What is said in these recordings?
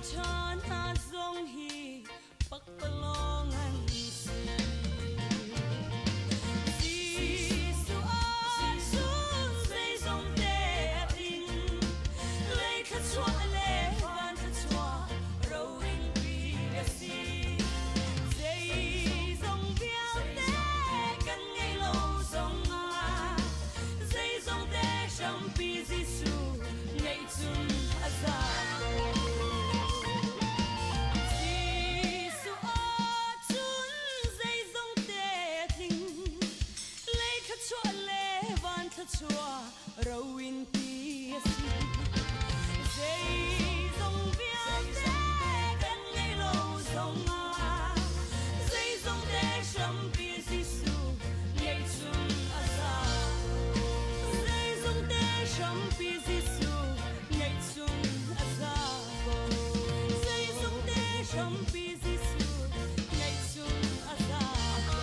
ṭha hna zong hi pakpalawng an si. Jesuh ahcun zeizong te a tling, lei thluachuah le van thluachuah roingpi a si. Zeizong vialte kan ngeih lo zongah, zeizong te hrampi Jesuh ngeih cun a za ko. Jesuh ahcun zeizong te a tling, lei thluachuah le van thluachuah roinpi a si. Zeizong vialte kan ngeih lo zongah, zeizong te hrampi Jesuh ngeih cun a za ko. Zeizong te hrampi Jesuh ngeih cun a za ko. Zeizong te hrampi Jesuh ngeih cun a za ko.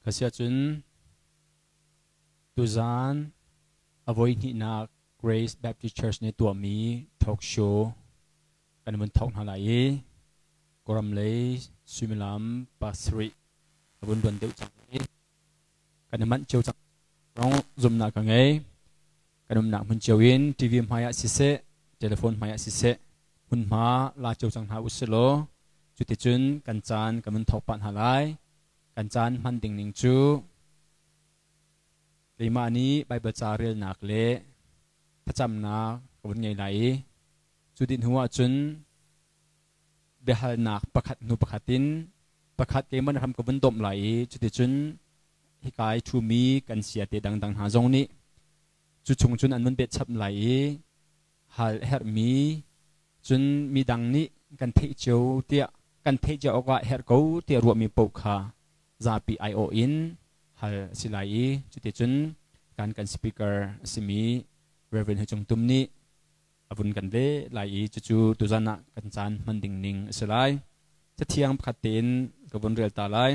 Ka si ahcun tuzaan a voihnihnak Grace Baptist Church nih tuahmi talk show kan vun thawk hna lai i Kawlram lei suimilam pasarih a vun luan deuh cang i kan i manh cio cang. Rong zumnak ka ngei. Kan umnak hmun cio in TV hmai ah siseh, telephone hmai ah siseh, hmunhma la cio cang hna usih law cuticun kan caan kan vun thawk pah hna lai. Kan caan hman ding ning cu keimah nih Baibal ca relnak le thlacamnak ka vun ngei lai i cu dih hnu ahcun biahalnak pakhat hnu pakhat in pakhat keimah na hram ka vun domh lai i cuticun hika i ṭhumi kan siate dangdang hna zong nih cu chung cun an vun bet chap lai i hal a herhmi cun midang nih kan theih cio tiah kan theih cio awkah herh ko tiah ruahmi paoh kha zapi aiawh in hal a si lai i cuticun kan kan speaker a simi Reverend Hu Cung Tum nih a vun kan leh lai i cucu tuzan ah kan caan hman ding ning a si lai. Cathiang pakhat tein ka vun rel ta lai.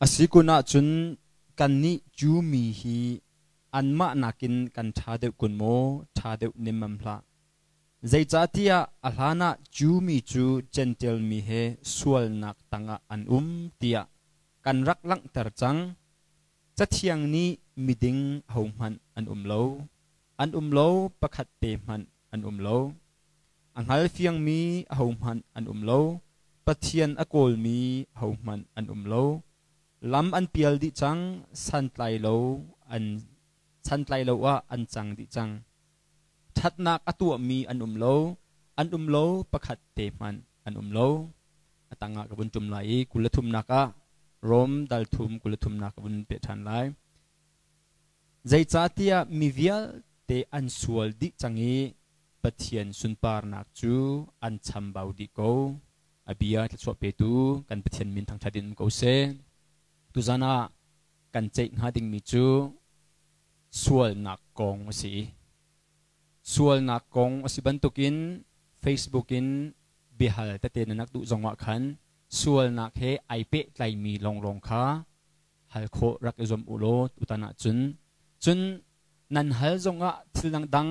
A si kun ahcun kannih Jew mi hi anmah nakin kan ṭha deuh kun maw? Ṭha deuh nemmam hlah. Zeicahtiah a hlanah Jew mi cu Jentail mi he sualnak tangah an um tiah kan rak langhter cang. Cathiang nih miding ahohmanh an um lo, an um lo, pakhat te hmanh an um lo. A hngalfiangmi ahohmanh an um lo, Pathian a kawlmi ahohmanh an um lo. Lam an pial dih cang, santlai lo an santlai lo ah an cang dih cang. Ṭhatnak a tuahmi an um lo, an um lo, pakhat te hmanh an um lo. Atangah ka vun tum lai i 23nak ah Rom dal thum 23nak ka vun peh ṭhan lai. Zeicahtiah mi vialte an sual dih cang i Pathian sunparnak cu an chambau dih ko. A bia thluachuah petu kan Pathian min thangṭhat in um ko seh. Tuzan ah kan ceih hnga dingmi cu sualnak kong a si. Sualnak kong a si bantukin Facebook in biahal tete na nak duh zongah khan sualnak he ai pehtlaimi lawnglawng kha hal khawh rak i zuam u law tutan ahcun cun nan hal zongah thil dangdang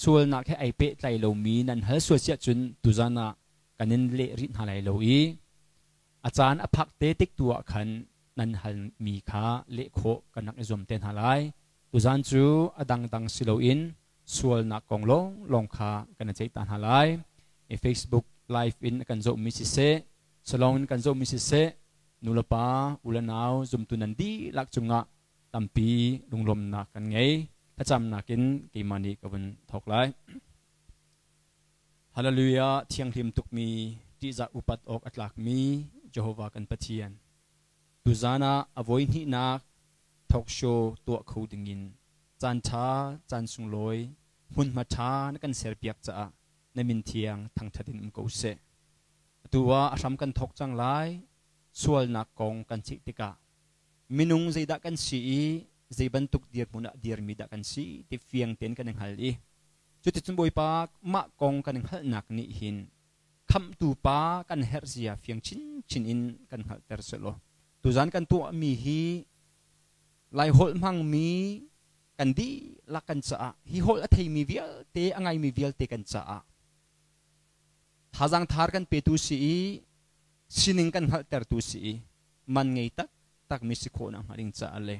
sualnak he ai pehtlai lomi nan hal sual siah cun tuzan ah kan in leh rih hna lai lo i a caan a phak te tik tu ah khan nan halmi kha leh khawh kan rak i zuam te hna lai. Tuzan cu a dangdang si loin sualnak kong lawnglawng kha kan i ceih ta hna lai. Facebook live in kan zohmi siseh, salong in kan zohmi siseh, nulepa, u le nau, zumtu nan dihlak cungah tampi lunglawmnak kan ngei. Thlacamnak in keimah nih ka vun thawk lai. Hallelujah! Thianghlim tukmi, ṭihzah upat awk a tlakmi Jehovah kan Pathian. Tuzan ah a voihnihnak talk show tuah kho dingin caanṭha, caan sunglawi, hmunhma ṭha na kan serpiak caah na min thiang thangṭhat in um ko seh. Atu ah a hram kan thawk cang lai. Sualnak kong kan ceih tikah minung zeidah kan si i zei bantuk dirhmun ah dirmi dah kan si ti fiang tein kan i hngal i cuticun Bawipa mah kong kan i hngalhnak nih hin Khamhtu pa kan herh zia fiang chinchin in kan hngalhter sehlaw tuzan kan tuahmi hi Laiholh hmangmi kan dihlak kan caah hi holh a theimi vialte a ngaimi vialte kan caah thazaang thar kan petu si i sining kan hngalhtertu si i man ngei taktakmi si khawh nakhnga ding caah le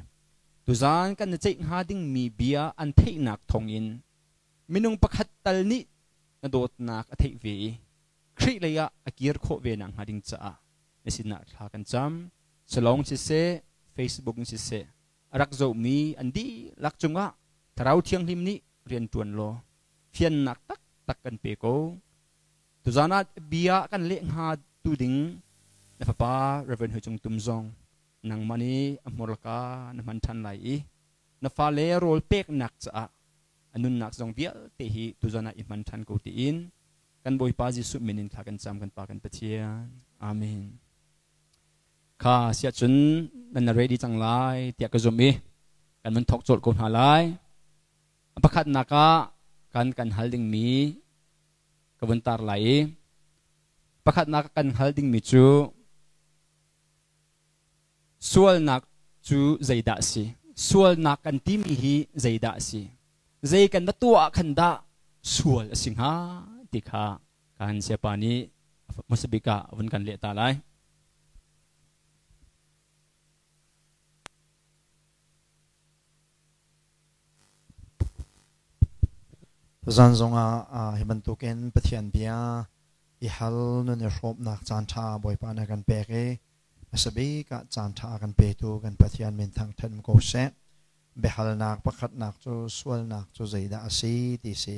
tuzan kan i ceih hnga dingmi bia an theihnak thawngin minung pakhat tal nih na dawtnak a theih ve i Khrih lei ah a kir khawh ve nakhnga ding caah na sinah thla kan cam. Salong siseh, Facebook in siseh, a rak zohmi an dihlak cungah Thlarau Thianghlim nih rian ṭuan law fiannak taktak kan pe ko. Tuzan ah bia kan leh hnga tu ding na fapa Reverend Hoi Cung Tum zong nangmah nih a hmurka na hman ṭhan lai i na fale rawl peknak caah a nunnak zong vialte hi tuzan ah i hman ṭhan ko tiin kan Bawipa Jesuh min in thla kan cam kan Pa kan Pathian. Amen. Kha siah cun nan ready cang lai tiah ka zumh i kan vun thawk colh ko hna lai. A pakhatnak ah kan kan hal dingmi ka vun tar lai i pakhatnak kan hal dingmi cu sualnak cu zeidah a si? Sualnak kan timi hi zeidah a si? Zei kan va tuah ah khan dah sual a si hnga ti kha kan siapa nih hmasa bik ah vun kan leh ta lai. Zan zongah hi bantukin Pathian bia i hal nun i hrawmnak caan ṭha Bawipa na kan pek i hmasa bik ah caan ṭha kan petu kan Pathian min thangṭhat ko seh. Biahalnak pakhatnak cu sualnak cu zeidah a si ti si.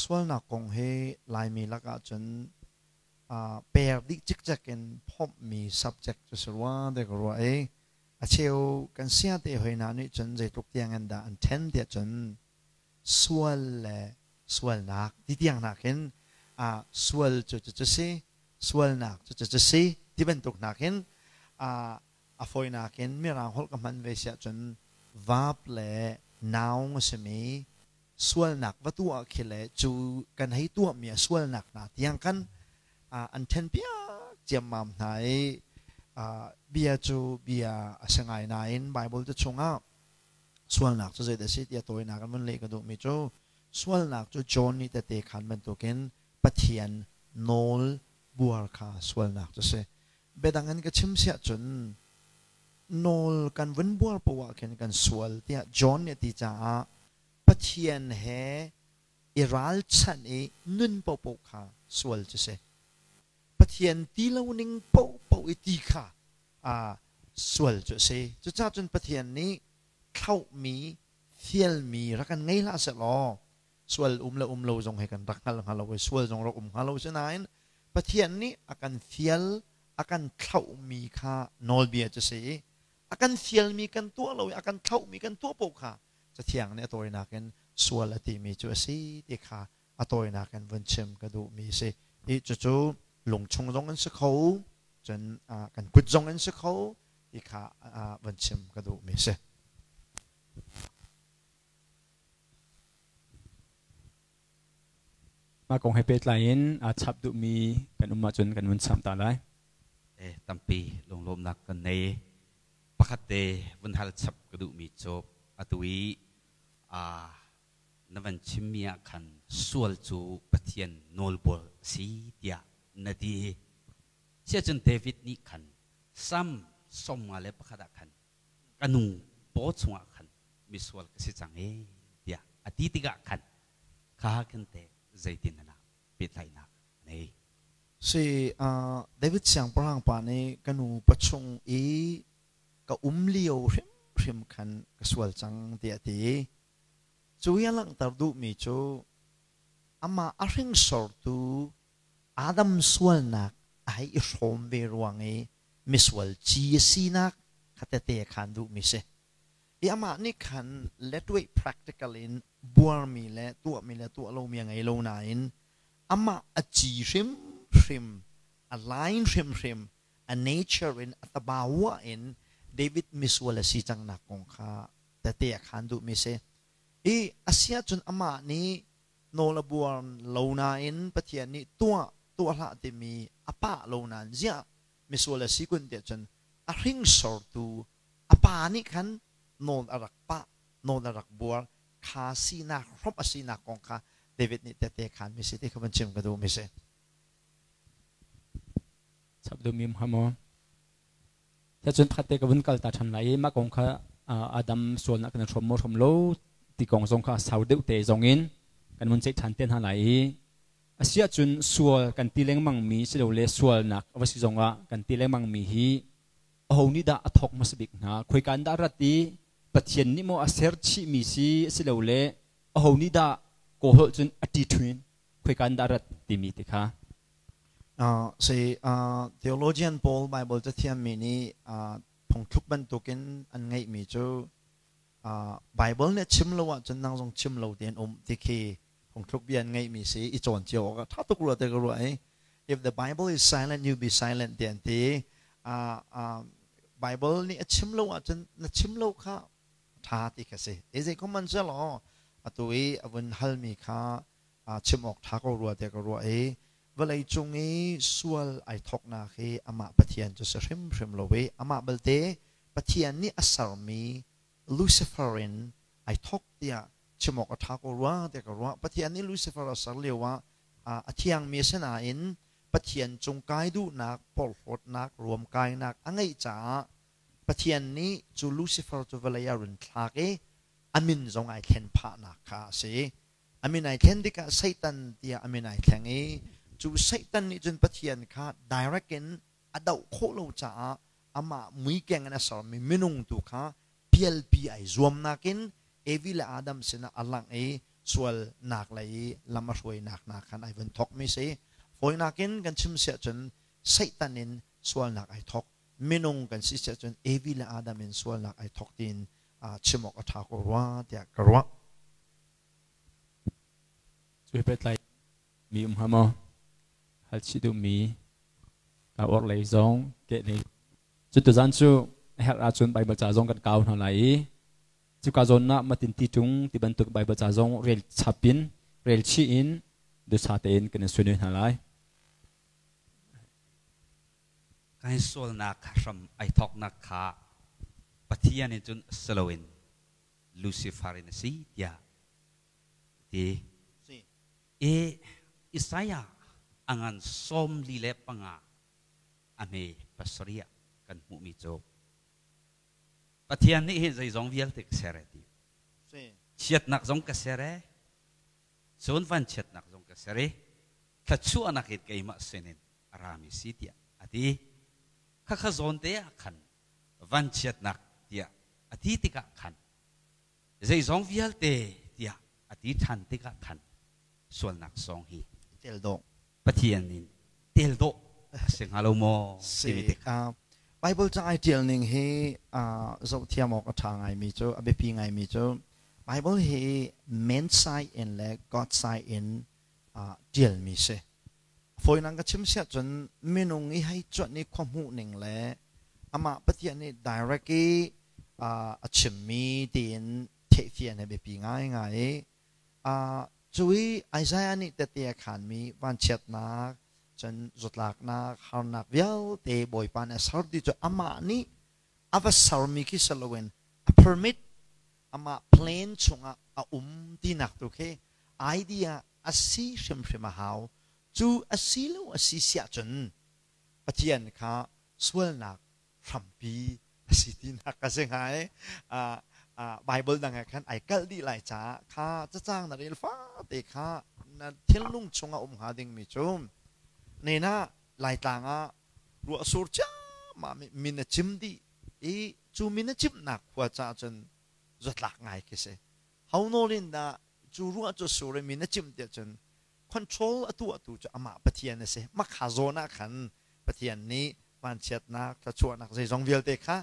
Sualnak kong hi Laimi lakah cun per dih cikcek in phomhmi subject cu si rua ti ka ruah i a cheu kan sia te hoi hna nih cun zeitluk tiang in dah an ṭhen tiah cun sual le sualnak ti tiang nakin sual cu cu si sualnak cu cu si ti bantuk nakin a fawinak in mirang holh ka hman ve siah cun verb le noun a simi sualnak va tuah khi le cu kan hei tuahmi a sualnak hna tiang khan an ṭhen piak ciammam hna i bia cu bia a si ngai nain Bible te chungah sualnak cu zeidah a si tiah tawinak in vun leh ka duhmi cu sualnak cu John nih tete khan bantukin Pathian nawl buar kha sualnak cu si. Biadang in ka chim siah cun nawl kan vun buar poah ah khin kan sual tiah John nih a ti caah Pathian he i ralchanh i nun paohpaoh kha sual cu si. Pathian ti lo ning paohpaoh i ti kha sual cu a si. Cucaah cun Pathian nih thlauhmi, fialmi rak kan ngei hlah seh law sual um le um lo zong he kan rak hngal hnga lo i sual zong rak um hnga lo. Sinain Pathian nih a kan fial a kan thlauhmi kha nawlbia cu si i a kan fialmi kan tuah lo i a kan thlauhmi kan tuah paoh kha Cathiang nih a tawinak in sual a timi cu a si ti kha a tawinak in vun chim ka duhmi a si. I cucu lungchung zong in si kho, cun kan kut zong in si kho ti kha vun chim ka duhmi a si. Mah kong he pehtlai in aa chap duhmi kan um ahcun kan vun cham ta lai. Tampi lunglawmhnak kan nei. Pakhat te vun hal chap ka duhmi cu atu i na van chimmi ah khan sual cu Pathian nawlbual a si tiah na ti. Siahcun David nih khan Salm 51 ah khan ka nu paw chungah khan misual ka si cang ee tiah a ti tikah khan kha khan teh zeitin na pehtlaihnak nei? Si David siangpahrang pa nih ka nu pachung i ka um lio hrimhrim khan ka sual cang tiah a ti. Cu i a langhter duhmi cu amah a hringsortu Adam sualnak a hei i hrawm ve ruang i misual ci a sinak kha tete a khan duhmi si. I amah nih khan letway practical in buarmi le tuahmi le tuah lomi a ngei lo nain amah a ci hrimhrim, a line hrimhrim, a nature in a tabawa in David misual a si cangnak kong kha tete a khan duhmi si. I a si ahcun amah nih nawl a buar lo nain Pathian nih tuah tuah hlah timi a pah lo nain ziah misual a si kun tiah cun a hringsortu a pa nih khan nawl a rak pah nawl a rak buar kha sinak hrawmh a sinak kong kha David nih tete khan mi si ti kha van chim ka duh mi si. Chap duh mi hamo. Cun pakhat te ka vun kal ta ṭhan lai i mah kong kha Adam sualnak kan hrawm maw hrawm lo ti kong zong kha sau deuh te zong in kan vun ceih ṭhan te hna lai i a si ahcun sual kan ti lengmang mi silole sualnak a va si zongah kan ti lengmang mi hi aho nih dah a thawk hmasa bik hna khoika in dah rat i Pathian nih maw a ser chihmi si silole aho nih dah kawlholh cun a ṭi ṭhuin khoika in dah rat timi ti kha. Si theologian pawl Bible cathiammi nih phungthluk bantukin an ngeihmi cu Bible nih chim lo ahcun nang zong chim lo tein um ti khi phungthluk bia an ngeihmi si i cawn cio awk ah ṭha tuk rua te ka ruah i if the Bible is silent you be silent ti an ti. Bible nih a chim lo ahcun na chim lo kha ṭha ti kha si. Zei ko man selaw atu i a vun halmi kha chim awk ṭha ko rua tiah ka ruah i vawlei cung i sual ai thawknak hi amah Pathian cu si hrimhrim lo i amah balte Pathian nih a sermi Lucifer in ai thawk tiah chim awk a ṭha ko rua tiah ka ruah. Pathian nih Lucifer a ser lio ah a thiangmi a si nain Pathian cung kai duhnak, porhlawtnak, ruamkainak a ngeih caah Pathian nih cu Lucifer cu vawlei ah run thlak i a min zong ai thlen phahnak kha a si. A min ai thlen tikah Satan tiah a min ai thleng i cu Satan nih cun Pathian kha direct in a doh khawh lo caah amah muikeng in a sermi minung tu kha pialpi ai zuamnak in Evi le Adam sinah a langh i sualnak lei i lam a hruainak hna khan ai vun thawkmi si. Fawinak in kan chim siah cun Satan in sualnak ai thawk. Minung kan si siah cun Evi le Adam in sualnak ai thawk tiin chim awk a ṭha ko rua tiah ka ruah. Cu pehtlai mi um hnga maw? Hal chih duhmi ka orh lei zong keh lei. Cu tuzan cu a herh ahcun Baibal ca zong kan kau hna lai i cuka zawn ah matin ti ṭung ti bantuk Baibal ca zong rel chap in rel chih in dusa tein kan in sunui hna lai. Kai sualnak hram ai thawknak kha Pathian in cun si loin Lucifer in a si tiah ti. I Isaiah a ngan 45 a hme pasarih ah kan hmuhmi cu Pathian nih hin zeizong vialte ka ser e ti. Chiatnak zong ka ser e, cun vanchiatnak zong ka ser i thluachuahnak in keimah sinin a rami si tiah a ti. Khakha zawn te ah khan vanchiatnak tiah a ti tikah khan zeizong vialte tiah a ti ṭhan tikah khan sualnak song hi tel dawh Pathian in Tel dawh a si hnga lo maw timi Si. te kha. Bible ca ai ṭial ning hi zohthiam awk a ṭha ngaimi cu, a biapi ngaimi cu Bible hi man side in le God side in ṭialmi si. Fawinak ka chim siah cun minung i hei cuanh i khua hmuh ning le amah Pathian nih direct i a chimmi tiin theihfian hi biapi ngaingai i cu i Isaiah nih tette a khaanmi vanchiatnak, cun zawtlaknak, harnak vialte Bawipa nih a ser ti cu amah nih a va sermi khi si loin a permit, amah plan chungah a um tinak tu khi idea a si hrimhrim a hau. Cu a si lo a si siah cun Pathian kha sualnak hrampi a si tinak ka si hnga i Bible dang ah khan ai kalh dih lai caah kha cacang na rel fate kha na thinlung chungah um hnga dingmi cu nena Laitlang ah ruah sur ciammam i min a cim dih i cu min a cimnak khua caah cun zatlak ngai khi si. Ho nawl in dah cu ruah cu sur i min a cim tiah cun control a tuahtu cu amah Pathian a si. Makha zawn ah khan Pathian nih vanchiatnak, thluachuahnak zeizong vialte kha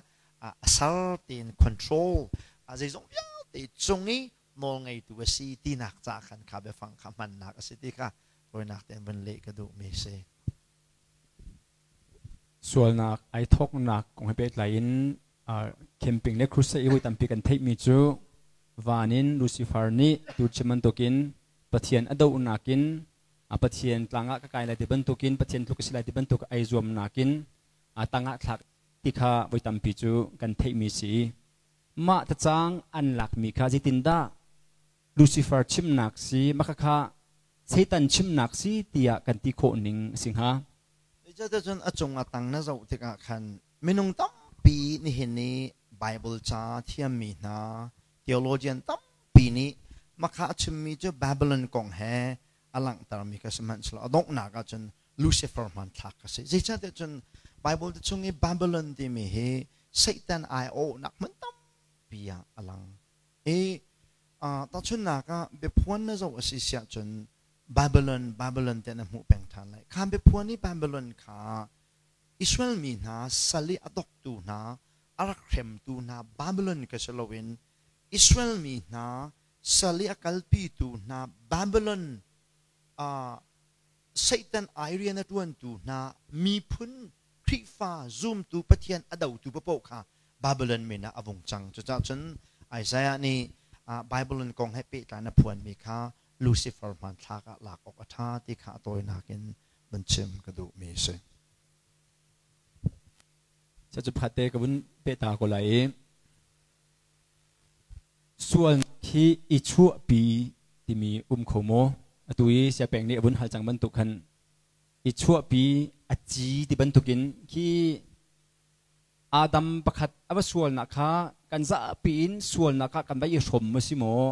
a ser tiin control a zeizong vialte cung i nawlngeitu a si tinak ca khan kha biafang kha hmannak a si ti kha tawinak tein vun leh ka duhmi a si. Sualnak ai thawknak kong he pehtlai in camping le crusade i voi tampi kan theihmi cu van in Lucifer nih tu chim bantukin Pathian a dohnak in Pathian tlang ah ka kai lai ti bantukin Pathian tluk ka si lai ti bantuk ai zuamnak in tang ah thlak ti kha voi tampi cu kan theihmi si. Mah tacang an lakmi kha zeitindah Lucifer chimnak si mah kha Satan chimnak si tiah kan ti khawh ning a si hnga? Zeicahtiah a cung a tang na zoh tikah khan minung tampi nihin ni Bible ca thiammi hna theologian tampi nih makha a chimmi cu Babylon kong he a langhtermi kha sihmanhsehlaw a donghnak ahcun Lucifer hmanthlak a si. Zeicahtiah cun Bible te chung i Babylon timi hi Satan aiawhnak hmun tampi ah a lang. I tahchunhnak ah biaphuan na zoh a si siah cun Babylon Babylon te na hmuh peng ṭhan lai. Kha biaphuan i Babylon kha Israel mi hna sal i a doktu hna, a rak hremtu hna Babylon kha si loin Israel mi hna sal i a kalpitu hna Babylon Satan ai rian a ṭuantu hna miphun Khrihfa zumtu Pathian a dotu paoh kha Babylon min ah a vung cang. Cucaah cun Isaiah nih Babylon kong he pehtlai in a phuanmi kha Lucifer hmanthlak ah lak awk a ṭha ti kha a tawinak in vun chim ka duhmi a si. Cu phate ka vun peh ta ko lai i sual hi i chuahpi timi um kho maw? Atu i siapeng nih a vun hal cang bantuk khan i chuahpi a ci ti bantukin khi Adam pakhat a va sualnak kha kan zapi in sualnak kha kan va i hrom a si maw?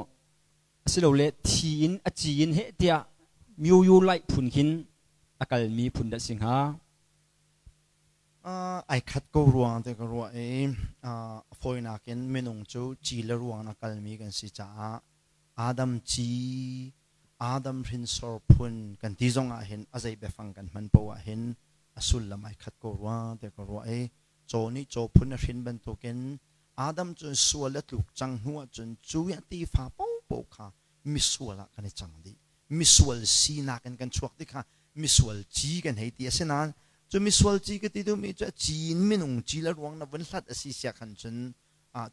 Asilole thi in a ci in heh tiah myoyo laih phun khin a kalmi phun dah si hnga? Ai khat ko ruang te ka ruah i a fawinak in minung cu ci le ruang a kalmi kan si caah Adam ci, Adam hrinsor phun kan ti zong ah hin a zei biafang kan hman poah ah hin a sullam ai khat ko rua te ka ruah i caw nih caw phun a hrin bantukin Adam cu sual a tluk cang hnu ahcun cu i a tefa paohpaoh kha misual ah kan i cang dih. Misual sinak in kan chuak ti kha misual ci kan hei ti. Asinain cu misual ci ka ti duhmi cu a ci in minung ci le ruang na vun hlat a si sia khan cun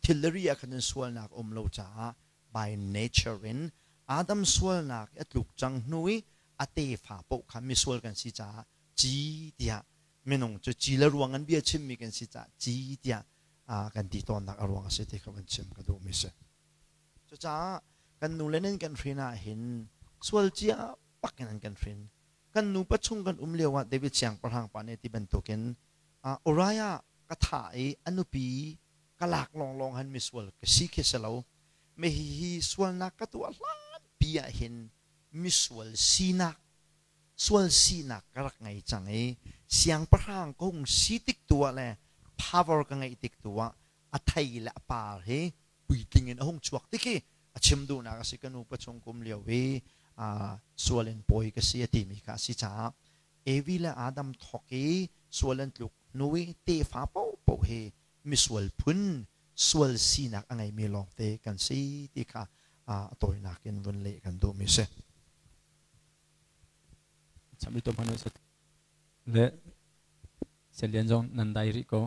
thilri ah khan cun sualnak a um lo caah by nature in Adam sualnak a tluk cang hnu i a tefa paoh kha misual kan si caah ci tiah minung cu ci le ruang an bia chimmi kan si caah ci tiah kan ti tawnnak a ruang a si ti kha van chim ka duhmi si. Cucaah kan nu le nan kan hrin ah hin sual cia bak in an kan hrin. Kan nupa chung kan um lio ah David siangpahrang pa nih ti bantukin Uriah ka thah i a nupi ka lak lawnglawng han misual ka si khi si lo. Me hihi sualnak ka tuah hlan pi ah hin misual sinak sual sinak ka rak ngei cang i siangpahrang ka hung si tik tu ah le power ka ngeih tik tu ah a thei le a par hi puitling in a hung chuak ti khi a chim duhnak a si. Ka nu pa chung kum lio i sual in pawi ka si a timi kha a si caah. Evi le Adam thawk i sual an tluk hnu i tefa paohpaoh hi misual phun sual sinak a ngeimi lawngte kan si ti kha a tawinak in vun leh kan duhmi si. Le Selian zong nan dai rih ko.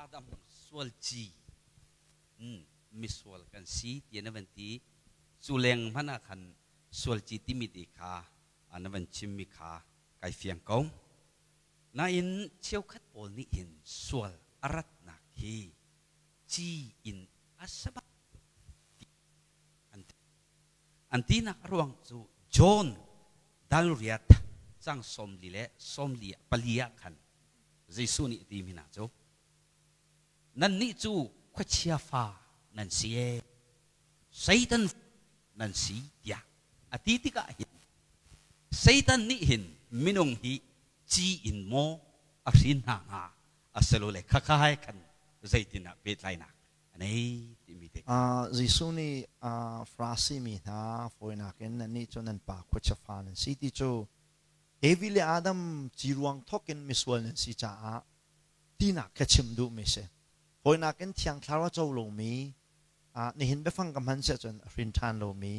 Adam sual ci misual kan si ti na van ti cu leng hmanh ah khan sual ci timi ti kha na van chimmi kha kai fiang ko. Nain cheukhat pawl nih hin sual a ratnak hi ci in a sabak an tinak a ruang cu John dalriat cang 44 le 44 ah khan Jesuh nih ti mi hna cu nannih cu khuachia fa nan si e Satan nan si tiah a ti tikah hin Satan nih hin minung hi ci in maw a hrin hna hnga asilole khakha he khan zeitin ah pehtlainak a nei timi te Jesuh nih Farasi mi hna fawinak in nannih cu nan pa khuachia fa nan si ti cu Evi le Adam ci ruang thawk in misual nan si caah tinak kha chim duhmi si. Fawinak in Thiang Thlarau a co lomi, nihin biafang ka hman siah cun a hrin ṭhan lomi,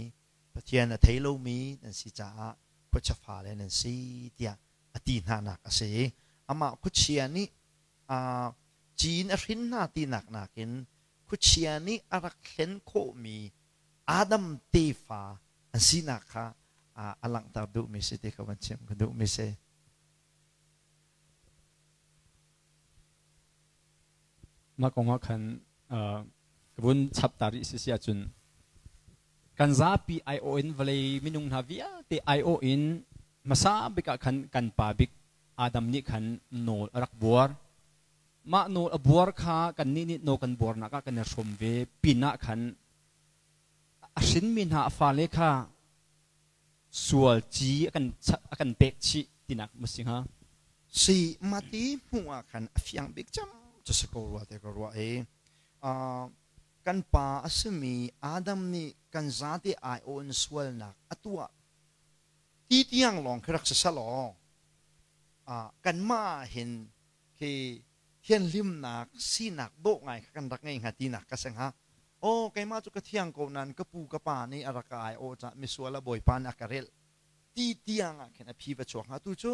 Pathian a thei lomi nan si caah khuachia fale nan si tiah a ti hnanak a si. Amah khuachia nih ci in a hrin hna tinak nakin khuachia nih a rak hlen khawhmi Adam tefa an sinak kha a langhter duhmi si ti kha van chim ka duhmi si. Mah kong ah khan ka vun chap ta rih si si ahcun kan zapi aiawh in vawlei minung hna vialte aiawh in hmasa bik ah khan kan pa bik Adam nih khan nawl a rak buar. Mah nawl a buar kha kannih nih nawl kan buarnak ah kan i hrawm ve pinah khan a hrinmi hna a fale kha sual ci a kan pek chih tinak ma si hnga? Si mati hmuh ah khan a fiang bik cem cu si ko rua te ka ruah i kan pa a simi Adam nih kan zate aiawh in sualnak a tuah ti tiang lawng khi rak si selaw kanmah hin khi thianhlimnak sinak dawh ngai kha kan rak ngei hnga tinak ka si hnga. Aw keimah cu ka thiang ko nain ka pu ka pa nih a rak ka ai aw cah misual a bawipa nih a ka relh ti tiang ah khin a phi va chuak hnga. Tu cu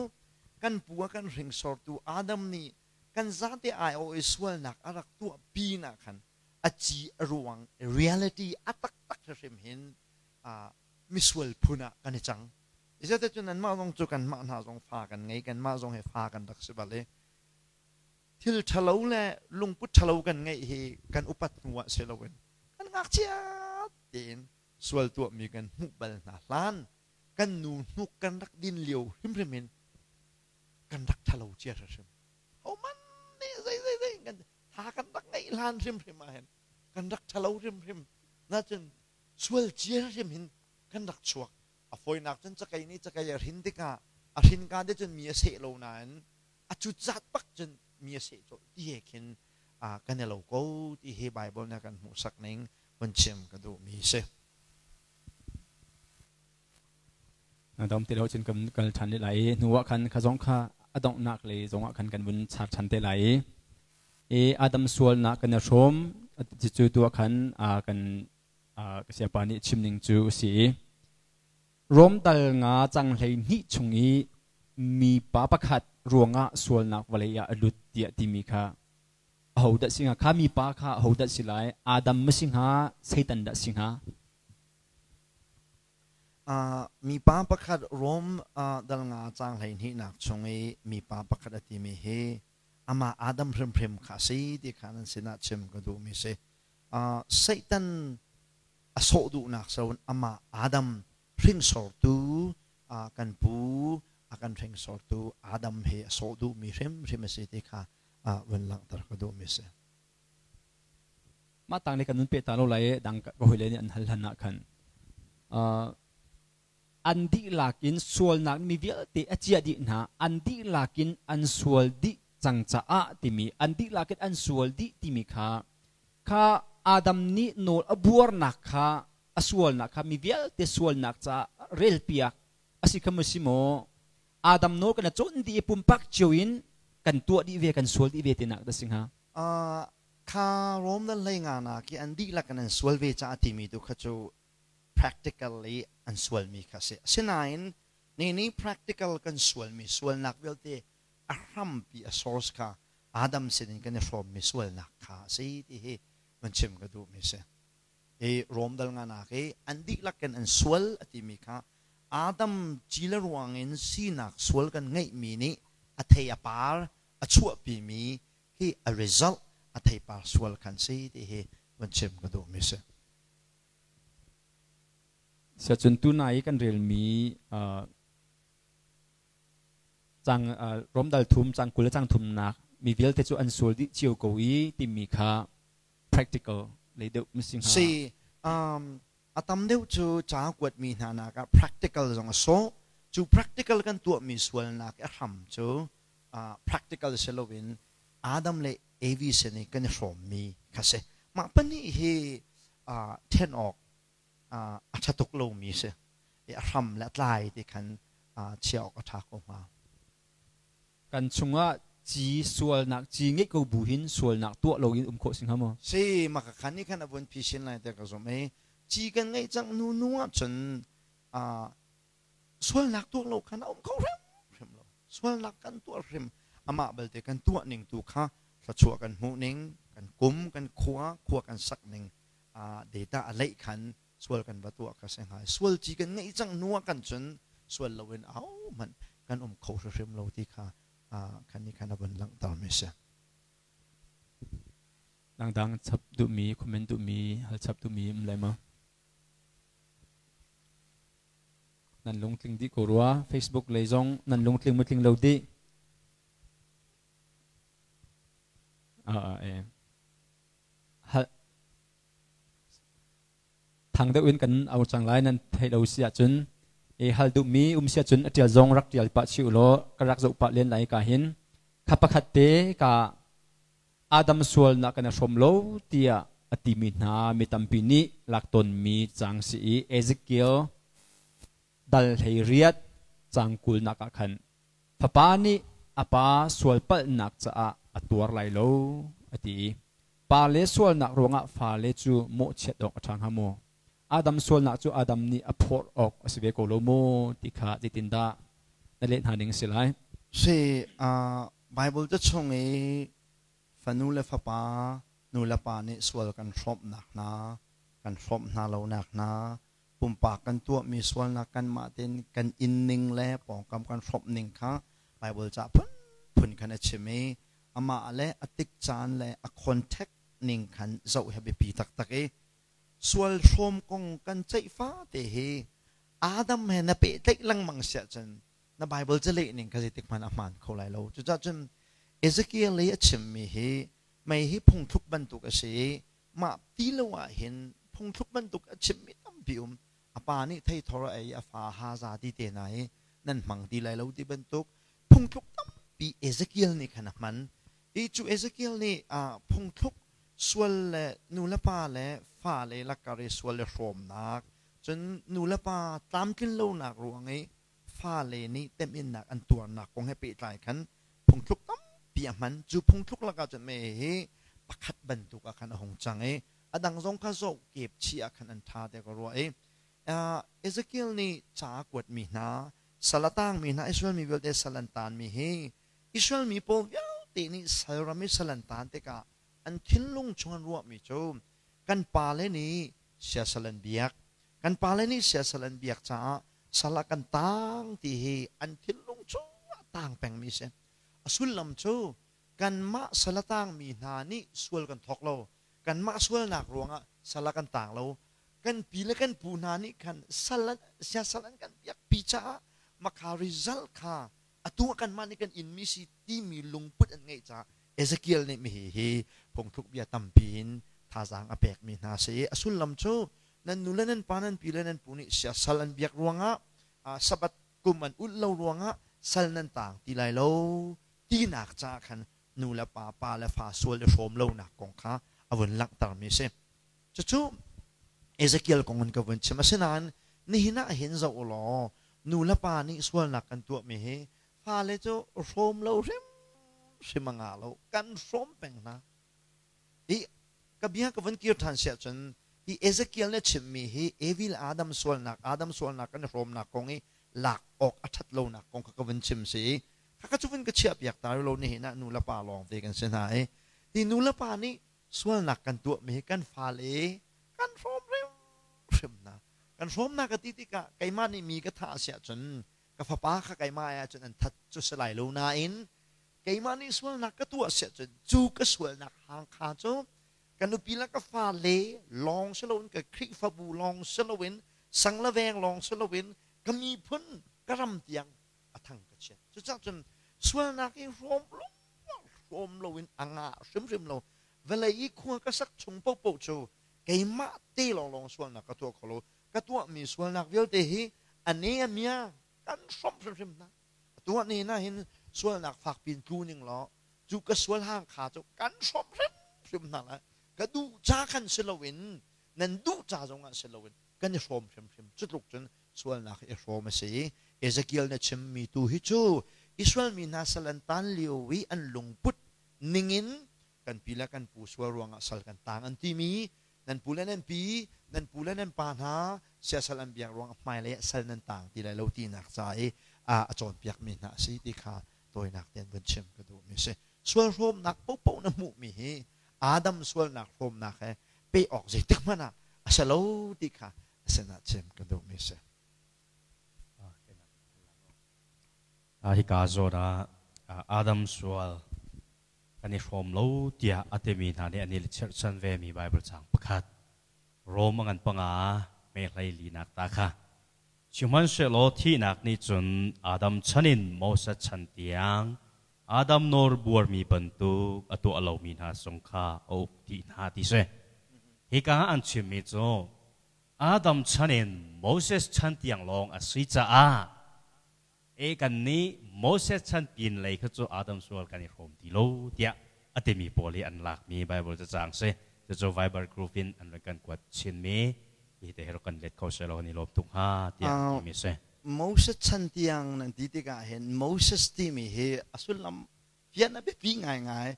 kan pu a kan hringsortu Adam nih kan zate ai aw i sualnak a rak tuah pin ah khan a ci a ruang reality a taktak hrim hin misual phun ah kan i cang. Zeicahtiah nanmah zong cu kanmah hna zong fa kan ngei, kanmah zong hi fa kan rak si bal i thil ṭhalo le lungput ṭhalo kan ngeih hi kan upat hnu ah si loin kan ngakchia tein sual tuahmi kan hmuh bal hna hlan kan nu hnuk kan rak din lio hrimhrim in kan rak ṭhalo cia hrimhrim. Homan nih zei zei zei kan tha kan rak ngeih hlan hrimhrim ah hin kan rak ṭhalo hrimhrim. Nacun sual cia hrim hin kan rak chuak. A fawinak cun cakei nih cakei a hrin tikah a hrin ka te cun mi a seh lo nain a cutzat bak cun mi a seh colh ti he khin kan i lo ko ti hi Bible nih a kan hmuhsak ning vun chim ka duhmi si. Dom ti lo cun kan kal ṭhan lai i hnu ah khan kha zong kha a donghnak lei zong ah khan kan vun char ṭhan te lai i Adam sualnak kan i hrawm cucu tu ah khan kan ka siapa nih chim ning cu a si i Rom dal nga cang 12 chung i mipa pakhat ruangah sualnak vawlei ah a lut tiah timi kha ahodah si hnga? Kha mipa kha ahodah si lai? Adam ma si hnga? Satan dah si hnga? Mipa pakhat Rom dal nga cang 12nak chung i mipa pakhat a timi hi amah Adam hrimhrim kha a si ti kha nan sinah chim ka duhmi si. Satan a sawh duhnak so amah Adam hringsortu kan pu a kan hringsortu Adam he a sawh duhmi hrimhrim a si ti kha vun langhter ka duhmi si. Mah tang le kan nun pe ta lo lai dang ka hawile nih an hal hlan ah khan an dihlak in sualnak mi vialte a ciah dih hna an dihlak in an sual dih cang caah timi an dihlak in an sual dih timi kha kha Adam nih nawl a buarnak kha a sualnak kha mi vialte sualnak caah relpiak a si kha maw si maw Adam nawl kan cawn dih i pumpak cio in kan tuah dih ve kan sual dih ve tinak dah si hnga? Kha Rom dal hlei nga nak i an dihlak in an sual ve caah timi tu kha cu practically an sualmi kha a si. Asinain ni nih practical kan sualmi sualnak vialte a hrampi a source kha Adam sinin kan i hrawmmi sualnak kha a si ti hi van chim ka duhmi a si. Hi Rom dal nganak i an dihlak in an sual a timi kha Adam ci le ruangin sinak sual kan ngeihmi nih a thei a par a chuahpimi hi a result a theipar sual khan si ti hi van chim ka duhmi a si. Siacun tunai i kan relmi cang Romdal thum cang 20 le cang thumnak mi vialte cu an sual dih cio ko i timi kha practical lei deuh mising ha. Si a tam deuh cu ca kuatmi hna nak ah practical zong a sawh. Cu practical kan tuahmi sualnak a hram cu practical si loin Adam le Evi sin i kan i hrawmmi kha si. Mah pahnih hi ṭhen awk a ṭha tuk lomi si. A hram le a tlai ti khan chiah awk a ṭha ko hnga. Kan chungah ci sualnak ci ngeih ko bu hin sualnak tuah loin um khawh si hnga maw? Si, mah ka khan nih khan a vun phisin lai tiah ka zumh i ci kan ngeih cang hnu hnu ahcun sualnak tuah lo khan a um kho hrimhrim lo. Sualnak kan tuah hrim amah belte kan tuah ning tu kha thluachuah kan hmuh ning, kan kum, kan khua, khua kan sak ning data a leih khan sual kan va tuah kha si hnga. Sual ci kan ngeih cang hnu ah kan cun sual loin ahohmanh kan um kho hrimhrim lo ti kha kan nih khan a vun langhter mi si. Dangdang chap duhmi, comment duhmi, hal chap duhmi um lai ma? Nan lungtling dih ko rua. Facebook lei zong nan lungtling mutling lo dih. Thang deuh in kan au cang lai nan theih lo si ahcun e hal duhmi um si ahcun a ṭial zong rak ṭial pah chih ulaw ka rak zoh pah len lai ka hin kha pakhat te ka Adam sualnak kan i hrawm lo tiah a timi hna mi tampi nih lak tawnmi cang si i Ezekiel dal 18 cang 20 nak ah khan fapa nih a pa sualpalhnak caah a tuar lai lo a ti i pale sualnak ruangah fale cu mawhchiat awk a ṭha hnga maw? Adam sualnak cu Adam nih a phorh awk a si ve ko lo maw ti kha zeitindah na leh hna ning a si lai? Si, Bible ca chung i fanu le fapa, nu le pa nih sual kan hrawmhnak hna, kan hrawmh hna lonak hna, pumpak kan tuahmi sualnak kanmah tein kan inning le pawngkam kan hrawmh ning kha Bible ca phunphun khan a chim i amah le a tik caan le a contact ning khan zoh hi a biapi taktak i sual hrawm kong kan ceih fate hi Adam he na pehtlaih lengmang siah cun na Bible caleh ning kha zeitik hmanh a hmaan kho lai lo. Cucaah cun Ezekiel i a chimmi hi mei hi phungthluk bantuk a si i mah ti lo ah hin phungthluk bantuk a chimmi tampi um. A pa nih theithor a ei, a fa haza ti te hna hi nan hmang ti lai lo ti bantuk phungthluk tampi Ezekiel nih khan a hman. I cu Ezekiel nih phungthluk sual le nu le pa le fale lakar i sual i hrawmnak, cun nu le pa tlamtlin lonak ruang i fale nih temhinnak an tuarnak kong he pehtlai khan phungthluk tampi a hman. Cu phungthluk lakah cun mei hi pakhat bantuk ah khan a hung cang i a dang zong kha zoh kep chih ah khan an ṭha tiah ka ruah i Ezekiel nih ca a kuatmi hna, sal a tangmi hna, Israel mi vialte sal an taanmi hi Israel mi pawl vialte nih sal ram i sal an taan tikah an thinlung chung an ruahmi cu kan pale nih siasal an biak, kan pale nih siasal an biak caah sal ah kan taang ti hi an thinlung chungah taang pengmi a si. A sullam cu kanmah sal a taangmi hna nih sual kan thawk lo. Kanmah sualnak ruangah sal ah kan taang lo. Kan pi le kan pu hna nih khan sal an, siasal an kan biakpi caah makha result kha atu ah kanmah nih kan inmi si timi lungput an ngeih caah Ezekiel nih mihi hi phungthluk bia tampi in thazaang a pekmi hna si i a sullam cu nan nu le nan pa nan pi le nan pu nih siasal an biak ruangah Sabbath kum an ulh lo ruangah sal nan taang ti lai lo tinak caah khan nu le pa, pa le fa sual i hrawm lonak kong kha a vun langhtermi a si. Cucu Ezekiel kong in ka vun chim. Asinain nihin ah hin zoh u law nu le pa nih sualnak kan tuahmi hi fale cu hrawm lo hrimhrim a ngah lo. Kan hrawm peng hna. I ka bia ka vun kir ṭhan siah cun hi Ezekiel nih a chimmi hi Evi le Adam sualnak, Adam sualnak kan i hrawmnak kong i lak awk a ṭhat lonak kong kha ka vun chim si i khakha cu vun ka chiahpiak ta rih lo. Nihin ah nu le pa lawng te kan si hna i hi nu le pa nih sualnak kan tuahmi hi kan fale kan hrawm hrimhrim hna. Kan hrawmnak ka ti tikah keimah nih mi ka thah a si ahcun ka fapa kha keimah ai ahcun an that cu si lai lo nain keimah nih sualnak ka tuah si ahcun cu ka sualnak hang kha cu ka nupi le ka fale lawng si loin, ka Khrihfabu lawng si loin, sang le veng lawng si loin, ka miphun, ka ram tiang a thang ka chiat. Cucaah cun sualnak i hrawm lo hrawm loin a ngah hrimhrim lo. Vawlei i khua ka sak chung paohpaoh cu keimah te lawnglawng sualnak ka tuah kho lo. Ka tuahmi sualnak vialte hi a ne a mia kan hrawmh hrimhrim hna. Atu ah ni na hin sualnak fak pin tlu ning law cu ka sual hang kha cu kan hrawmh hrimhrim hna lai. Ka duh ca khan si loin, nan duh ca zongah si loin kan i hrawm hrimhrim. Cu tluk cun sualnak i hrawm a si. Ezekiel na chimmi tu hi cu Israel mi hna sal an tan lio i an lungput ningin kan pi le kan pu sual ruangah sal kan tang an timi, nan pu le nan pi, nan pu le nan pa hna siasal an biak ruangah hmailei ah sal nan tang ti lai lo tinak ca i a cawnpiakmi hna a si ti kha tawinak tein vun chim ka duhmi a si. Sual hrawmnak paohpaoh na hmuhmi hi Adam sualnak hrawmnak he pe awk zeitik hmanh ah a si lo ti kha a sinah chim ka duhmi a si. Hika zawn ah Adam sual kan i hrawm lo tiah a timi hna nih an i chirhchan vemi Baibal caang pakhat Rom a ngan panga mehlei linak ta kha. Sihmanhsehlaw thihnak nih cun Adam chan in Moses chan tiang Adam nawr buarmi bantuk a tuah lomi hna zong kha a uk dih hna ti si. Hika ah an chimmi cu Adam chan in Moses chan tiang lawng a si caah e kan nih Moses chan pin lei kha cu Adam sual kan i hrawm ti lo tiah a timi pawl hi an lakmi Bible cacang si. Cucu Viber group in an rak kan kuat chinmi hi te hi rak kan let kho selaw kan i lawm tuk hnga tiah timi si. Moses chan tiang nan ti tikah hin Moses timi hi a sullam fian a biapi ngaingai.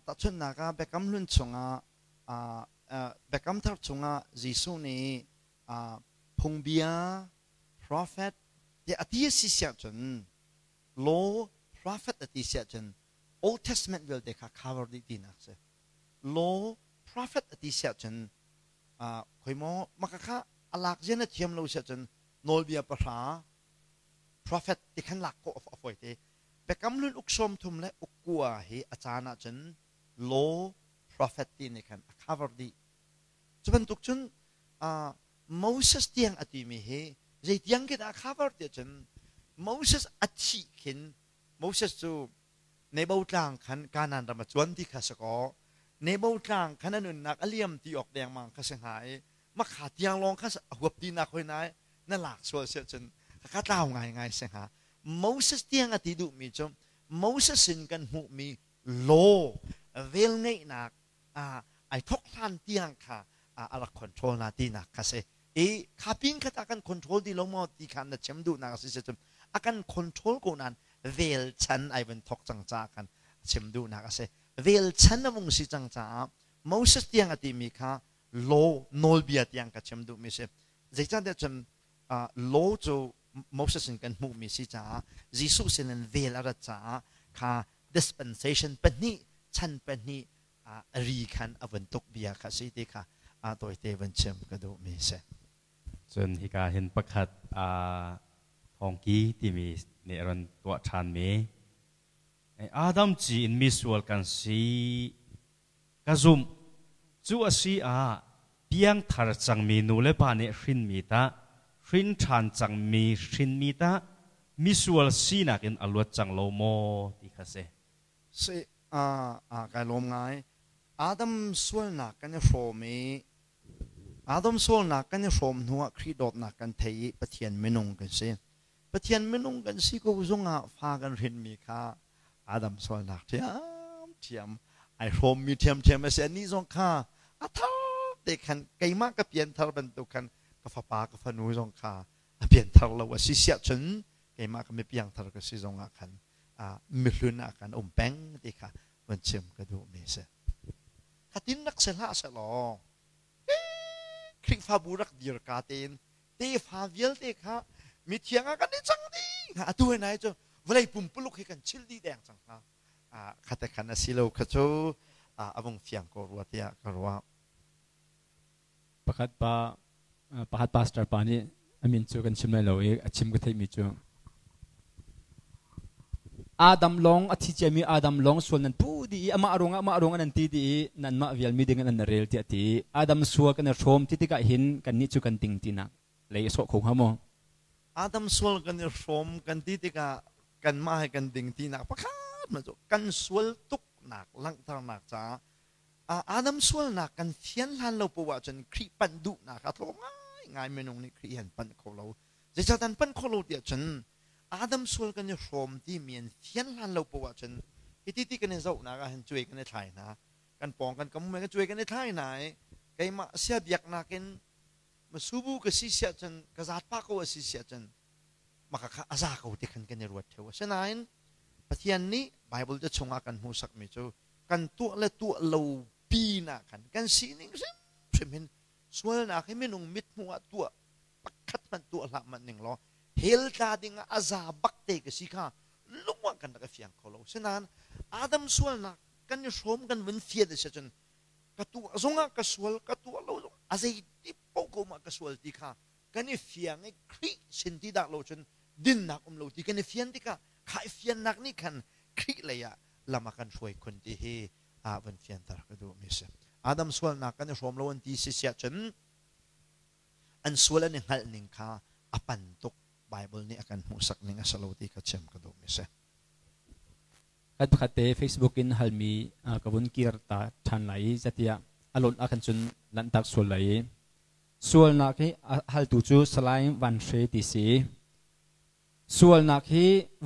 Tahchunhnak ah Biakam Hlun chungah, Biakam Thar chungah Jesuh nih phungbia, prophet tiah a ti a si siah cun, law, prophet a ti siah cun Old Testament vialte kha cover dih tinak si. Law, prophet a ti siah cun khoi maw maka kha a lak zia na thiam lo siah cun nawlbia pahra, prophet ti khan lak khawh a fawi te. Biakam Hlun uk 30 le uk 9 hi a caan ah cun law, prophet ti nih khan a cover dih. Cu bantuk cun Moses tiang a timi hi zei tiang khi dah a cover tiah cun Moses a thih khin Moses cu Nebo tlang khan Kanaan ram a cuan ti kha si kaw, Nebo tlang khan a nunnak a liam ti awk dengmang kha si hnga i makha tiang lawng kha a huap tinak hoi nai na lak sual si ahcun ka tlau ngaingai si hnga. Moses tiang a ti duhmi cu Moses in kan hmuhmi law, velngeihnak ai thok hlan tiang kha a rak control na tinak kha si. I kha pin khat ah kan control ti lo maw ti kha na chim duhnak a si si cun a kan control ko nain vel chan ai vun thok cang caah khan chim duhnak a si. Vel chan a vung si cang caah Moses tiang a timi kha law, nawlbia tiang ka chim duhmi si. Zeicahtiah cun law cu Moses in kan hmuhmi si caah Jesuh sinin vel a rat caah kha dispensation pahnih, chan pahnih ri khan a vun tuk bia kha si ti kha tawite vun chim ka duhmi si. Cun hika hin pakhat thawngki timi nih a ron tuah ṭhanmi Adam ci in misual kan si ka zumh. Cu a si ah piangthar cangmi nu le pa nih hrinmi tah, hrin ṭhan cangmi hrinmi tah misual sinak in a luat cang lo maw ti kha si. Si, kai lawm ngai. Adam sualnak kan i hrawm i Adam sualnak kan i hrawm hnuah Khrih dawtnak kan thei i Pathian minung kan si. Pathian minung kan si ko zongah fa kan hrinmi kha Adam sualnak ṭhiamṭhiam ai hrawmmi ṭhiamṭhiam a si. Anih zong kha A thar te khan keimah ka pianthar bantuk khan ka fapa ka fanu zong kha a pianthar lo a si siah cun keimah ka mi piangthar ka si zong ah khan mihlun ah kan um peng ti kha van chim ka duh mi si. Khatin rak si hlah selaw Khrihfabu rak dir ka tein tefa vialte kha mithiang ah kan i cang dih hnga. Atu he nai cu vawlei pumpuluk hi kan chil dih deng cang hnga. Khate khan a si lo kha cu a vung fiang ko rua tiah ka ruah. Pakhat pa pakhat pastor pa nih a min cu kan chim lai lo i a chim ka theihmi cu Adam lawng a thi ciami Adam lawng sual nan pu dih i amah ruangah amah ruangah nan ti dih i nanmah vial mi ding nan rel tiah ti. Adam sual kan i hrawm ti tikah hin kannih cu kan ding tinak lei a sawh kho hnga maw? Adam sual kan i hrawm kan ti tikah kanmah he kan ding tinak pakhat man cu kan sual tuknak langhternak caah Adam sualnak kan fian hlan lo poah ahcun Khrih panh duhnak a tlawm ngaingai. Minung nih Khrih hi an panh kho lo. Zeicahtiah an panh kho lo tiah cun Adam sual kan i hrawm timi an fian hlan lo poah ahcun hiti ti kan i zohnak ah hin cuai kan i thlai hna. Kan pawng kan kam kan cuai kan i thlai hna i keimah sia biaknak in masubu ka si siah cun ka zaat pah ko a si siah cun maka kha a za ko ti khan kan i ruat theo. Asinain Pathian nih Bible te chungah kan hmuhsakmi cu kan tuah le tuah lo pin ah khan kan sining hrimhrim hin sualnak hi minung mithmuh ah tuah pakhat hmanh tuah hlah manh ning law hell tla ding ah a za bak te ka si kha lung ah kan rak i fiang kho lo. Sinain Adam sualnak kan i hrawm kan vun fian a si cun ka tuah zongah ka sual, ka tuah lo zong a zei ti paoh ko ma ka sual ti kha kan i fiang i Khrih sin ti dah lo cun dinnak um lo ti kan i fian tikah kha i fiannak nih khan Khrih lei ah lam a kan hruai khun ti hi ah van fianter ka duh mi si. Adam sualnak kan i hrawm lo an ti si siah cun an sual an i hngalh ning kha a pan tuk, Bible nih a kan hmuhsak ning a si lo ti kha chim ka duh mi si. Kan pakhat te Facebook in halmi ka vun kir ta ṭhan lai i zatiah a lawnh ah khan cun lanhtak sual lai i sualnak hi haltu cu Salai Van Hre ti si. Sualnak hi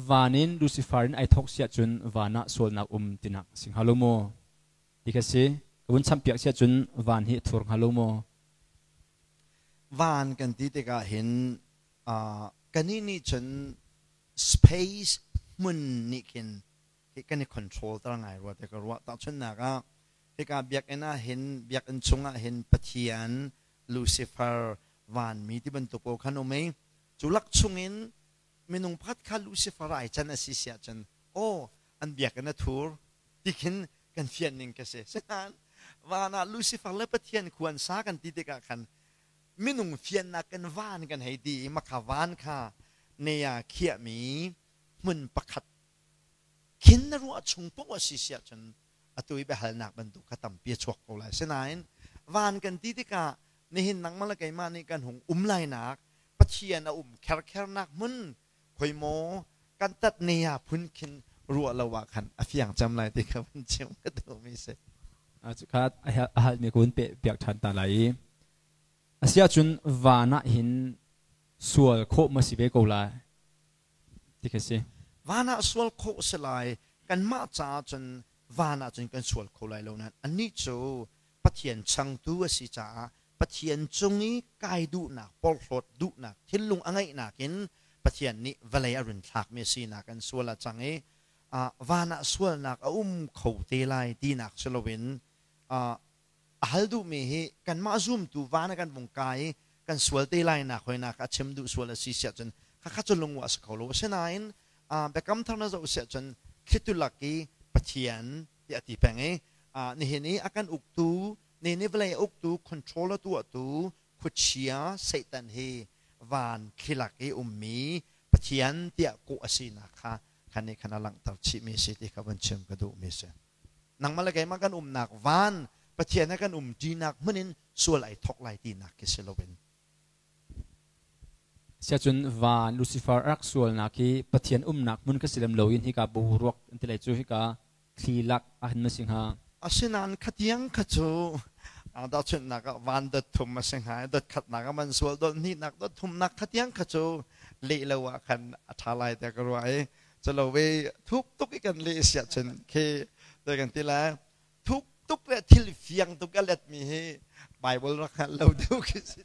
van in Lucifer in ai thawk siah cun van ah sualnak um tinak si hnga lo maw? Ti kha si. Ka vun champiak siah cun van hi a thur hnga lo maw? Van kan ti tikah hin kanih nih cun space hmun nih khin hi kan i control ter ngai rua ti ka ruah. Tahchunhnak ah hika biakinn ah hin biakinn chungah hin Pathian, Lucifer, vanmi ti bantuk pawl khan um i cu lak chungin minung pakhat kha Lucifer ai can a si siah cun aw an biakinn a thur ti khin kan fian ning ka si. Sinain van ah Lucifer le Pathian khu an sa kan ti tikah khan minung fiannak kan van kan hei ti i makha van kha nea khiahmi hmun pakhat khin na ruah chung paoh a si siah cun atu i biahalnak bantuk kha tampi a chuak ko lai. Sinain van kan ti tikah nihin nangmah le keimah nih kan hung um lainak Pathian a um kherkhernak hmun khoi maw kan tat ne ah phun khin ruah lo ah khan a fiang cem lai ti kha van chim ka duhmi si. Kha a halmi kun pe piak ṭhan ta lai i asiahcun van ah hin sual khawh ma si ve ko lai ti kha si. Van ah sual khawh si lai. Kanmah caah cun van ah cun kan sual kho lai lo nain anih cu Pathian changtu a si caah Pathian cung i kai duhnak, porhlawt duhnak thinlung a ngeihnak in Pathian nih vawlei a run thlakmi a sinak in sual a cang i van ah sualnak a um kho te lai tinak si loin a hal duhmi hi kanmah zumtu van ah kan vung kai i kan sual te lai nak hoinak a chim duh sual a si siah cun khakha cu lungwa a si kho lo. Asinain Biakam Thar na zoh siah cun thlitu lak i Pathian tiah a ti peng i nihin i a kan uktu, nihin i vawlei a uktu, control a tuahtu khuachia Satan hi van thlilak i ummi Pathian tiah kawh a sinak kha khan nih khan a langhter chihmi si ti kha van chim ka duhmi si. Nangmah le keimah kan umnak van Pathian he kan um ṭinak hmun in sual ai thawk lai tinak khi si loin. Siacun van Lucifer rak sualnak hi Pathian umnak hmun kha si lem loin hika boruak an ti lai cu hika thli lak ah hin ma si hnga? Asinain khatiang kha cu tahchunhnak ah van dot thum a si hnga i dot khatnak ah man sual, dot hnihnak, dot thumnak khatiang kha cu leh lo ah khan a ṭha lai tiah ka ruah i culo ve thuk tuk i kan leh siah cun khi te kan ti lai thuk Tuk le thil fiang tuk a let mi hi Bible rak hngal lo deuh khi si.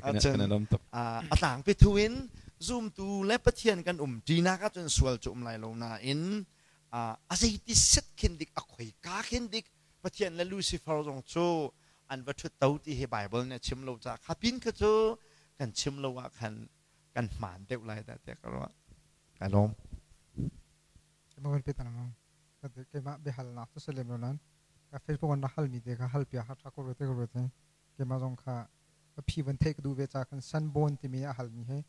A tlangpi thu in zumtu le Pathian kan um ṭinak ahcun sual cu um lai lo nain a zeiti set khin dik a khoika khin dik Pathian le Lucifer zong cu an va ṭhut to ti hi Bible nih a chim lo caah kha pin kha cu kan chim lo ah khan kan hmaan deuh lai dah tiah ka ruah. Ka lawm. Keimah biahalnak cu si lem lo nain ka Facebook an rak halmi te kha halpiak kha ṭha ko rua te ka ruat i keimah zong kha a phi van theih ka duh ve caah khan Sanborn timi a halmi hi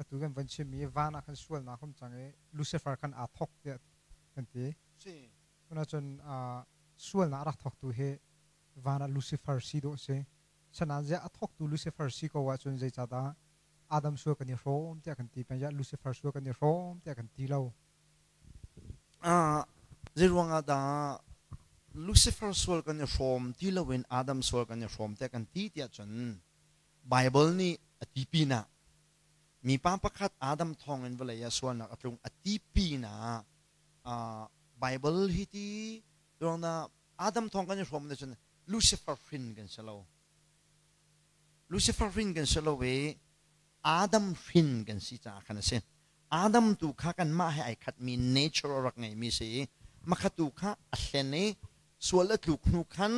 atu kan van chimmi van ah khan sualnak um cang i Lucifer khan aa thawk tiah kan ti. Tunah cun sualnak a rak thawktu hi van ah Lucifer si dawh a si. Sanain ziah a thawktu Lucifer si ko ahcun zeicahdah Adam sual kan i hrawm tiah kan ti peng, ziah Lucifer sual kan i hrawm tiah kan ti lo. Zeiruang ah dah Lucifer sual kan i hrawm ti loin Adam sual kan i hrawm tiah kan ti tiah cun Baibal nih a ti pinah mipa pakhat Adam thawngin vawlei ah sualnak a tlung a ti pinah Baibal hi ti ruangah Adam thawng kan i hrawm na cun Lucifer hrin kan si lo. Lucifer hrin kan si lo i Adam hrin kan si caah khan a si. Adam tu kha kanmah he ai khatmi nature a rak ngeimi si i makhatu kha a hlen i sual a tluk hnu khan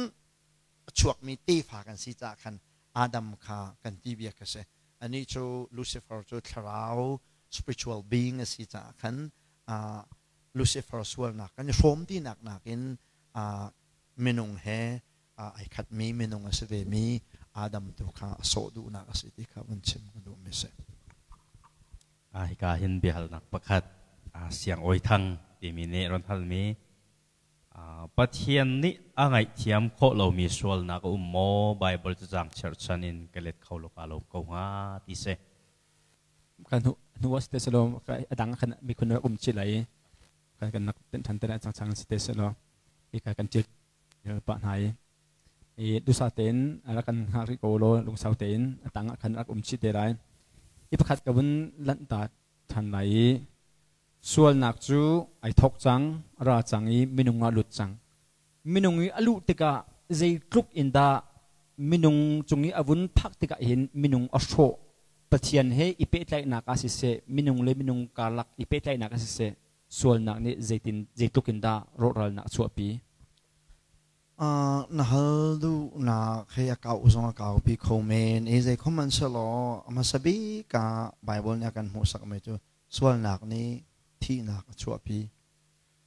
a chuakmi tefa kan si caah khan Adam kha kan ti bia kha si. Anih cu Lucifer cu thlarau spiritual being a si caah khan Lucifer sualnak kan i hrawm tinak nakin minung he ai khatmi minung a si vemi Adam tu kha a sawh duhnak a si ti kha vun chim ka duhmi si. Hika hin biahalnak pakhat Siang Awi Thang timi nih ron halmi Pathian nih a ngaihthiam khawh lomi sualnak a um maw? Bible cacang cherhchan in ka let kho lo ka lo ko hnga ti si. Kan hnu ah site selaw a dang khan mikhun rak um chih lai i kan kan nak ten than te lai chang chang site selaw ika kan ṭil pah hna i dusa tein rak kan hngak rih ko law lungsau tein a tang ah khan rak um chih te lai. I pakhat ka vun lanh ta ṭhan lai i sualnak cu ai thawk cang, ra cang i minung ah lut cang. Minung i a luh tikah zeitluk in dah minung cung i a vun phak tikah hin minung a hrawh. Pathian he i pehtlaihnak ah siseh, minung le minung karlak i pehtlaihnak ah siseh, sualnak nih zeitin zeitluk in dah rawhralnak a chuahpi? Na hal duhnak he a kau zong a kaupi kho men i zei khom hmanhsehlaw a hmasa bik ah Bible nih a kan hmuhsakmi cu sualnak nih thihnak a chuahpi.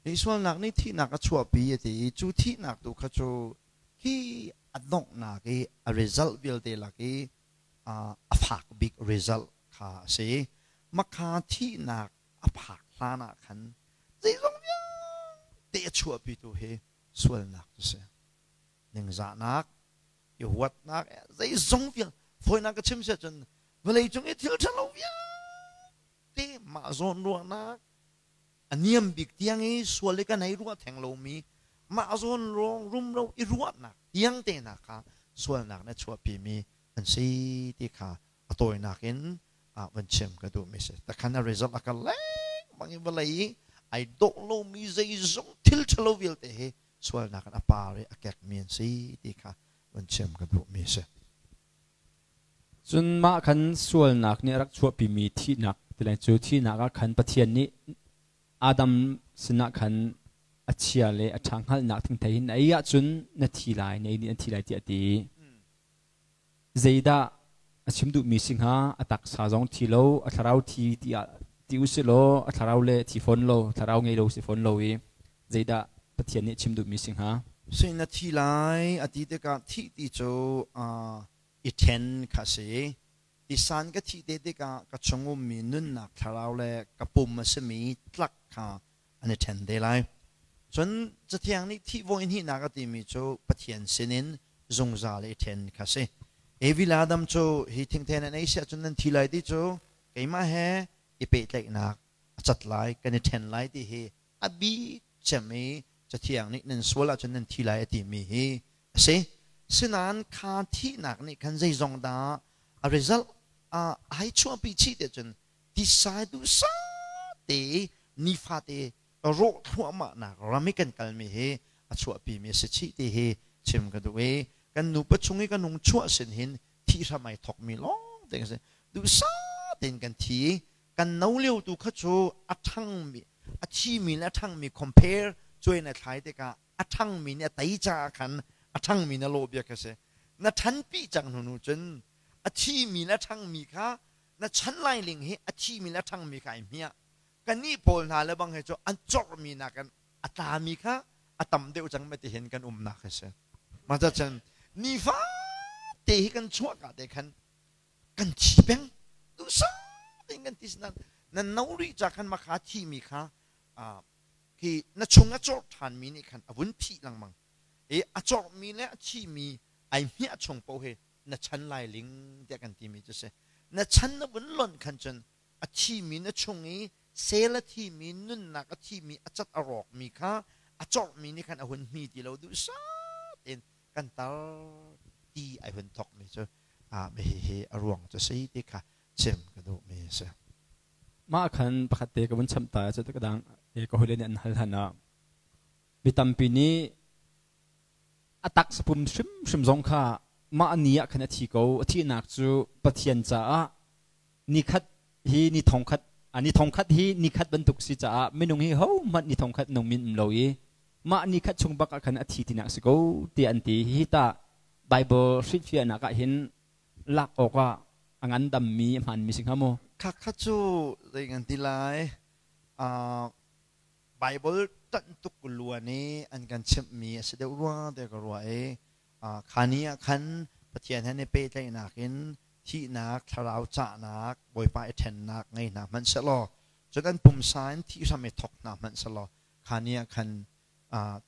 Hi sualnak nih thihnak a chuahpi a ti i cu thihnak tu kha cu hi a donghnak i a result vialte lak i a fak bik result kha a si. Makha thihnak a phak hlan ah khan zeizong vialte a chuahpitu hi sualnak cu si. Ningzahnak, i huatnak, zeizong vial fawinak ka chim si ahcun vawleicung i thil ṭhalo vialte mah zawn ruahnak a niam bik tiang i sual i kan hei ruah theng lomi mah zawn ruang rumro i ruahnak tiang te hna kha sualnak na chuahpimi an si ti kha a tawinak in van chim ka duhmi si. Takhan a result a kal lengmang i vawlei i ai dawh lomi zeizong thil ṭhalo vialte hi sualnak in a par i a kekmi an si ti kha van chim ka duhmi si. Cun mah khan sualnak nih a rak chuahpimi thihnak ti lai cu thihnak ah khan Pathian nih Adam sinah khan a chia le a ṭha hngalhnak thingthei hin na ei ahcun na thi lai, na ei nih na thi lai tiah a ti. Zeidah a chim duhmi si hnga? A taksa zong thi lo, a thlarau thi tiah ti u si law a thlarau le thi fawn lo, thlarau ngei lo si fawn lo i zeidah Pathian nih chim duhmi si hnga? Sui na thi lai a ti tikah thih ti cu i ṭhen kha a si. Tisan ka thih te tikah ka chung ummi nunnak thlarau le ka pum a simi tlak kha an i ṭhen te lai. Cun Cathiang nih thih voi hnihnak a timi cu Pathian sinin zungzal i ṭhen kha a si. Evi le Adam cu hi thingthen an ei si ahcun nan thi lai ti cu keimah he i pehtlaihnak a cat lai, kan i ṭhen lai ti hi a bik cem i Cathiang nih nan sual ahcun nan thi lai a timi hi a si. Sinain kha thihnak nih khan zeizong dah a result a ai chuahpi chih te cun tisai duhsah te nifate rawh thluahmahnak ram i kan kalmi hi a chuahpimi a si chih ti hi chim ka duh i kan nupa chung i kan hung chuah sin hin thih hram ai thokmi lawng te kan si. Duhsah tein kan thi i kan no lio tu kha cu a ṭhangmi a thimi le a ṭhangmi compare cuai na thlai tikah a ṭhangmi nih a tei caah khan a ṭhangmi na lawh bia kha si. Na ṭhanpi cang hnu hnu cun a thimi le a ṭhangmi kha na chan lai ling hi a thimi le a ṭhangmi kha ai hmiah. Kannih pawl hna le bang he cu an corhmi nakin a tlami kha a tam deuh cang ti hin kan umnak hi si. Mah cun nifate hi kan chuahka te khan kan thi peng duhsah tein kan ti sinan na no rih ca khan makha thimi kha khi na chung a corh ṭhanmi nih khan a vun phih lengmang i a corhmi le a thimi ai hmiah chung paoh hi na chan lai ling tiah kan timi cu si. Na chan na vun lonh khan cun a thimi na chung i sel a thimi nunnak a thimi a cat a rawkmi kha a corhmi nih khan a hun hmi ti lo duhsah tein kan tar ti ai hun thokmi cu hihi a ruang cu si ti kha chim ka duhmi a si. Mah khan pakhat te ka vun chamh ta cu ka dang ka hawile nih an hal han ah mi tampi nih a taksapum hrimhrim zong kha mah ni ah khan a thi ko. A thihnak cu Pathian caah nikhat hi ni thongkhat ni thongkhat hi nikhat bantuk si caah minung hi hohmanh ni thongkhat nung min um lo i mah nikhat chung bak ah khan a thi tinak si ko tiah an ti. Hihi tah Bible hrilhfiahnak ah hin lak awkah a ngandammi a hmaanmi si hnga maw? Khakha cu zei ngan ti lai? Bible ṭanh tuk luan i an kan chimhmi a si deuh rua tiah ka ruah i kha ni ah khan Pathian he i pehtlaihnak in thihnak, thlarau cahnak, Bawipa i ṭhennak ngei hna hmanh sehlaw cun an pumsa in thih hram i thawk hna hmanh sehlaw kha ni ah khan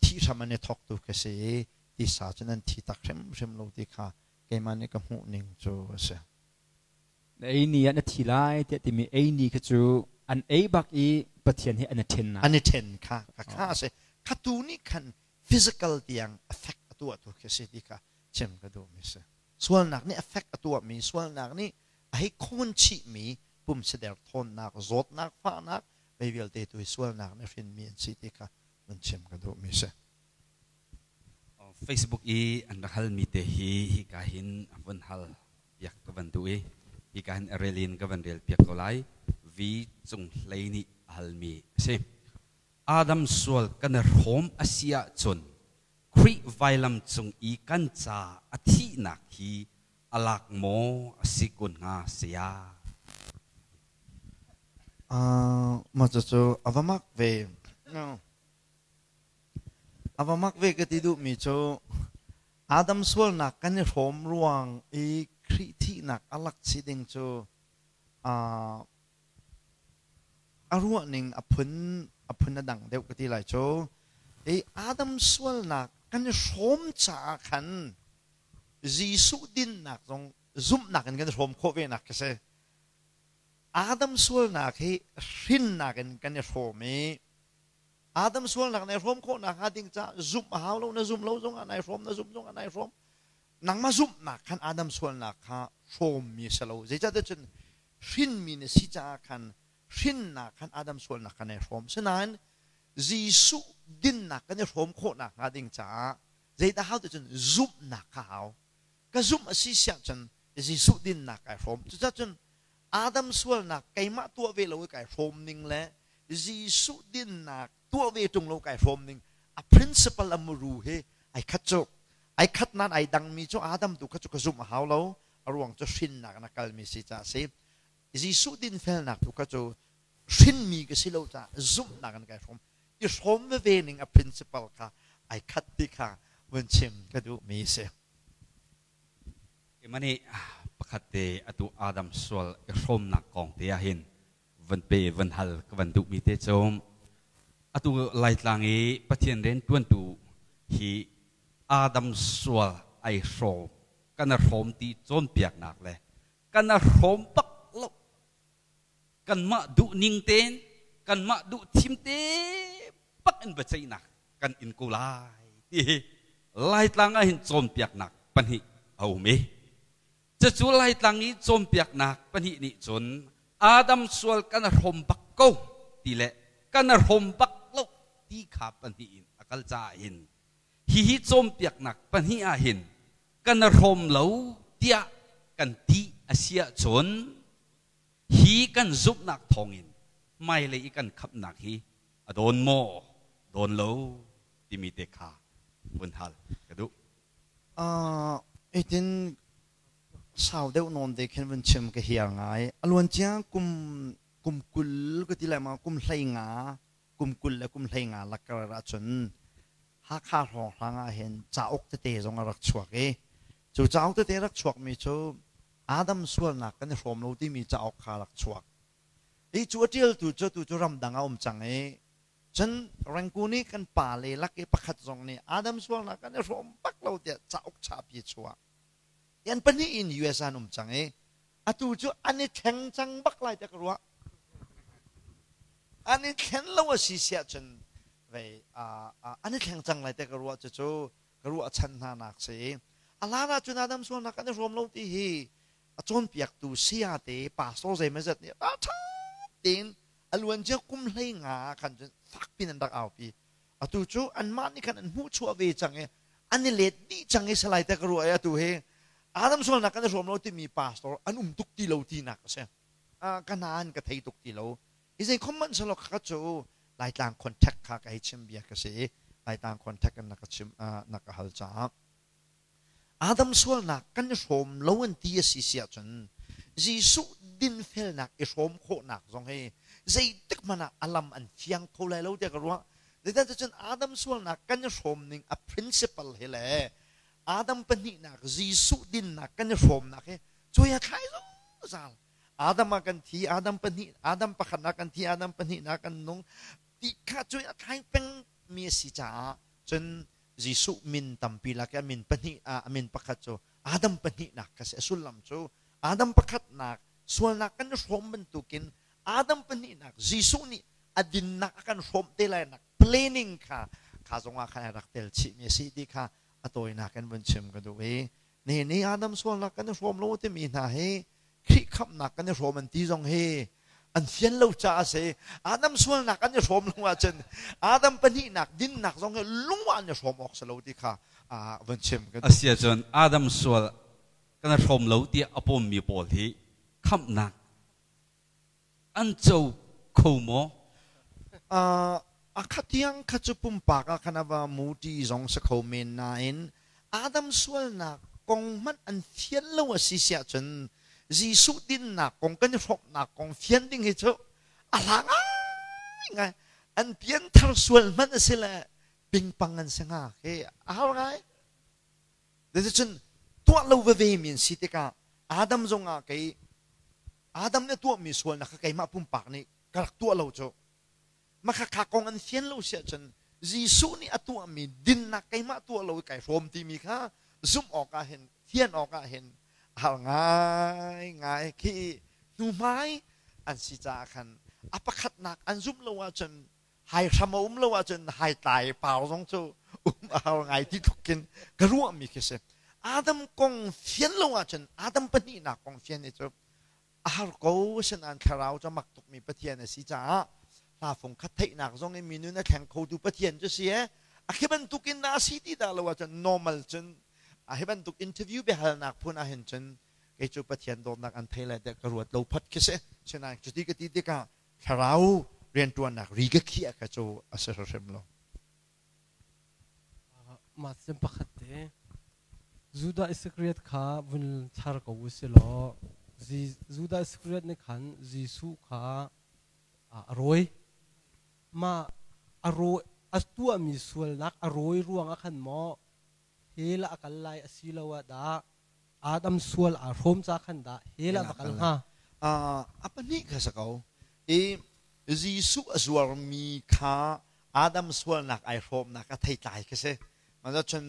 thih hram an i thawktu khi si i tisa cun an thi tak hrimhrim lo ti kha keimah nih ka hmuh ning cu a si. Na ei ni ah na thi lai tiah timi ei ni kha cu an ei bak i Pathian he an i ṭhennak. An i ṭhen kha kha a si. Kha tu nih khan physical tiang affect a tuahtu khi si ti kha chim ka duhmi si. Sualnak nih affect a tuahmi, sualnak nih a hei khawn chihmi pumsader thawnnak, zawtnak, fahnak, mei vialte tu hi sualnak nih hrinmi an si ti kha vun chim ka duhmi si. Facebook i an rak halmi te hi hika hin vun hal piak ka van duh i hika hin rel in ka van rel piak ko lai. V cung hlei nih a halmi a si. Adam sual kan i hrawm a si ahcun Khrih vailam cung i kan ca a thihnak hi a lak maw a si kun hnga saya? Mah cucu a va mak ve. A va mak ve ka ti duhmi cu Adam sualnak kan i hrawm ruang i Khrih thihnak a lak si ding cu a ruahning a phun a phun a dang deuh ka ti lai cu. I Adam sualnak kan i hrawm caah khan Jesuh dinnak zong zumhnak in kan i hrawm khawh ve nak khi si. Adam sualnak hi hrinnak in kan i hrawm i Adam sualnak nai hrawm khawh nakhnga ding caah zumh a hau lo, na zumh lo zongah nai hrawm, na zumh zongah nai hrawm. Nangmah zumhnak khan Adam sualnak kha hrawmmi a si lo. Zeicahtiah cun hrinmi na si caah khan hrinnak khan Adam sualnak kha nai hrawm. Sinain Jesuh dinnak kan i hrawm khawh nakhnga ding caah zeidah hau ti cun zumhnak kha hau. Ka zumh a si siah cun Jesuh dinnak kai hrawm. Cucaah cun Adam sualnak keimah tuah ve lo i kai hrawm ning le Jesuh dinnak tuah ve ṭung lo kai hrawm ning a principle a muru hi ai khat cu. Ai khat nain ai dangmi cu Adam tu kha cu ka zumh a hau lo. A ruang cu hrinnak in a kalmi si caah a si. Jesuh dinfelnak tu kha cu hrinmi ka si lo caah zumhnak in kai hrawm. I hrawm veve ning a principle kha ai khat ti kha vun chim ka duhmi si. Keimah nih pakhat te atu Adam sual i hrawmnak kong te ah hin van pe van hal ka van duhmi te cu atu Laitlang i Pathian rian ṭuantu hi Adam sual ai hrawm kan i hrawm ti cawnpiaknak le kan i hrawm bak lo kanmah duh ning tein kanmah duh thim te bak in biaceihnak kan in ko lai ti hi Laitlang ah hin cawnpiaknak pahnih a um i cucu Laitlang i cawnpiaknak pahnih nih cun Adam sual kan hrawm bak ko ti le kan hrawm bak lo ti kha pahnih in a kal caah hin Hihi cawnpiaknak pahnih ah hin kan hrawm lo tiah kan ti a si ahcun hi kan zumhnak thawngin hmailei i kan khamhnak hi a dawn maw dawn lo timi te kha vun hal ka duh. Itin sau deuh nawn te khin vun chim ka hiar ngai. A luancia kum kum 20 ka ti lai ma, kum 15, kum 20 le kum 15 lakar ahcun Hakha hrawnghrang ah hin cauk tete zong a rak chuak i cu cauk tete rak chuakmi cu Adam sualnak kan i hrawm lo timi cauk kha rak chuak. I cu a ṭialtu cu tu cu ramdang a um cang i cun Rangoon i kan pa le lak i pakhat zong nih Adam sualnak kan i hrawm bak lo tiah cauk chapi chuah. An pahnih in US an um cang i atu cu an i thleng cang bak lai tiah ka ruah. An i thlen lo a si siah cun vei an i thleng cang lai tiah ka ruah. Cucu ka ruah chan hna nak si. A hlan ah cun Adam sualnak kan i hrawm lo ti hi a cawnpiaktu saya te pastor zeimawzat nih a ṭha tein a luancia kum 15 ah khan cun fak pin an rak aupi. Atu cu anmah nih khan an hmuhchuah ve cang i an i let dih cang i salai te ka ruah i atu hi Adam sualnak kan i hrawm lo timi pastor an um tuk ti lo tinak a si. Ka hna an ka thei tuk ti lo. I zei khom hmanh selaw kha cu Laitlang contact kha ka hei chim bia ka si i Laitlang contact in na ka chim na ka hal caah Adam sualnak kan i hrawm lo an ti a si si ahcun Jesuh dinfelnak i hrawm khawhnak zong hi zeitik hmanh ah a lam an fiang kho lai lo tiah ka ruah. Zeitin cun Adam sualnak kan i hrawm ning a principle hi le Adam pahnihnak Jesuh dinnak kan i hrawmnak hi cuai a thlai zungzal. Adam ah kan thi, Adam pahnih, Adam pakhatnak kan thi, Adam pahnihnak kan nung ti kha cuai a thlai peng mi a si caah cun Jesuh min tampi lak i a min pahnih ah a min pakhat cu Adam pahnihnak kha si. A sullam cu Adam pakhatnak sualnak kan i hrawm bantukin Adam pahnihnak Jesuh nih a dinnak a kan hrawm te lai nak planning kha kha zongah khan a rak tel chihmi a si ti kha a tawinak in vun chim ka duh i ni ni Adam sualnak kan i hrawm lo timi hna hi Khrih khamhnak kan i hrawm an ti zong hi an fian lo caah a si. Adam sualnak an i hrawm lo ahcun Adam pahnihnak dinnak zong hi lung ah an i hrawm awk si lo ti kha vun chim ka duh. Asiahcun Adam sual kan i hrawm lo tiah a pawmmi pawl hi khamhnak an co kho maw? A kha tiang kha cu pumpak ah khan a va muti zong si kho men nain Adam sualnak kong hmanh an fian lo a si siah cun Jesuh dinnak kong kan i hrawmhnak kong fian ding hi cu a hla ngaingai. An pianthar sual hmanh a si le pingpang an si hnga khi a har ngai. Cun tuah lo veve mi an si tikah Adam zongah kei Adam nih tuahmi sualnak kha keimah pumpak nih ka rak tuah lo cu makhakha kong an fian lo si ahcun Jesuh nih a tuahmi dinnak keimah tuah lo i kai hrawm timi kha zumh awk ah hin fian awk ah hin a har ngaingai khi hnuhmai an si caah khan a pakhatnak an zumh lo ahcun hai hram a um lo ahcun hai tlai par zong cu um a har ngai ti tluk khin ka ruahmi khi si. Adam kong fian lo ahcun Adam pahnihnak kong fian hi cu a har ko. Asinain thlarau cu mak tukmi Pathian a si caah hla fung khat theihnak zong in mi nun a thleng khotu Pathian cu si e a khi bantukin dah a si ti dah lo ahcun normal cun a hi bantuk interview biahalnak phun ah hin cun kei cu Pathian dawtnak an thei lai tiah ka ruat lo phat khi si. Sinain cuti ka ti tikah thlarau rianṭuannak ri ka khiah kha cu a si hrim lo. Mah cem pakhat te Judah Iscariot kha vun char ko u si law Judah Iscariot nih khan Jesuh kha a rawi. Mah a rawi a tuahmi sualnak a rawi ruangah khan maw hell ah a kal lai asiloah dah Adam sual aa hrawm ca khan dah hell ah va kal hnga? A pahnih kha si ko. I Jesuh a zuarmi kha Adam sualnak ai hrawmnak a theitlai khi si. Mah cun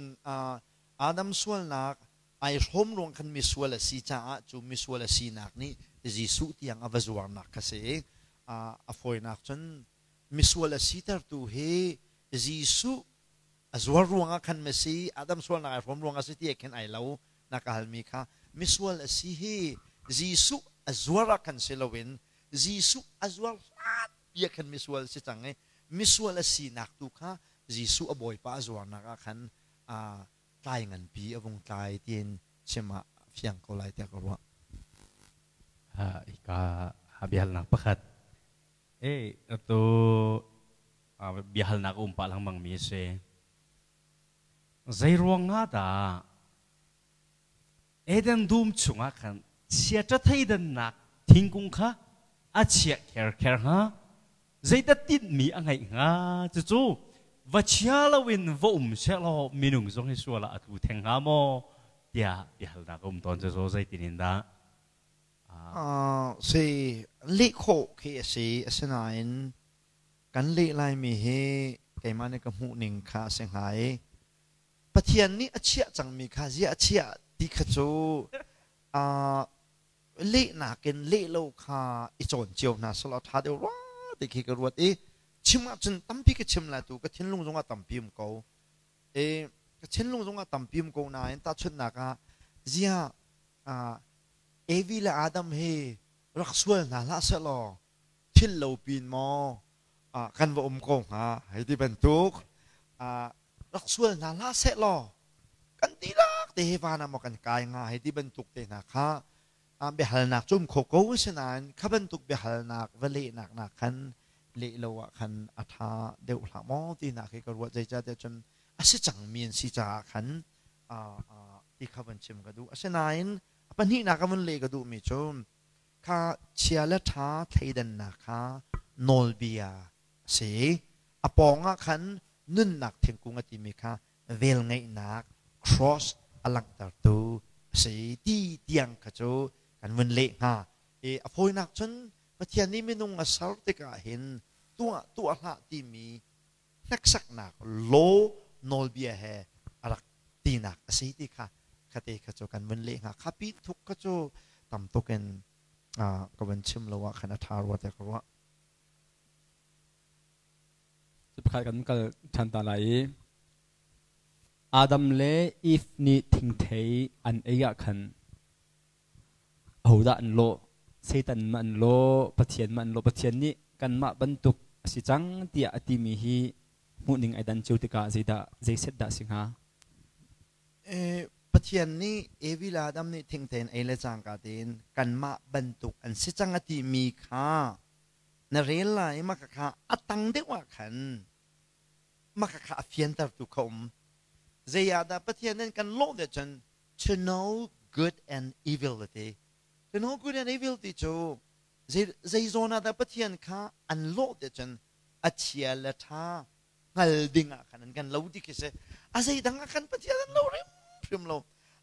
Adam sualnak ai hrawm ruang khan misual a si caah cu misual a sinak nih Jesuh tiang a va zuarnak kha si. A fawinak cun misual a sitertu hi Jesuh a zuar ruangah khan Messi Adam sualnak ai hrawm ruangah si ti khin ai lo. Na ka halmi kha misual a si hi Jesuh a zuar ah khan si loin Jesuh a zuar hlan pi ah khan misual si cang i misual a sinak tu kha Jesuh a Bawipa a zuarnak ah khan Tlai nganpi a vung tlai tiin chim ah fiang ko lai tiah ka ruah. Hika biahalnak pakhat. E atu biahalnak um pah lengmang mi a si. Zei ruangah dah Eden dum chungah khan chiaṭa theidannak thingkung kha a chiah kherkher hnga? Zeidah tinhmi a ngeih hnga? Cucu va chia loin va um sehlaw minung zong hi sual ah a tlu theng hnga maw? tiah biahalnak a um tawn. Cucu zeitin in dah? Si leh khawh khi a si. Asinain kan leh laimi hi keimah nih ka hmuhning kha a si hnga i Pathian nih a chiah cangmi kha ziah a chiah ti kha cu lehnak in leh lo kha i cawn cio hna selaw ṭha deuh rua ti khi ka ruat i chim ahcun tampi ka chim lai tu ka thinlung zongah tampi um ko. I ka thinlung zongah tampi um ko nain tahchunhnak ah ziah Evi le Adam hi rak sual hna hlah sehlaw thil lo pin maw kan va um ko hnga hei ti bantuk rak sual hna hlah sehlaw kan dihlak te hi van ah maw kan kai hnga hei ti bantuk te hna kha biahalnak cu um kho ko asinain kha bantuk biahalnak va lehnak nak khan leh lo ah khan a ṭha deuh hlah maw tinak hi ka ruah. Zeicahtiah cun a si cangmi an si caah khan ti kha van chim ka duh. Asinain a pahnihnak a vun leh ka duhmi cu kha chia le ṭha thleidannak kha nawlbia a si. A pawngah khan nunnak thingkung a timi kha velngeihnak cross a langhtertu a si ti tiang kha cu kan vun leh hnga. I a fawinak cun Pathian nih minung a ser tikah hin tuah tuah hlah timi hneksaknak law nawlbia he a rak tinak a si ti kha khate kha cu kan vun leh hnga. Kha pi thuk kha cu tam tuk in ka vun chim lo ah khan a ṭha rua tiah ka ruah. Pakhat kan kal ṭhan ta lai i Adam le Eve nih thingthei an ei ah khan ahodah an lawh? Satan ma an lawh? Pathian ma an lawh? Pathian nih kanmah bantuk a si cang tiah a timi hi hmuhning ai dan cio tikah zeidah zeiset dah si hnga? Pathian nih Evi le Adam nih thingthei an ei le cangka tein kanmah bantuk an si cang a timi kha na rel lai i mah kha a tang deuh ah khan mah kha a fiantertu kha um. Zei ah dah Pathian nih kan lawh deuh cun to know good and evil ti. To know good and evil ti cu zei zawn ah dah Pathian kha an lawh deuh cun a chia le ṭha hngal ding ah khan an kan lo ti khi si. A zeidang ah khan Pathian an lo hrimhrim lo.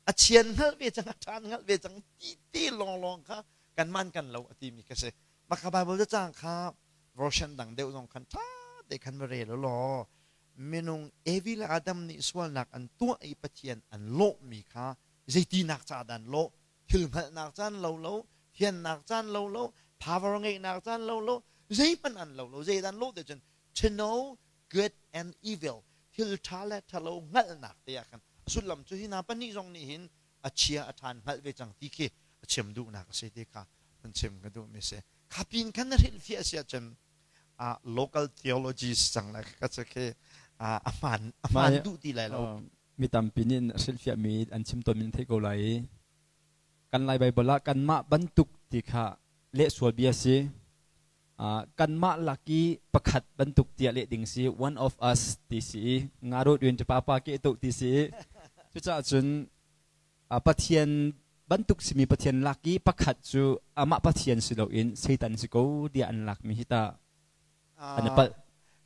A chian hngalh ve cang, a ṭha hngalh ve cang ti ti lawnglawng kha kanmah kan lo a timi kha si. Mah kha Bible cacang kha version dang deuh zong khan ṭha te khan va rel u law minung Evi le Adam nih sualnak an tuah i Pathian an lawhmi kha zeitinak ca dah an lawh? Thil hngalhnak caan lo lo, thiannak caan lo lo, power ngeihnak caan lo lo, zeihmanh an lo lo. Zeidah an lawh ti cun to know good and evil, thil ṭha le ṭhalo hngalhnak te ah khan a sullam cu hi hna pahnih zong nih hin a chia a ṭhan hngalh ve cang ti khi a chim duhnak a si ti kha hun chim ka duhmi si. Kha pin khan na hrilhfiah si ahcun local theologies cang lai ka cu khi a hmaan a hmaan duh ti lai lo. Mi tampi nih hrilhfiahmi an chim tawnmi nan theih ko lai i kan Lai Baibal ah kanmah bantuk ti kha leh sual bia si. Kanmah lak i pakhat bantuk tiah leh ding si, one of us ti si i nga rawt uen pa pa ke to ti si. Cucaah cun Pathian bantuk simi Pathian lak i pakhat cu amah Pathian si loin Satan si ko tiah an lakmi hi ta an i palh.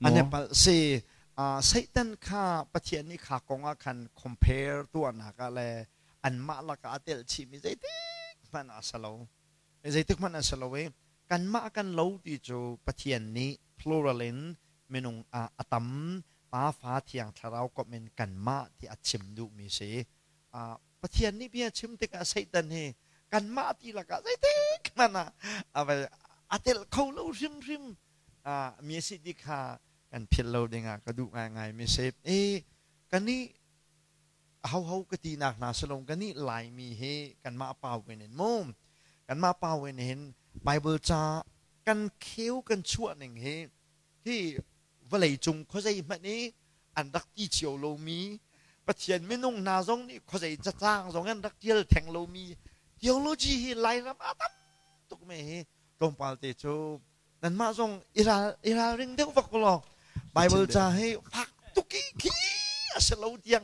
An i palh si. Satan kha Pathian nih kha kong ah khan compare tuahnak ah le anmah lakah a telh chihmi zeitik hmanh ah a si lo. Zeitik hmanh a si lo i kanmah kan lo ti cu Pathian nih plural in minung ah a tam Pa Fa Thiang Thlarau komh in kanmah ti a chim duhmi si. Pathian nih bia chim tikah Satan hi kanmah ti lakah zeitik hmanh ah a telh kho lo hrimhrim mi a si ti kha kan philh lo dingah ka duh ngaingai mi si. I kanih ahoho ka tinak hna silong kanih Laimi hi kanmah pawin in mu kanmah pawin hin Bible ca kan kheu kan chuah ning hi hi vawlei cung khuazei hmanh i an rak ti cio lomi. Pathian minung hna zong nih khuazei cacang zong an rak tial theng lomi theology hi Lairam ah tam tuk me hi tlawmpal te cu nanmah zong i ralring deuh vak law Bible ca hi fak tuk i khi a si lo tiang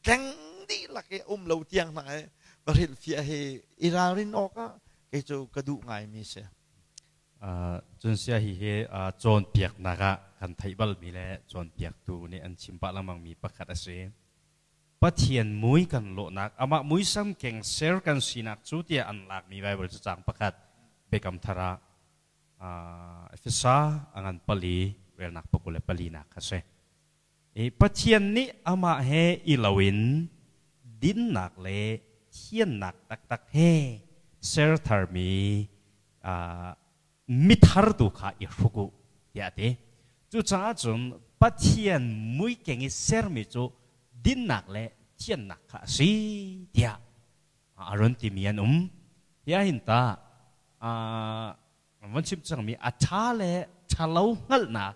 tleng dihlak i um lo tiang hna i va hrilhfiah hi i ralrin awk ah kei cu ka duh ngaimi si. Cun sia hi hi cawnpiaknak ah kan theih balmi le cawnpiaktu nih an chim pah lengmangmi pakhat a si. Pathian mui kan lawhnak, amah muisam keng ser kan sinak cu tiah an lakmi Baibal cacang pakhat Biakam Thar ah Efesa a ngan pali relnak pakul le palinak kha si. I Pathian nih amah he i loin dinnak le thiannak taktak he ser tharmi mithar tu kha i hruk u tiah a ti. Cucaah cun Pathian muikeng i sermi cu dinnak le thiannak kha a si tiah a run timi an um. Hi ahhin tah van chim cangmi a ṭha le ṭhalo hngalhnak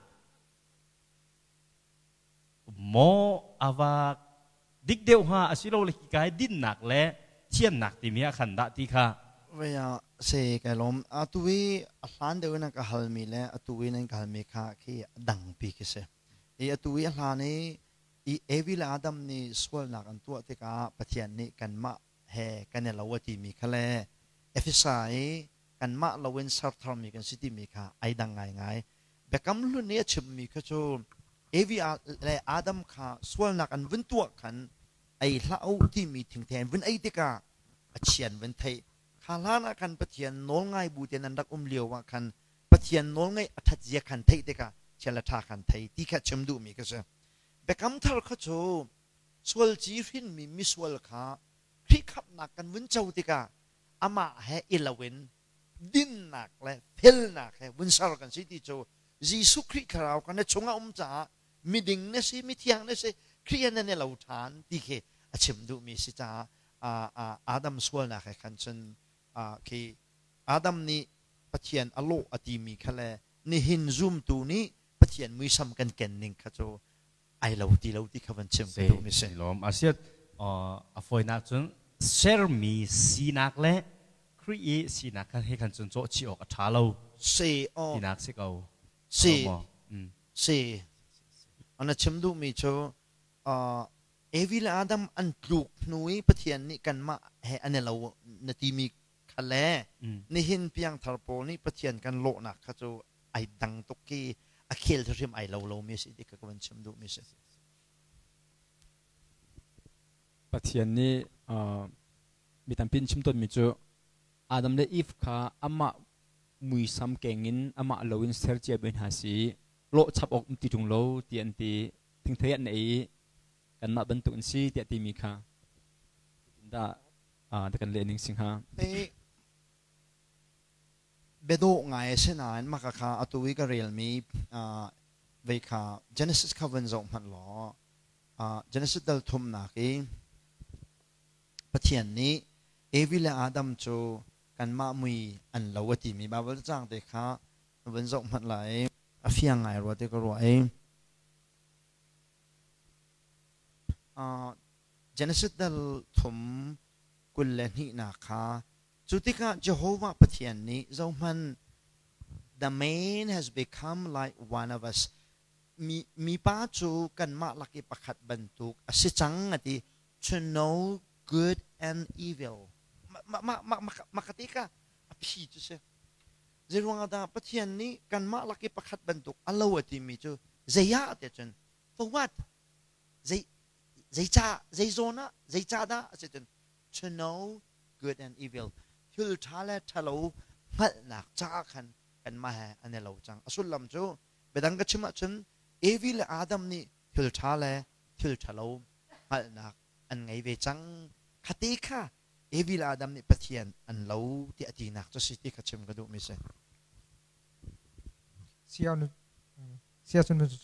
maw a va dik deuh hnga asilole hika i dinnak le thiannak timi ah khan dah ti kha Vei ah se kai lawm. Atu i a hlan deuh in a ka halmi le atu i nan ka halmi kha khi a dangpi khi si. I atu i a hlan i i Evi le Adam nih sualnak an tuah tikah Pathian nih kanmah he kan i lo a timi kha le Efesa i kanmah loin ser tharmi kan si timi kha ai dang ngaingai. Biakam Hlun i a chimmi kha cu Evi le Adam kha sualnak an vun tuah khan ei hlah u timi thingthei an vun ei tikah a chian vun theih. Kha hlan ah khan Pathian nawlngai bu tein an rak um lio ah khan Pathian nawlngaih a ṭhat zia khan theih tikah chia le ṭha khan thei ti kha chim duhmi ka si. Biakam Thar kha cu sualci hrinmi misual kha Khrih khamhnak kan vun co tikah amah he i loin dinnak le felnak he vun ser kan si ti cu Jesuh Khrih thlarau kha na chungah um caah miding na si, mithiang na si, Khrih he nan i lo ṭhan ti khi a chim duhmi si caah Adam sualnak he khan cun khi Adam nih Pathian a lawh a timi kha le nihin zumtu nih Pathian muisam kan ken ning kha cu ai lo ti lo ti kha van chim ka duhmi si. Lawm asiat a fawinak cun sermi sinak le Khrih i sinak kha he khan cun cawh chih awk a ṭha lo. Si aw. Tinak si ko. Si. Si. Ana chim duhmi cu Evi le Adam an tluk hnu i Pathian nih kanmah he an i lo na timi kha le nihin piangthar pawl nih Pathian kan lawhnak kha cu ai dang tuk khi a khel hrim ai lo lomi a si ti kha ka van chim duhmi si. Pathian nih mi tampi in chim tawnmi cu Adam le Eve kha amah muisam keng in amah lo in ser cia mi hna si lawh chap awk um ti ṭung lo ti an ti thingthei an ei i kanmah bantuk an si tiah timi kha dah kan leh ning si hnga. Biadawh ngai a si nain maka kha atu i ka relmi vei kha Genesis kha van zoh hmanh law Genesis dal thumnak i Pathian nih Evi le Adam cu kanmah mui an lo a timi Baibal cacang te kha van zoh hmanh lai a fiang ngai rua ti ka ruah i Genesis dal thum 22nak kha Cu tikah Jehovah Pathian nih zohhmanh, the man has become like one of us. Mi, mipa cu kanmah lak i pakhat bantuk a si cang a ti. To know good and evil. Ma, ma, ma, ma, ma ka ti ka a phi cu si. Zeiruang ah dah Pathian nih kanmah lak i pakhat bantuk a lo a timi cu zei ah ti cun for what? Zei zeicah zei zawn ah zeicah dah a si cun to know good and evil thil ṭha le ṭhalo hngalhnak caah khan kanmah he an i lo cang. A sullam cu biadang ka chim ahcun Evi le Adam nih thil ṭha le thil ṭhalo hngalhnak an ngei ve cang. Khate kha Evi le Adam nih Pathian an lo tiah tinak cu si ti kha chim ka duhmi si. Sia cun cu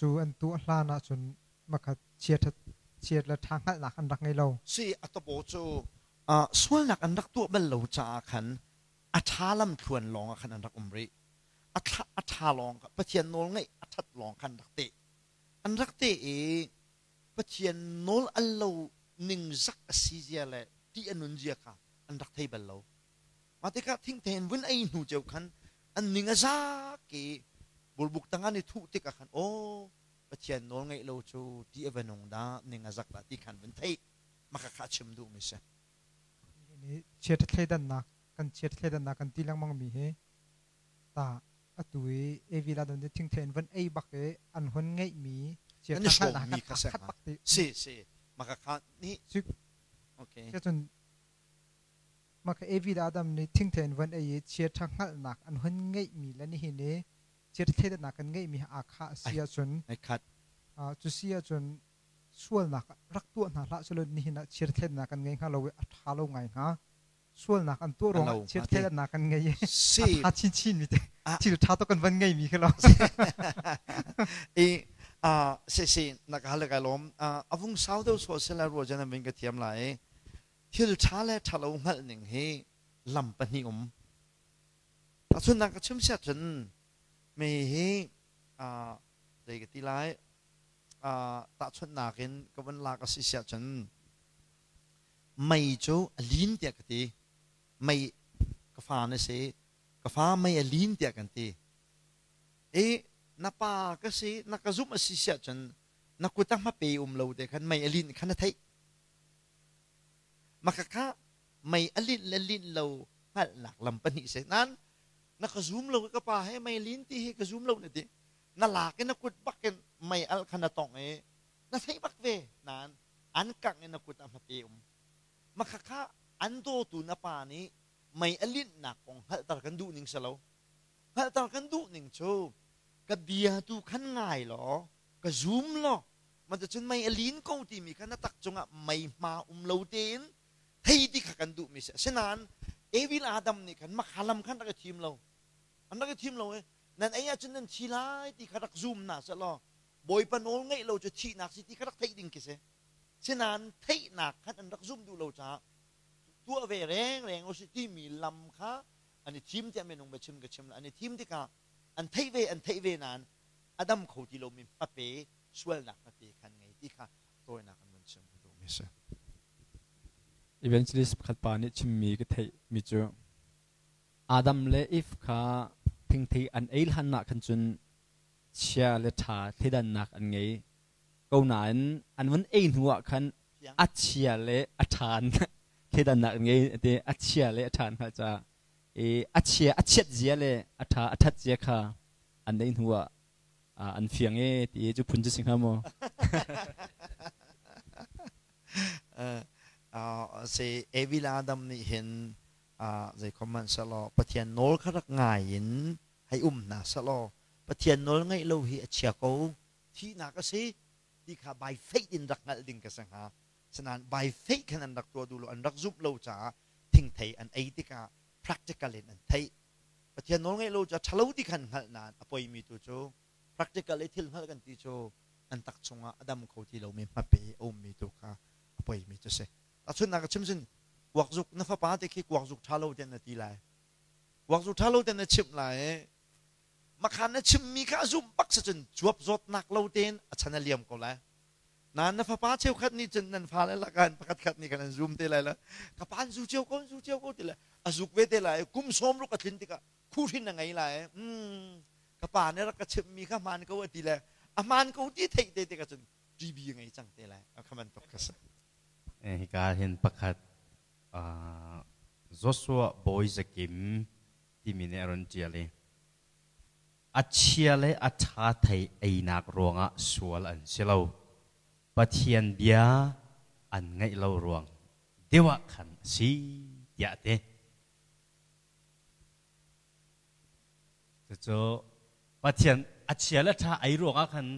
cu an tu a hlan ahcun makhat chiat chiat le ṭha hngalhnak an rak ngei lo. Si a tapaw cu sualnak an rak tuah bal lo caah khan a ṭha lamthluan lawng ah khan an rak um rih. A ṭha lawng Pathian nawl ngaih a ṭhat lawng khan rak teh. An rak teh i Pathian nawl al lo ningzak a si zia le ṭih a nun zia kha an rak thei bal lo. Mah tikah thingthei in vun ei hnu ceu khan an ning a zak i burbuk tang an i thuh tikah khan aw Pathian nawl ngeih lo cu ṭih a va nung dah ning a zak dah ti khan vun theih maka kha a chim duhmi si. Chiat thleidannak kan chiat thleidannak kan ti lengmang mi hi ta atu i Evi la don thingthei in van ei bak i an hun ngeihmi chiat an hrawmmi kha khat bak ti si si maka kha ni okay cun maka Evi la Adam nih thingthei in van ei i chiat tha hngalhnak an hun ngeihmi le nihin i chiat thleidannak kan ngeihmi aa kha a si ahcun ai khat cu si ahcun sualnak rak tuah hna hlah selaw nihin ah chiatthlennak kan ngei hnga lo i a ṭha lo ngai hnga. Sualnak an tuah ruangah chiatthlennak kan ngei i a ṭha chinchin mi te thil ṭha tuk kan van ngei mi khi lo. I si si na ka hal kai lawm a vung sau deuh sawh sela ruah jan an ka thiam lai thil ṭha le ṭha lo hngalh ning hi lam pahnih um tahchunnak ka chim siah cun mi hi zei ka ti lai tahchunhnak in ka vun lak a si siah cun mei cu a lin tiah ka ti mei ka fa na si ka fa mei a lin tiah kan ti i na pa ka si na ka zumh a si siah cun na kut ah hmape um lo te khan mei a lin khan na theih maka kha mei a linh le linh lo hngalhnak lam pahnih si nan na ka zum lo ka pa he mei lin ti hi ka zum lo na ti na lak in na kut bak in mei al kha na tongh i na theih bak ve nain an kangh in na kut ah hmape um makhakha an dawtu na pa nih mei a linhnak kong hngalhter kan duh ning si lo hngalhter kan duh ning cu ka bia tu khan ngai law ka zum law cun mei a lin ko timi kha na tak cungah mei hma um lo tein thei ti kha kan duhmi si asinain Evil Adam nih khan makhalam khan rak i thim lo an rak i thim lo i nan ei ahcun nan thi lai ti kha rak zum hna sehlaw Bawipa nawl ngeih lo cu thihnak si ti kha rak theih ding khi si. Sinain theihnak khan an rak zumh duh lo caah tuah ve rengreng usih timi lam kha an i thim tiah minung biachim ka chim an i thim tikah an theih ve an theih ve nain a dam kho ti lomi hmape sualnak hmape khan ngei ti kha tawinak an vun chim ka duhmi si. Evangelist pakhat pa nih chimmi ka theih mi cu Adam le Eve kha thingthei an ei hlan ah khan cun chia le ṭha thleidannak an ngei ko nain an vun ei hnu ah khan a chia le a ṭha thleidannak an ngei ti a chia le a ṭha an hngalh caah i a chia a chiat zia le a ṭha a ṭhat zia kha an ei hnu ah an fiang e ti cu phun cu si hnga maw? Si Evil Adam nih hin zeikhom hmanh sehlaw Pathian nawl kha rak ngai in hei um hna sehlaw Pathian nawl ngaih lo hi a chia ko thihnak a si ti kha by faith in rak hngalh ding ka si hnga sinain by faith khan an rak tuah duh lo an rak zumh lo caah thingthei an ei tikah practical in an theih Pathian nawl ngaih lo cu a ṭhalo ti khan hngalh nain a poimi tu cu practical i thil hngalh kan ti cu an tak chungah a dam kho ti lomi hmape a ummi tu kha a poimi cu si Tahchunhnak ka chim cun kuakzuk na fapa te khi kuakzuk ṭha lo ten na ti lai. Kuakzuk ṭha lo ten na chimh lai i makhan na chimmi kha a zumh bak si cun cuap zawtnak lo tein a chan a liam ko lai. Nain na fapa cheukhat nih cun nan fale lakah in pakhat khat nih khan an zum te lai lo. Ka pa an zu cio ko, an zu cio ko ti le a zuk ve te lai. Kum 60 a tlin tikah khuhrin a ngei lai. Ka pa nih rak ka chimhmi kha hmaan ko a ti le a hmaan ko ti theih te tikah cun TB ngei cang te lai. Kha bantuk kha si. Hika hin pakhat Joshua Bawi Zakim timi nih a run ṭial i a chia le a ṭha thei einak ruangah sual an si lo. Pathian bia an ngaih lo ruang deuh ah khan a si tiah a ti. Cucu Pathian a chia le ṭha ei ruangah khan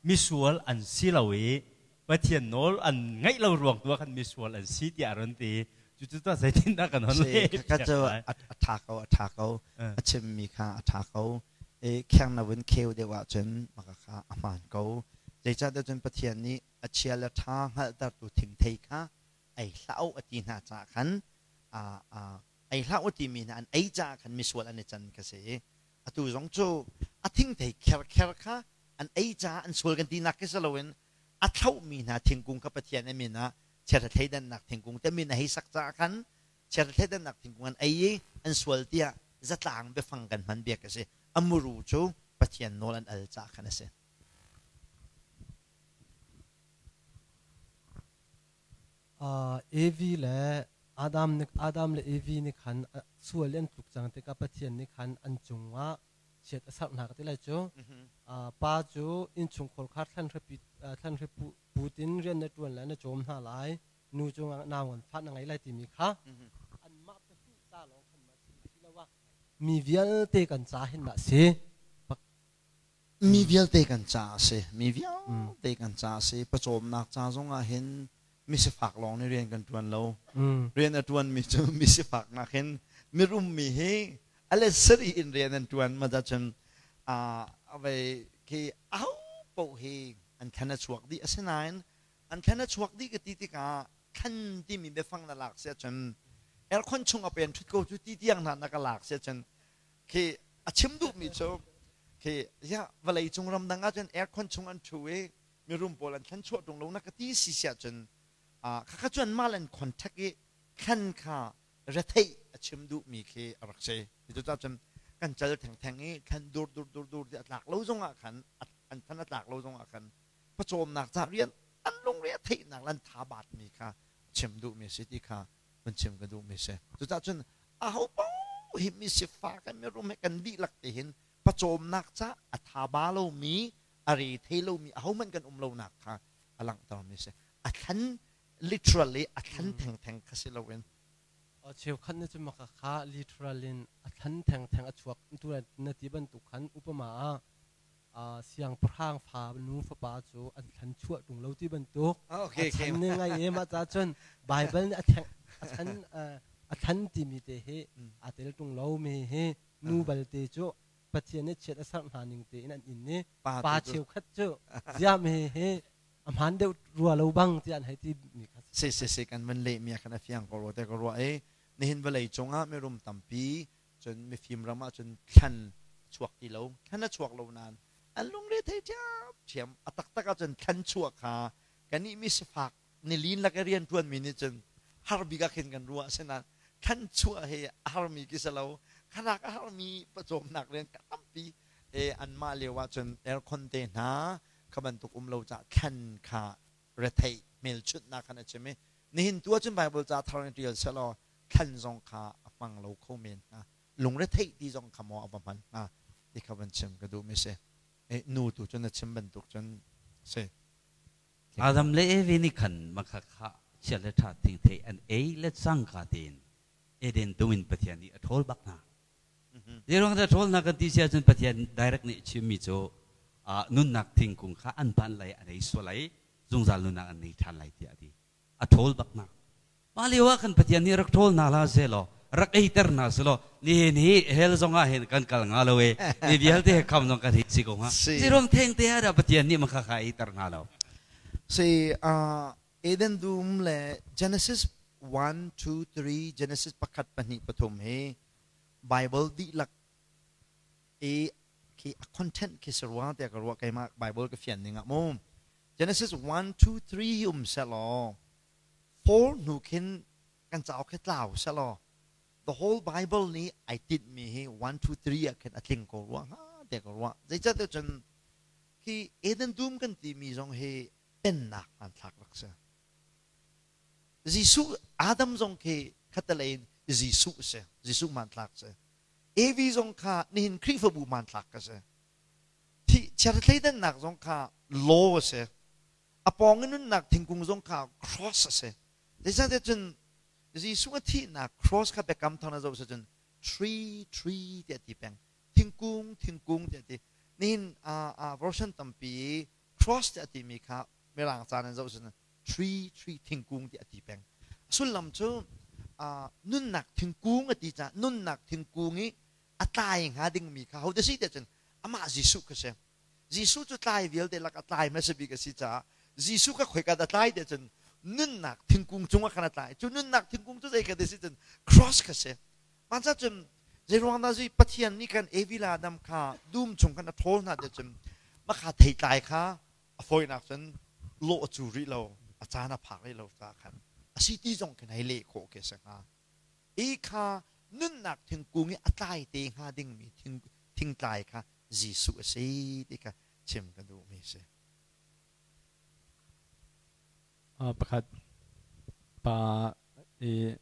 misual an si lo i Pathian nawl an ngaih lo ruang tu ah khan misual an si tiah a run ti. Cucu tuah zeitindah kan hon leh? Ka cu a ṭha ko, a ṭha ko. A chimmi kha a ṭha ko. I kheng na vun kheu deuh ahcun maka kha a hmaan ko. Zeicahtiah cun Pathian nih a chia le ṭha hngalhtertu thingthei kha ei hlah u a ti hna caah khan ei hlah u timi hna an ei caah khan misual an i can ka si. Atu zong cu a thingthei kherkher kha an ei caah an sual kan tinak khi si loin A thlauhmi hna thingkung kha Pathian a min ah chiahra thleidannak thingkung te min a hei sak caah khan chiahra thleidannak thingkung an ei i an sual tiah zatlang biafang kan hman biak a si. A muru cu Pathian nawl an al caah khan a si. Evi le Adam nih Adam le Evi nih khan sual an tluk cang tikah Pathian nih khan an cungah chiat a serh hna ka ti lai cu. Pa cu innchungkhar kha thlanhri put in rian na ṭuan lai na cawm hna lai nu cu nau ngan fah na ngei lai timi kha anmah pahnih ca lawng khan ma si asiloah mi vialte kan ca hin dah si? Mi vialte kan ca a si. Mi vialte kan ca a si. Pawcawmnak ca zong ah hin misifak lawng nih rian kan ṭuan lo. Rian a ṭuanmi cu misifak nakin mirummi hi a let sarih in rian an ṭuan. Ma cun vei khi aho paoh hi an thlan a chuak dih. Asinain an thlan a chuak dih ka ti tikah thlan timi biafang na lak si ahcun aircon chung a pen ṭhut ko cu ti tiang hna na ka lak si ahcun khi a chim duhmi cu khi ya vawlei cung ramdang ah cun aircon chung an ṭhu i mirum pawl an thlan chuah ṭung lo na ka ti si siah cun khakha cu anmah le an contact i thlan kha retheih a chim duhmi khi a rak si. Cucaah cun kan cal thengtheng i thlan dur dur dur dur ti a tlak lo zongah khan an thlan a tlak lo zongah khan pawcawmnak ca rian an lungre a theihnak le an tha baatmi kha chim duhmi a si ti kha vun chim ka duhmi a si. Cucaah cun aho paoh hi misifak he mirum he kan dihlak te hin pawcawmnak ca a tha ba lomi a re thei lomi ahohmanh kan um lonak kha a langhtermi a si. A thlan literally a thlan thengtheng kha si loin. Cheukhat nih cun maka kha literal in a thlan thengtheng a chuak tu na ti bantuk khan upama ah siangpahrang fa nu fapa cu an thlan chuah ṭung lo ti bantuk a chan nih ngai e mah ca cun Bible nih a theng a chan a thlan timi te hi aa tel ṭung lo mi hi nu balte cu Pathian nih chiat a serh hna ning tein an inn i pa cheukhat cu ziah mi hi a hmaan deuh rua lo bang tiah an hei ti mi kha. Si si si, kan van leh mi ah khan a fiang ko rua te ka ruah i nihin vawlei cungah mirum tampi cun mifim ram ah cun thlan a chuak ti lo. Thlan a chuak lo nain an lungre thei ṭhiamṭhiam. A taktak ah cun thlan chuah kha kannih mi sifak nilin lak i rian ṭuanmi nih cun har bik ah khin kan ruah. Asinain thlan chuah hi a harmi khi si lo, khanak a harmi pawcawmnak rian kha tampi e anmah lio ah cun aircon te hna kha bantuk um lo caah thlan kha retheih hmelchunhnak khan a chim i nihin tu ahcun Bible ca thar in ṭial sehlaw thlan zong kha a hmang lo kho men hnga, lungretheih ti zong kha maw a va hman hnga ti kha van chim ka duhmi si. Nu tu cun na chim bantuk cun si. Adam le Evi nih khan makha kha chia le ṭha thingthei an ei le cangka tein Eden dum in Pathian nih a ṭhawl bak hna. Zeiruang dah ṭhawl hna kan ti si ahcun Pathian direct nih chimmi cu nunnak thingkung kha an phan lai, an ei sual lai, zungzal nunnak an nei ṭhan lai tiah a ti. A ṭhawl bak hna. Mah lio ah khan Pathian nih rak ṭhawl hna hlah sehlaw, rak eiter hna sehlaw, nihin hi hell zong ah hin kan kal hnga lo i mi vialte he kham zong kan hi si ko hnga. Zeiruang theng te ah dah Pathian nih makha kha eiter hna lo? Si Eden dum le Genesis 1, 2, 3, Genesis pakhat, pahnih, pathum hi Bible dihlak i khi a content khi si rua tiah ka ruah, keimah Bible ka fian ning ah mu. Genesis 1, 2, 3 hi um sehlaw 4 hnu khin kan cauk hi tlau sehlaw the whole Bible nih ai tinhmi hi 1, 2, 3 ah khin a tling ko rua hnga tiah ka ruah. Zeicahtiah cun khi Eden dum kan timi zong hi pennak hmanthlak rak si. Jesuh Adam zong khi khatalei in Jesuh si, Jesuh hmanthlak si. Evi zong kha nihin Khrihfabu hmanthlak ka si. Thi chiathleidannak zong kha law a si. A pawng in nunnak thingkung zong kha cross a si. Zeicahtiah cun Jesuh a thihnak cross kha biakam thar na zoh si cun tree tree tiah ti peng. Thingkung thingkung tiah ti. Nihin version tampi cross tiah timi kha mirang ca nan zoh cun tree tree thingkung tiah a ti peng. A sullam cu nunnak thingkung a ti caah nunnak thingkung i a tlai hnga dingmi kha ho si tiah cun amah Jesuh kha si. Jesuh cu tlai vialte lak a tlai hmasa bik a si caah Jesuh kha khoika dah tlai tiah cun nunnak thingkung cungah khan a tlai. Cu nunnak thingkung cu zei kha si cun cross kha si. Mah cun zeiruang dah zui Pathian nih khan Evi le Adam kha dum chung khan a ṭhawl hna tiah cun makha theitlai kha a fawinak cun Lawh cu rih lo, a caan a phak rih lo ca khan a si ti zong khin hei leh khawh khi a si hnga. I kha nunnak thingkung i a tlai te hnga dingmi thingtlai kha Jesuh a si ti kha chim ka duhmi a si. Pakhat pa i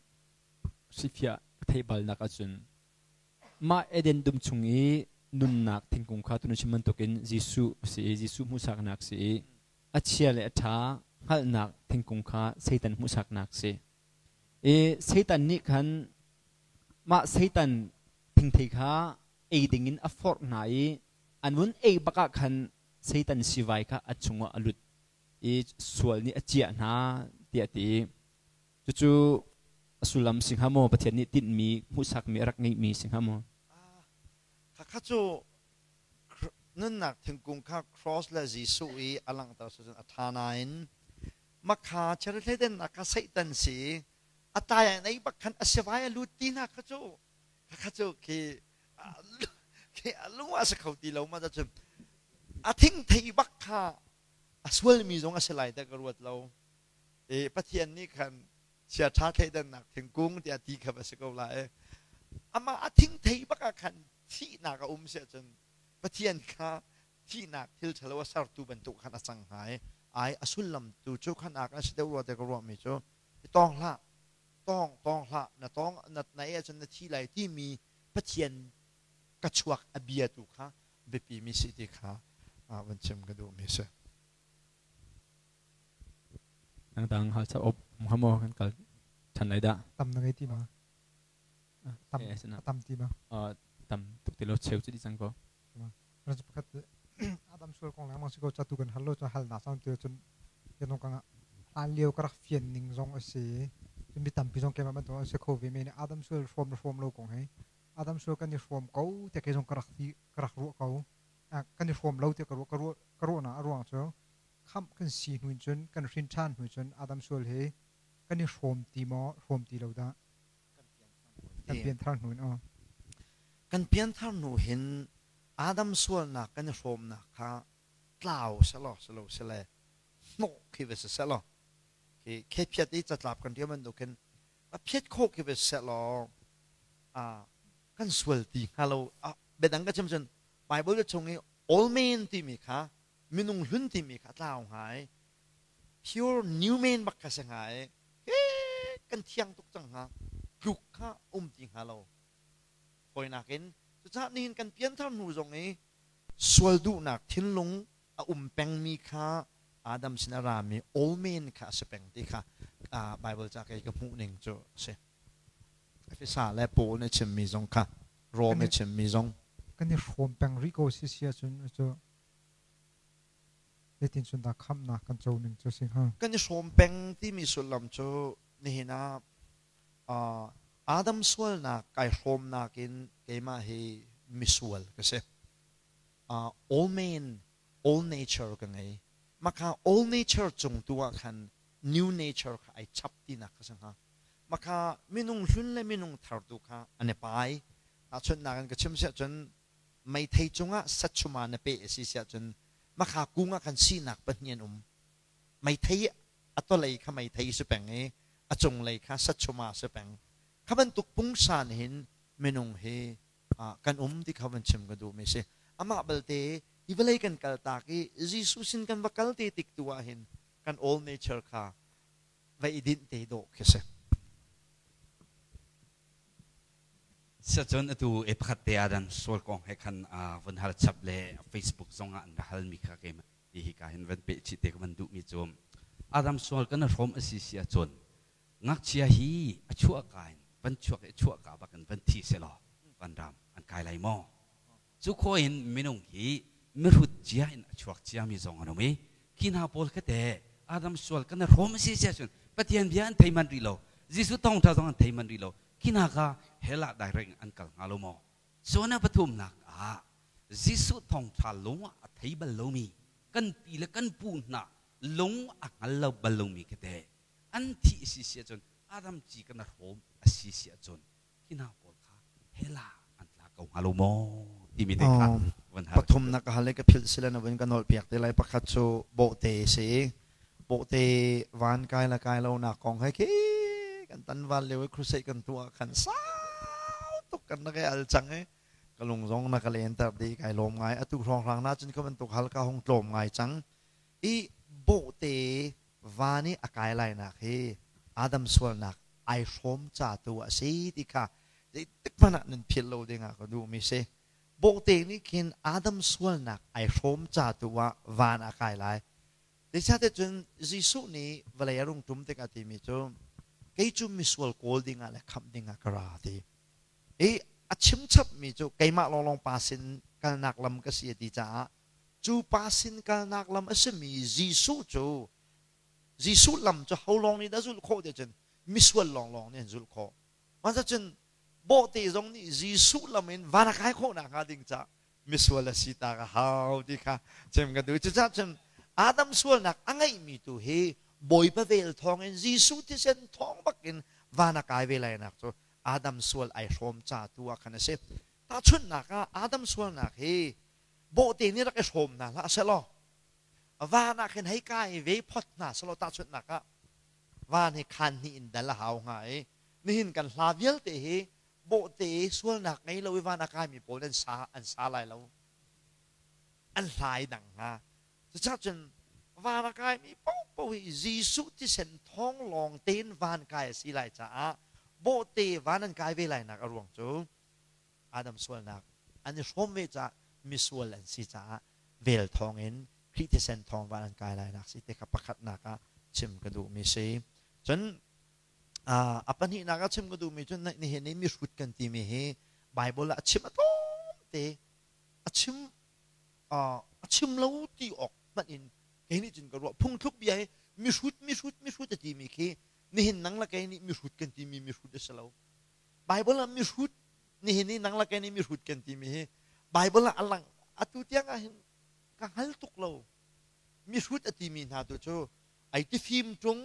sifia theih balnak ahcun mah Eden dum chung i nunnak thingkung kha tunu chim bantukin Jesuh si i Jesuh hmuhsaknak si i a chia le a ṭha hngalhnak thingkung kha Satan hmuhsaknak si. I Satan nih khan mah Satan thingthei kha ei dingin a forh hna i an vun ei bak ah khan Satan sivai kha a chungah a lut i sual nih a ciah hna tiah a ti. Cucu a sullam si hnga maw? Pathian nih tinhmi hmuhsakmi a rak ngeihmi si hnga maw? Khakha cu nunnak thingkung kha cross le Jesuh i a langhter cu a ṭha nain makha cherithledennak kha Satan si a tai ah ei bak khan a sivai a lut ti hna kha cu khakha cu khi khi a lung a si kho ti lo ma cun a thing thei bak kha a sualmi zong a si lai te ka ruat lo. I Pathian nih khan chia ṭha thleidannak thingkung tiah ti kha va si ko lai. Amah a thing thei bak ah khan thihnak a um si ahcun Pathian kha thihnak thil ṭhalo a sertu bantuk khan a cang hnga i ai a sullam tu cu khan a kan si deuh rua te ka ruahmi cu i tawng hlah, tawng tawng hlah, na tawng na na ei ahcun na thi lai timi Pathian ka chuak a bia tu kha biapi mi si ti kha van chim ka duhmi si. Dangdang hal cha op hamo kan kal than lai dah. Tam na ngei ti ma? Tam tam ti ma? Tam tuk ti lo cheu chu di cang ko. Ran pakhat Adam sual kong lengmang si ko cha tu kan hal lo cun hal na sang tu cun yanong kanga hlan lio ka rak fian ning zong a si. Cun mi tampi zong keimah bantuk an si kho ve men. Adam sual hrawm le hrawm lo kong he Adam sual kan i hrawm ko te ke zong ka rak ti ka rak ruah ko. Kan i hrawm lo te ka ruah ka ruah ka ruahnak a ruang cu khamh kan si hnu in cun kan hrin ṭhan hnu cun Adam sual hi kan i hrawm ti maw hrawm ti lo dah? Kan pianthar hnu in aw. Kan pianthar hnu hin Adam sualnak kan i hrawmnak kha tlau selaw selo sele hnawh khi va si selaw khi khephiat i catlap kan riam bantuk khin a phiat khawh khi va si selaw kan sual ti hnga lo. Biadang ka chim cun Bible chung i old man timi kha minung hlun timi kha tlau hnga i pure new man bak kha si hnga i kan thiang tuk cang hnga, tluk kha um ti hnga lo fawinak in. Cucaah nihin kan pianthar hnu zong i sual duhnak thinlung a um pengmi kha Adam sin a rami old man kha a si peng ti kha Bible ca kei ka hmuh ning cu a si. Efesa le Paul nih chimmi zong kha, Rom i chimmi zong. Kan i hrawm peng rih ko si si ahcun cu zeitin cun dah khamhnak kan co ning cu si hnga? Kan i hrawm peng timi sullam cu nihin ah Adam sualnak kai hrawmnak in keimah hi misual ka si. Old man, old nature ka ngei. Maka old nature cung tu ah khan new nature kha ai chap tinak ka si hnga. Maka minung hlun le minung thar tu kha an i pai. Tahchunhnak in ka chim siah cun meithei cungah satchuma na peh a si siah cun makha kung ah khan sinak pahnih an um. Meithei a tolei kha meithei si peng i a cunglei kha satchuma si peng. Kha bantuk pungsan hin minung hi kan um ti kha van chim ka duhmi si. Amah balte hi vawlei kan kaltak i Jesuh sin kan va kal te tik tu ah hin kan old nature kha va i dinh te dawh khi si. Siacun atu e pakhat te ah dan sual kong he khan vun hal chap le Facebook zong ah an ra hal mi kha keimah hi hi ka hin van pe chih te ka van duh mi cu Adam sual kan hrom a si si ahcun ngakchia hi a chuah ka in van chuak i chuah ka bak in van thi selaw van ram an kai lai maw? Cu khaw in minung hi mihrut cia in a chuak cia mi zong an um i khi hna pawl kha te Adam sual kan hrom a si si ahcun Pathian bia an thei man rih lo, Jesuh thawngtha zong an thei man rih lo, khi hna kha hell ah direct an kal hnga lo maw? Cun a pathumnak ah Jesuh thawngtha lung ah a thei bal lomi kan pi le kan pu hna lung a hngal lo bal lomi khi te an thih a si si ahcun Adam ci kan hrawm a si si ahcun hi hna pawl kha hell ah an tla ko hnga lo maw timi te kha van hal. Pathumnak ka hal i ka philh sile na vun ka nolh piak te lai. Pakhat cu bawhte si. Bawhte van kai la kai lo nak kong he khi kan tan val lio i crusade kan tuah khan sau tuk kan rak i al cang i ka lung zong na ka len ter di kai lawm ngai. Atu hrawnghrang na cun ka bantuk hal ka hung tlawm ngai cang. I bawhte van i a kai lai nak hi Adam sualnak ai hrawm ca tu a si ti kha zeitik hmanh ah nan philh lo ding ah ka duh mi si. Bawhte nih khin Adam sualnak ai hrawm ca tu ah van a kai lai. Zeicahtiah cun Jesuh nih vawlei a rung ṭum tikah timi cu kei cu misual kawl dingah le khamh dingah ka ra ti. I a chim chapmi cu keimah lawnglawng pa sin kalnak lam ka si a ti caah cu pa sin kalnak lam a simi Jesuh cu Jesuh lam cu ho lawng nih dah zulh khawh ti cun misual lawnglawng nih an zulh khawh. Mah cun bawhte zong nih Jesuh lam in van a kai khawh nakhnga ding caah misual a si ta ka hau ti kha chim ka duh. Cucaah cun Adam sualnak a ngeihmi tu hi Bawipa vel thawngin Jesuh thisen thawng bakin van a kai ve lai nak cu Adam sual ai hrawm ca tu ah khan a si. Tahchunhnak ah Adam sualnak hi bawhte nih rak i hrawm hna hlah selaw van ah khin hei kai ve phot hna selaw tahchunhnak ah van hi khan hnih in dal a hau hnga i nihin kan hla vialte hi bawhte sualnak ngei lo i van a kaimi pawl an sa lai lo an hlai dang hnga cucaah cun van a kaimi paohpaoh hi Jesuh thisen thawng lawng tein van kai a si lai caah bawhte van an kai ve lai nak a ruang cu Adam sualnak an i hrawm ve caah misual an si caah vel thawng in Khrih thisen thawng van an kai lai nak si te kha pakhatnak ah chim ka duhmi si cun A pahnihnak ah chim ka duhmi cu nihin i mihrut kan timi hi Baibal ah a chim a tlawmte a chim a chim lo ti awk hmanh in kei nih cun ka ruah. Phungthluk bia hi mihrut mihrut mihrut a timi khi nihin nang le kei nih mihrut kan timi mihrut a si lo. Baibal ah mihrut nihin i nang le kei nih mihrut kan timi hi Baibal ah a lang atu tiang ah hin ka hngal tuk lo. Mihrut a timi hna tu cu ai tifim ṭung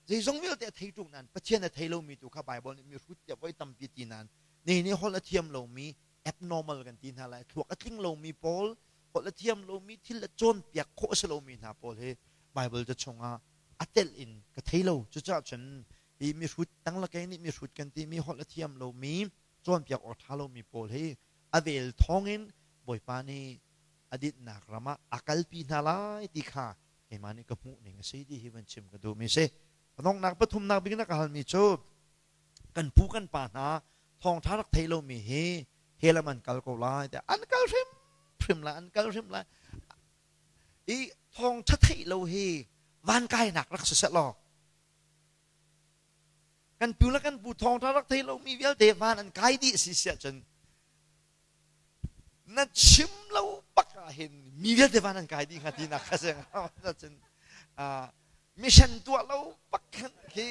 zeizong vialte a thei ṭung nain Pathian a thei lomi tu kha Baibal nih mihrut tiah voi tampi ti nain ni nih holh a thiam lomi abnormal kan ti hna lai thluak a tling lomi pawl holh a thiam lomi thil a cawnpiak khawh a si lomi hna pawl hi Baibal ca chungah a telh in ka thei lo cucaah cun hi mihrut tanglakei nih mihrut kan timi holh a thiam lomi cawnpiak awk ṭha lomi pawl hi a vel thawngin Bawipa nih a dinhnak ram ah a kalpi hna lai ti kha keimah nih ka hmuh ning a si ti hi van chim ka duhmi si. A donghnak pathumnak bik na ka halmi cu kan pu kan pa hna thawngṭha rak thei lomi hi hell ah an kal ko lai tiah an kal hrimhrim lai an kal hrim lai i thawngṭha theih lo hi van kainak rak si seh law kan pu le kan pu thawngṭha rak thei lomi vialte van an kai dih si siah cun na chim lo bak ah hin mi vialte van an kai dih hnga tinak kha si cun mission tuah lo bak khan khi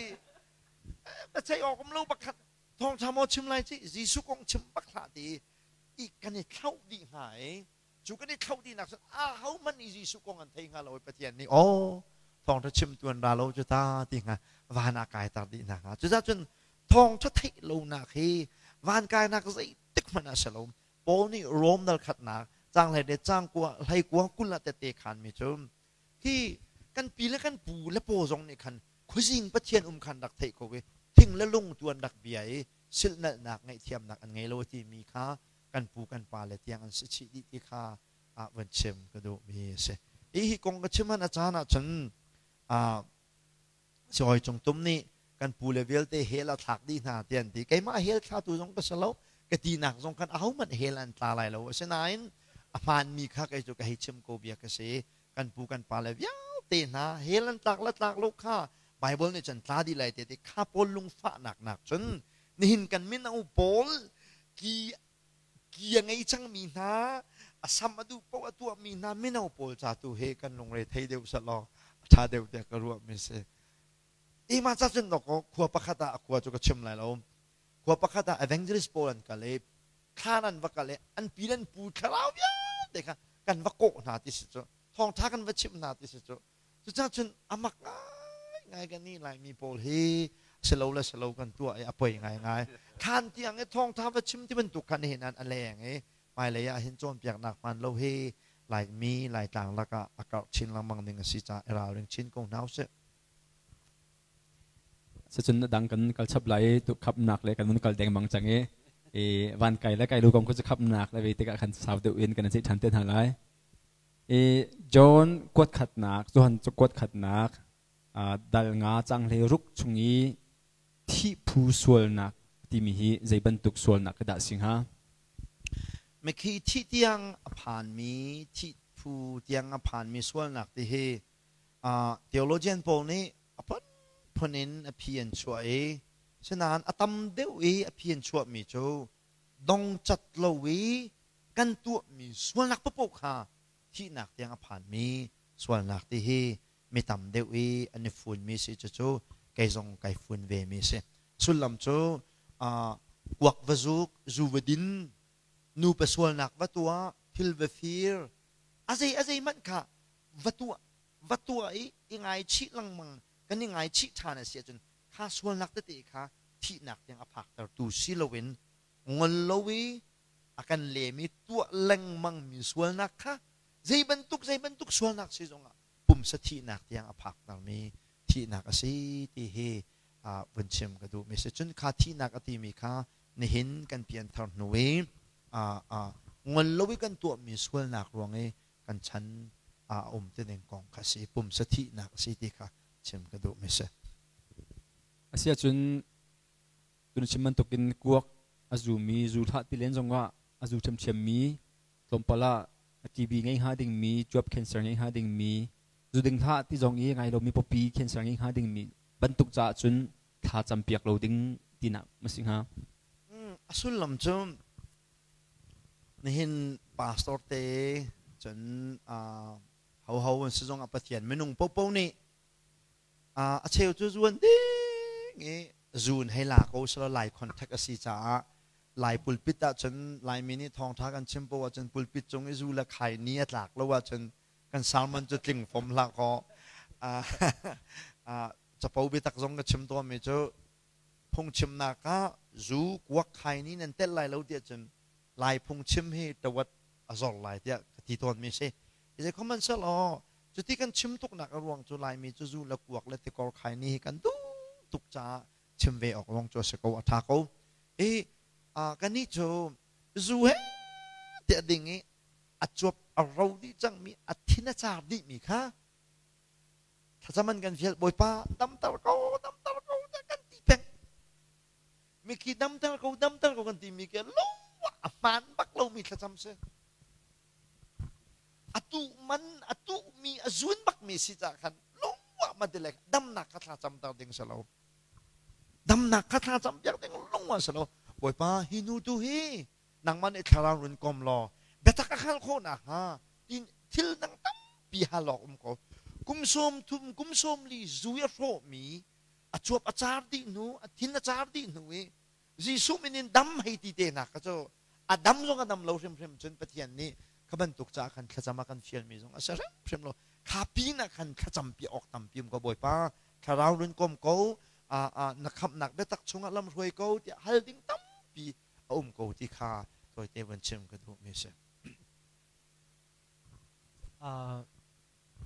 na chei awk um lo bak khan thawngṭha maw chim lai ci Jesuh kong chim bak hlah ti i kan i thlauh dih hnga i cu kan i thlauh dihnak cun a ho hmanh nih Jesuh kong an thei hnga lo i Pathian nih aw thawngṭha chim tuan ra lo cu ta ti hnga van ah kai tar dih hna hnga cucaah cun thawngṭha theih lonak hi van kainak zeitik hmanh ah si lo Paul nih Rom dal khatnak cang hlei le cang kua hlei kua kul ah tette khan mi cu hi kan pi le kan pu le paw zong nih khan khuazing Pathian um khan rak theih ko i thing le lung tu an rak bia i silhnalhnak ngaihthiamnak an ngei lo a timi kha kan pu kan pa le tiang an si chih dih ti kha ah van chim ka duhmi a si. Hi hi kong ka chim han a caan ahcun sihawi cung tum nih kan pu le vialte hell a thlak dih hna ti an ti. Keimah hell thlatu zong ka si lo, ka tinak zong khan ahohmanh hell an tla lai lo. Asinain a hmaanmi kha kei cu ka hei chim ko bia ka si. Kan pu kan pa le vialte hna hell an tlak le tlak lo kha Bible nih cun tla dih lai te ti kha pawl lungfahnak nak cun nihin kan mino pawl ki ki a ngei cangmi hna a sam a duh paoh a tuahmi hna mino pawl ca tu he kan lungre thei deuh selaw a ṭha deuh tiah ka ruahmi si. Ima ca cun dawkaw khua pakhat ah a khua cu ka chim lai lo. Khua pakhat ah evangelist pawl an kal i thlan an va kal i an pi le an pu thlarau vialte kha kan va kawh hna ti si cu thawngṭha kan va chimh hna ti si cu Cucaah cun a mak ngaingai kan nih Laimi pawl hi silo le silo kan tuah i a poi ngaingai. Thlan tiang i thawngtha va chim ti bantuk khan hin an a leng i hmailei ah hin cawnpiaknak hmaan lo hi Laimi Laitlang lakah a karh chin lengmang ding a si caah i ralring chin ko hna usih. Sicun dang kan kal chap lai tu khapnak le kan mun kal dengmang cang i i van kai le kai lu kong khu cu khapnak le ve tikah khan sau deuh in kan ceih ṭhan te hna lai. I John kuat khatnak Johan cu kuat khatnak dal nga cang hle ruk chung i thih phu sualnak timi hi zei bantuk sualnak ka dah si hnga? Mikhi thih tiang a phanmi thih phu tiang a phanmi sualnak ti hi theologian pawl nih a phunphun in a phi an chuah i sinain a tam deuh i a phi an chuahmi cu dongcat lo i kan tuahmi sualnak paohpaoh kha thihnak tiang a phanmi sualnak ti hi mi tam deuh i an i funmi si. Cucu kei zong kai fun ve mi si. Sullam cu kuak va zuk, zu va din, nupa sualnak va tuah, thil va fir, a zei a zei hmanh kha va tuah va tuah i i ngaichih lengmang kan i ngaichih ṭhan a si ahcun kha sualnak tete kha thihnak tiang a phaktertu si loin ngol lo i a kan lem i tuah lengmang mi sualnak kha zei bantuk zei bantuk sualnak si zongah pumsa thihnak tiang a phaktermi thihnak a si ti hi vun chim ka duh mi si. Cun kha thihnak a timi kha nihin kan pianthar hnu i ngol lo i kan tuahmi sualnak ruang i kan chan a um ti ning kong kha si, pumsa thihnak a si ti kha chim ka duh mi si. Asiahcun tun chim bantukin kuak a zumi zu hlah ti len zongah a zu ṭhiamṭhiam mi tlawmpal ah TB ngei hnga dingmi, cuap cancer ngei hnga dingmi, zu ding hlah ti zong i ngai lomi pawpi cancer ngei hnga dingmi bantuk caah cun thla campiak lo ding tinak ma si hnga? A sullam cu nihin pastor te cun hoho an si zongah Pathian minung popo nih a cheu cu zuan ding i zun hei la ko selaw Lai contact a si caah Lai pulpit ahcun Laimi nih thawngṭha kan chim poah ahcun pulpit cung i zu le khai ni a tlak lo ahcun kan sermon cu tling fom hlah kaw capo biatak zong ka chim tawnmi cu phungchimnak ah zu kuak khai ni nan telh lai lo tiah cun Lai phungchim hi tawat a zor lai tiah ka ti tawnmi si. Zei khom an selaw cuti kan chim tuknak a ruang cu Laimi cu zu le kuak le tikor khai ni hi kan duh tuk caah chim ve awk lawng cu a si ko, a ṭha ko. I kannih cu zu he tiah ding i a cuap a ro dih cangmi, a thin a car dihmi kha thlacam an kan fial, Bawipa damter ko, damter ko tiah kan ti peng. Mikhi damter ko, damter ko kan timi khi lo a hmaan bak lomi thlacam si. A tuh man, a tuhmi, a zun bakmi si caah khan lungwah ma ti le damnak kha thla camter ding si lo. Damnak kha thla cam piak ding lungwah si lo. Bawipa, hi nu tu hi nangmah nih thlarau run kom law biatak a hngalh khawh nakhnga tin thil dang tampi hal awk um ko. Kum 30, kum 40 zu i a hrawhmi, a cuap a car dih hnu, a thin a car dih hnu i Jesuh min in dam hei ti te hna kha cu a dam zong a dam lo hrimhrim. Cun Pathian nih kha bantuk caah khan thlacam a kan fialmi zong a si hrimhrim lo. Kha pin ah khan thlacam pi awk tampi um ko. Bawipa thlarau run kom ko, na khamhnak biatak chungah lam hruai ko tiah hal ding tampi a um ko ti kha tawite vun chim ka duhmi si.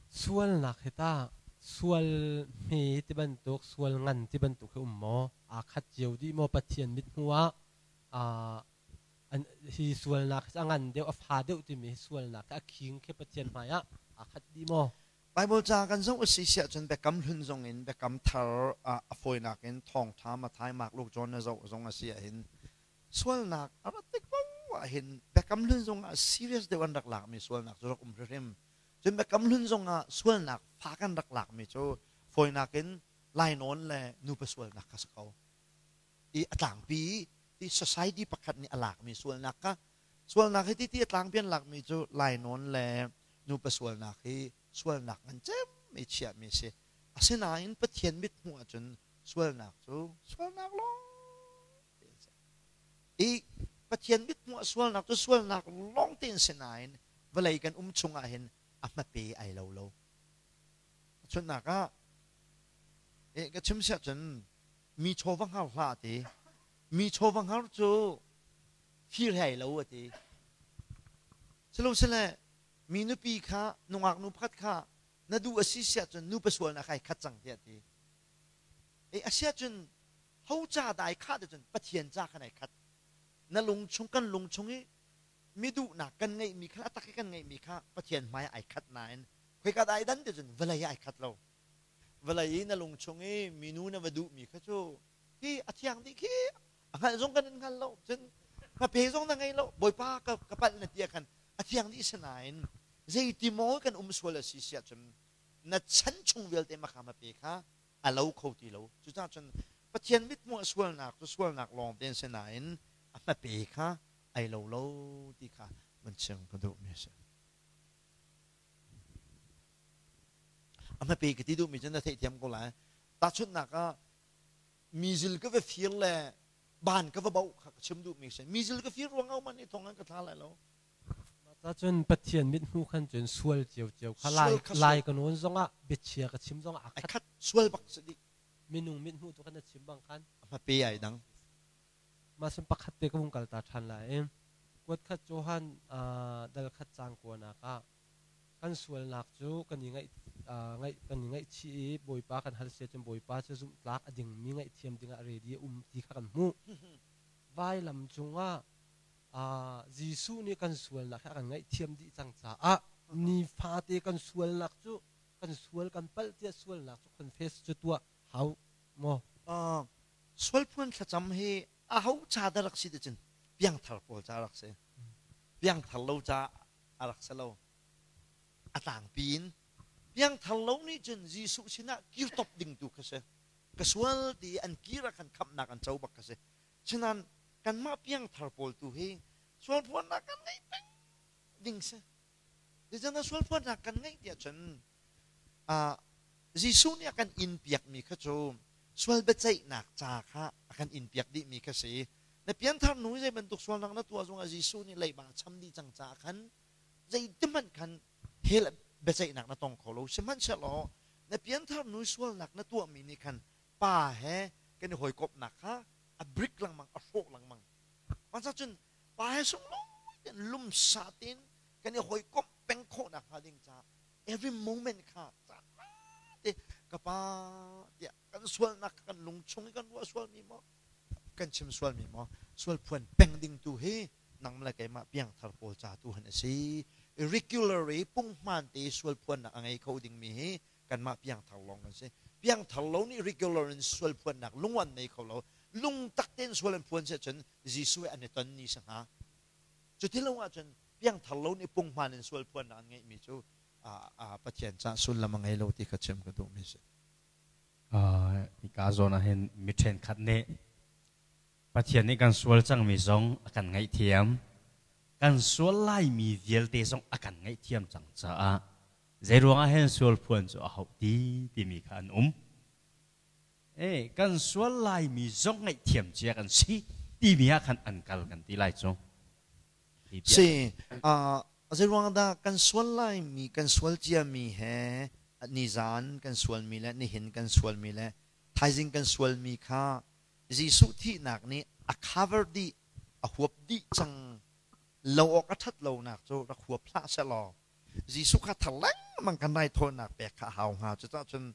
Sualnak hi tah sual hme ti bantuk, sual ngan ti bantuk hi um maw? Aa khat cio dih maw Pathian mithmuh ah? Hi sualnak hi a ngan deuh, a fa deuh timi hi sualnak hi a khing khi Pathian hmai ah aa khat dih maw? Bible ca kan zoh a si siah cun Biakam Hlun zong in Biakam Thar ah a fawinak in Thawngṭha Matthai, Mark, Luke, John na zoh zong a si ahhin sualnak a rat tik paoh ahhin Biakam Hlun zong ah serious deuh an rak lakmi sualnak cu rak um hrimhrim. Cun Biakam Hlun zong ah sualnak fak an rak lakmi cu fawinak in lainawn le nupa sualnak kha si ko. I a tlangpi ti society pakhat nih a lakmi sualnak kha, sualnak hi ti ti a tlangpi an lakmi cu lainawn le nupa sualnak hi sualnak ngan cem i chiahmi a si. Asinain Pathian mithmuh ahcun sualnak cu sualnak lawng te an si. I Pathian mithmuh ah sualnak cu sualnak lawng te an si nain vawlei kan um chungah hin a hmape ai lo lo. Chunnak ah ka chim siah cun mi chaw va hngar hlah a ti. Mi chaw va hngar cu fir he ai lo a ti. Silo sile Mi nupi kha nungak nu pakhat kha na duh a si siah cun nupa sualnak ai khat cang tiah a ti. E a siah cun ho ca dah ai khah ti cun Pathian ca khan ai khat. Na lung chung kan lung chung i mi duhnak kan ngeihmi kha a tak i kan ngeihmi kha Pathian hmai ai khat nain khoika dah ai dan ti cun vawlei ah ai khat lo. Vawlei i na lung chung i minu na va duhmi kha cu hi a thiang dih khi a hngalh zong kan in hngal lo cun hmape zong na ngei lo Bawipa ka, ka palh na ti ah khan a thiang dih sinain zeiti maw kan um sual a si siah cun na chan chung vialte makha hmape kha a lo kho ti lo. Cucaah cun Pathian mithmuh sualnak cu sualnak lawng te an si nain a hmape kha ai lo lo ti kha vun chim ka duhmi a si. A hmape ka ti duhmi cu na theihthiam ko lai. Tahchunhnak ah mizil ka va fir le ban ka va boh kha ka chim duhmi a si. Mizil ka fir ruangah man nih thong an ka thla lai lo. Mah cun Pathian mithmuh khan cun sual ciocio kha lai lai ka nawn zongah biachia ka chim zongah a khat. Sual bak si dih. Minung mithmuh tu khan na chim bang khan. A hmape ai dang. Mah sin pakhat te ka vung kal ta ṭhan lai i kuat khat Johan dal khat caang kuanak ah kan sualnak cu kan i ngaih ngaih kan i ngaihchih i Bawipa kan hal sia cun Bawipa cu zumhtlak a dingmi ngaihthiam dingah ready a um ti kha kan hmuh. Vailam cungah Jesuh nih kan sualnak hi a kan ngaihthiam dih cang caah nifate kan sualnak cu kan sual kan palh tiah sualnak cu confess cu tuah hau maw? Sualphuan thlacam hi aho ca dah rak si ti cun piangthar pawl ca rak si. Piangthar lo ca a rak si lo. A tlangpi in piangthar lo nih cun Jesuh sinah kir top ding tu kha si. Ka sual ti an kir ah khan khamhnak an co bak kha si. Cunan kanmah piangthar pawl tu hi sualphuannak kan ngeih peng ding si. Zeicahtiah sualphuannak kan ngeih tiah cun Jesuh nih a kan inn piakmi kha cu sual biaceihnak ca kha a kan inn piak dihmi kha si. Na pianthar nu zei bantuk sualnak na tuah zongah Jesuh nih leiba a cham dih cang caah khan zeitihmanh khan hell biaceihnak na tong kho lo. Sihmanhsehlaw na pianthar nu sualnak na tuahmi nih khan pa he kan i hawikomhnak kha a brik lengmang a hrawh lengmang mah cun pa he sunglawi tein lumsa tein kan i hawikomh peng khawhnak hnga ding caah every moment kha caan te ka pa tiah kan sualnak kan lung chung i kan ruah sualmi maw kan chim sualmi maw sual phuan peng ding tu hi nang le keimah piangthar pawl ca tu han a si regularly punghman te sual phuannak a ngei kho dingmi hi kanmah piangthar lawng kan si piangthar lo nih regular in sual phuannak lung an nei kho lo lung tak tein sual an phuan si ahcun Jesuh he an i ton ni si hnga cuti lo ahcun piangthar lo nih punghman in sual phuannak an ngeihmi cu Pathian cah sullam a ngei lo ti kha chim ka duhmi si. Hika zawn ah hin mi ṭhenkhat nih Pathian nih kan sual cangmi zong a kan ngaihthiam kan sual laimi vialte zong a kan ngaihthiam cang caah Zeiruangah hen sual phuan cu a hauh ti timi kha an um. E, kan sual laimi zong ngaihthiam cia kan si timi ah khan an kal kan ti lai cu. Si, zeiruang dah kan sual laimi, kan sual ciami he nizan kan sualmi le nihin kan sualmi le thaizing kan sualmi kha Jesuh thihnak nih a cover dih, a huap dih cang lo awk a ṭhat lonak cu rak huap hlah sehlaw Jesuh kha thar lengmang kan raithawinak pek kha a hau hnga. Cucaah cun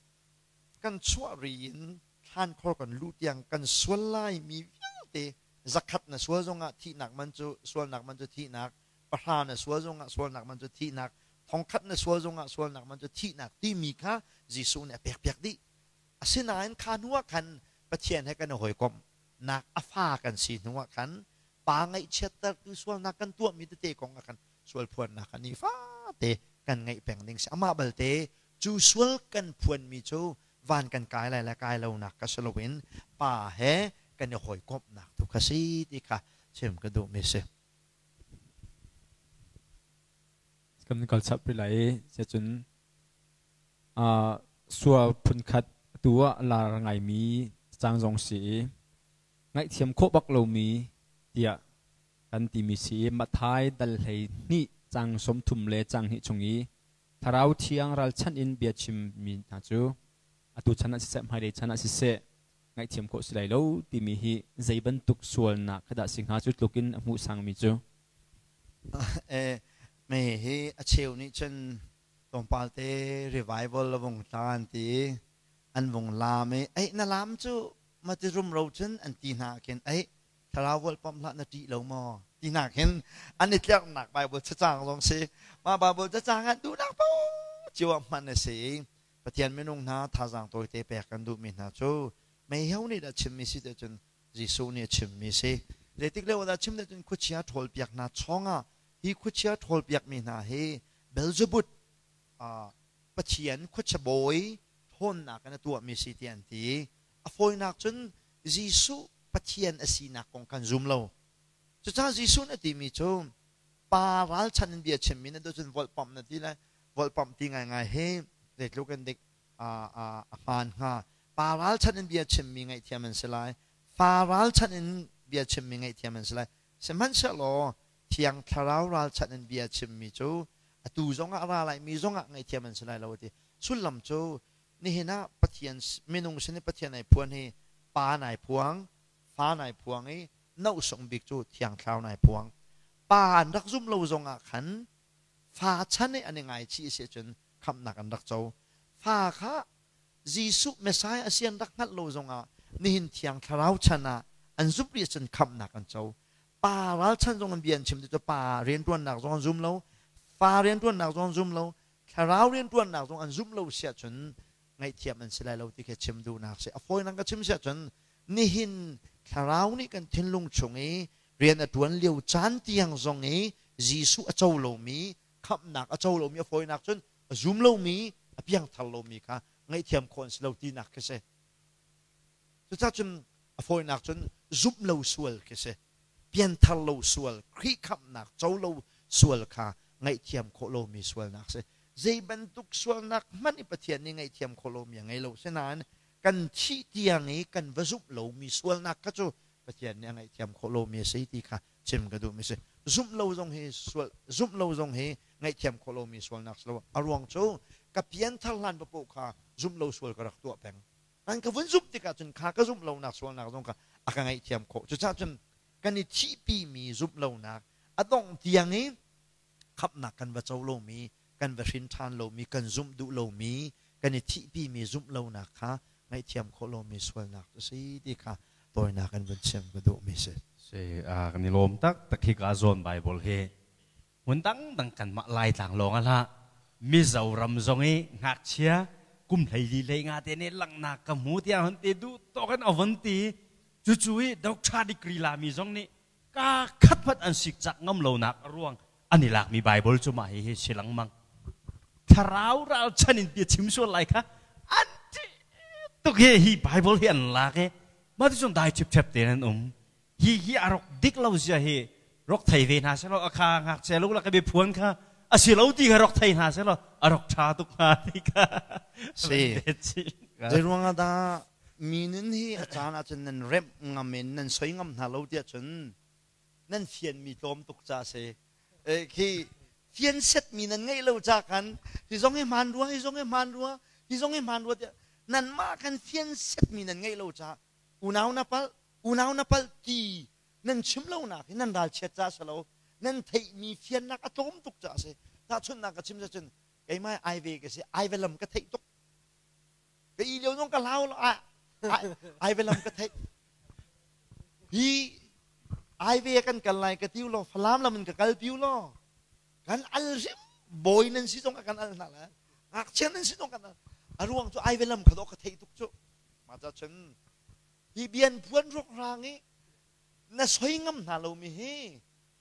kan chuah ri in thlankhor kan luh tiang kan sual laimi vialte zakhat na sual zongah thihnak man cu sualnak man cu thihnak, pahra na sual zongah sualnak man cu thihnak, thongkhat na sual zongah sualnak man cu thihnak timi kha Jesuh nih a pekpiak dih. Asinain kha hnu ah khan Pathian he kan i hawikomh nak a fa kan si hnu ah khan pa ngaihchiattertu sualnak kan tuahmi tete kong ah khan sual phuannak kha nifate kan ngeih peng ding si. Amah balte cu sual kan phuanmi cu van kan kai lai le kai lonak kha si loin pa he kan i hawikomhnak tu kha si ti kha chim ka duhmi si. Kan kal chap rih lai i cun sual phunkhat tu ah lar ngaimi cang zong si i ngaihthiam khawh bak lomi tiah kan timi si i Matthai dal 12 cang 30 le cang hnih chung i Thlarau Thiang ralchanh in bia chimmi hna cu atu chan ah siseh hmailei chan ah siseh ngaihthiam khawh si lai lo timi hi zei bantuk sualnak kha dah si hnga cu tluk in a hmuh sangmi cu? Me hi a cheu nih cun tlawmpal te revival a vung tla an ti i an vung laam i ei na laam cu ma ti rumro cun an ti hna khin ei thlarau volpam hlah na ṭih lo maw ti hna khin an i tlerhnak Bible cacang zong si mah Bible cacang ah duhnak paoh cio ah hman a si i Pathian minung hna thazaang tawite pek kan duhmi hna cu meiheo nih dah chimmi si te cun Jesuh nih a chimmi si. Zeitik lio dah chim cun khuachia ṭhawlpiak hna chawngah hi khuachia ṭhawlpiakmi hna hi Beelzebub Pathian khuachia bawi ṭhawnnak in a tuahmi si tiah an ti. A fawinak cun Jesuh Pathian a sinak kong kan zum lo. Cucaah Jesuh nih a timi cu pa ralchan in bia chimmi na duh cun volhpamh na ti lai. Volhpamh ti ngaingai hi zeitluk in dik a hmaan hnga. Pa ralchanh in bia chimmi ngaihthiam an si lai. Fa ralchanh in bia chimmi ngaihthiam an si lai. Sihmanhsehlaw Thiang Thlarau ralchanh in bia chimmi cu atu zongah a ra laimi zongah ngaihthiam an si lai lo a ti. Sullam cu nihin ah Pathian minung sin i Pathian ai phuan hi pa nai phuang, fa nai phuang i nohsung bik cu Thiang Thlarau nai phuang. Pa an rak zum lo zongah khan fa chan i an i ngaichih a si ahcun khamhnak an rak co. Fa kha Jesuh Messiah a si an rak hngalh lo zongah nihin Thiang Thlarau chan ah an zumh rih ahcun khamhnak an co. Pa ralchan zong an bia an chim ti cu pa rianṭuannak zong an zum lo, fa rianṭuannak zong an zum lo, thlarau rianṭuannak zong an zumh lo si ahcun ngaihthiam an si lai lo ti khi chim duhnak si. A fawinak ka chim si ahcun nihin thlarau nih kan thinlung chung i rian a ṭuan lio caan tiang zong i Jesuh a co lomi khamhnak a co lomi a fawinak cun a zum lomi a piangthar lomi kha ngaihthiam khawh an si lo tinak khi si. Cucaah cun a fawinak cun zumh lo sual khi si. Pianthar lo sual, Khrih khamhnak co lo sual kha ngaihthiam khawh lomi sualnak si. Zei bantuk sualnak hmanh i Pathian nih ngaihthiam khawh lomi a ngei lo. Sinain kan thih tiang i kan va zumh lomi sualnak kha cu Pathian nih a ngaihthiam khawh lomi a si ti kha chim ka duhmi si. Zumh lo zong hi sual zumh lo zong hi ngaihthiam khawh lomi sualnak si lo. A ruang cu ka pianthar hlan papoh kha zumh lo sual ka rak tuah peng. An ka vun zumh tikah cun kha ka zumh lonak sualnak zong kha a ka ngaihthiam khawh. Cucaah cun kan i thihpimi zumh lonak a dongh tiang i khamhnak kan va co lomi, kan va hrin ṭhan lomi, kan zumh duh lomi, kan i thihpimi zumh lonak kha ngaihthiam khawh lomi sualnak cu si ti kha tawinak in vun chim ka duhmi si. Si, kan i lawm tak tak hi ka zawn Bible hi hmun dangdang kanmah Laitlang lawng ah hlah Mizoram zong i ngakchia kum 14 hlei nga te nih langhnak ka hmu tiah hon ti duh tawk in a von ti cucu i doctor degree lami zong nih ka khat hmanh an sikcak ngam lonak a ruang an i lakmi Bible cu mah hihi si lengmang. Thlarau ralchan in bia chim sual lai kha an ṭih tuk hi hi Bible hi an lak i mah ti cun dai ṭhipṭhep tein an um. Hi hi a rok dik lo zia hi rok thei ve hna selaw a kha ngakchia lu lak i biaphuan kha a si lo ti kha rok thei hna selaw a rok ṭha tuk hnga ti kha Si. Zei ruangah dah mi nun hi a caan ahcun nan remh ngam in nan soi ngam hna lo tiah cun nan fianmi tlawm tuk ca si. Khi fian setmi nan ngeih lo ca khan hi zong hi hmaan rua, hi zong hi hmaan rua, hi zong hi hmaan rua tiah nanmah khan fian setmi nan ngeih lo ca unau na palh, unau na palh ti nan chim lonak hi nan ralchiat ca si lo, nan theihmi fiannak a tlawm tuk ca si. Tahchunhnak ka chim cun keimah ai ve ka si, ai ve lam ka theih tuk. Ka i lio zong ka hlau lo, ai ve lam ka theih. Hi ai ve kan kal lai ka tiu lo, Falam lam in ka kal piu lo. Kan al hrim bawi nan si zong kan al hna la. Ngakchia nan si zong kan al. A ruang cu ai ve lam kha do ka theih tuk cu. Mah ca cun hi bian puan ruk rang i na soi ngam hna lomi hi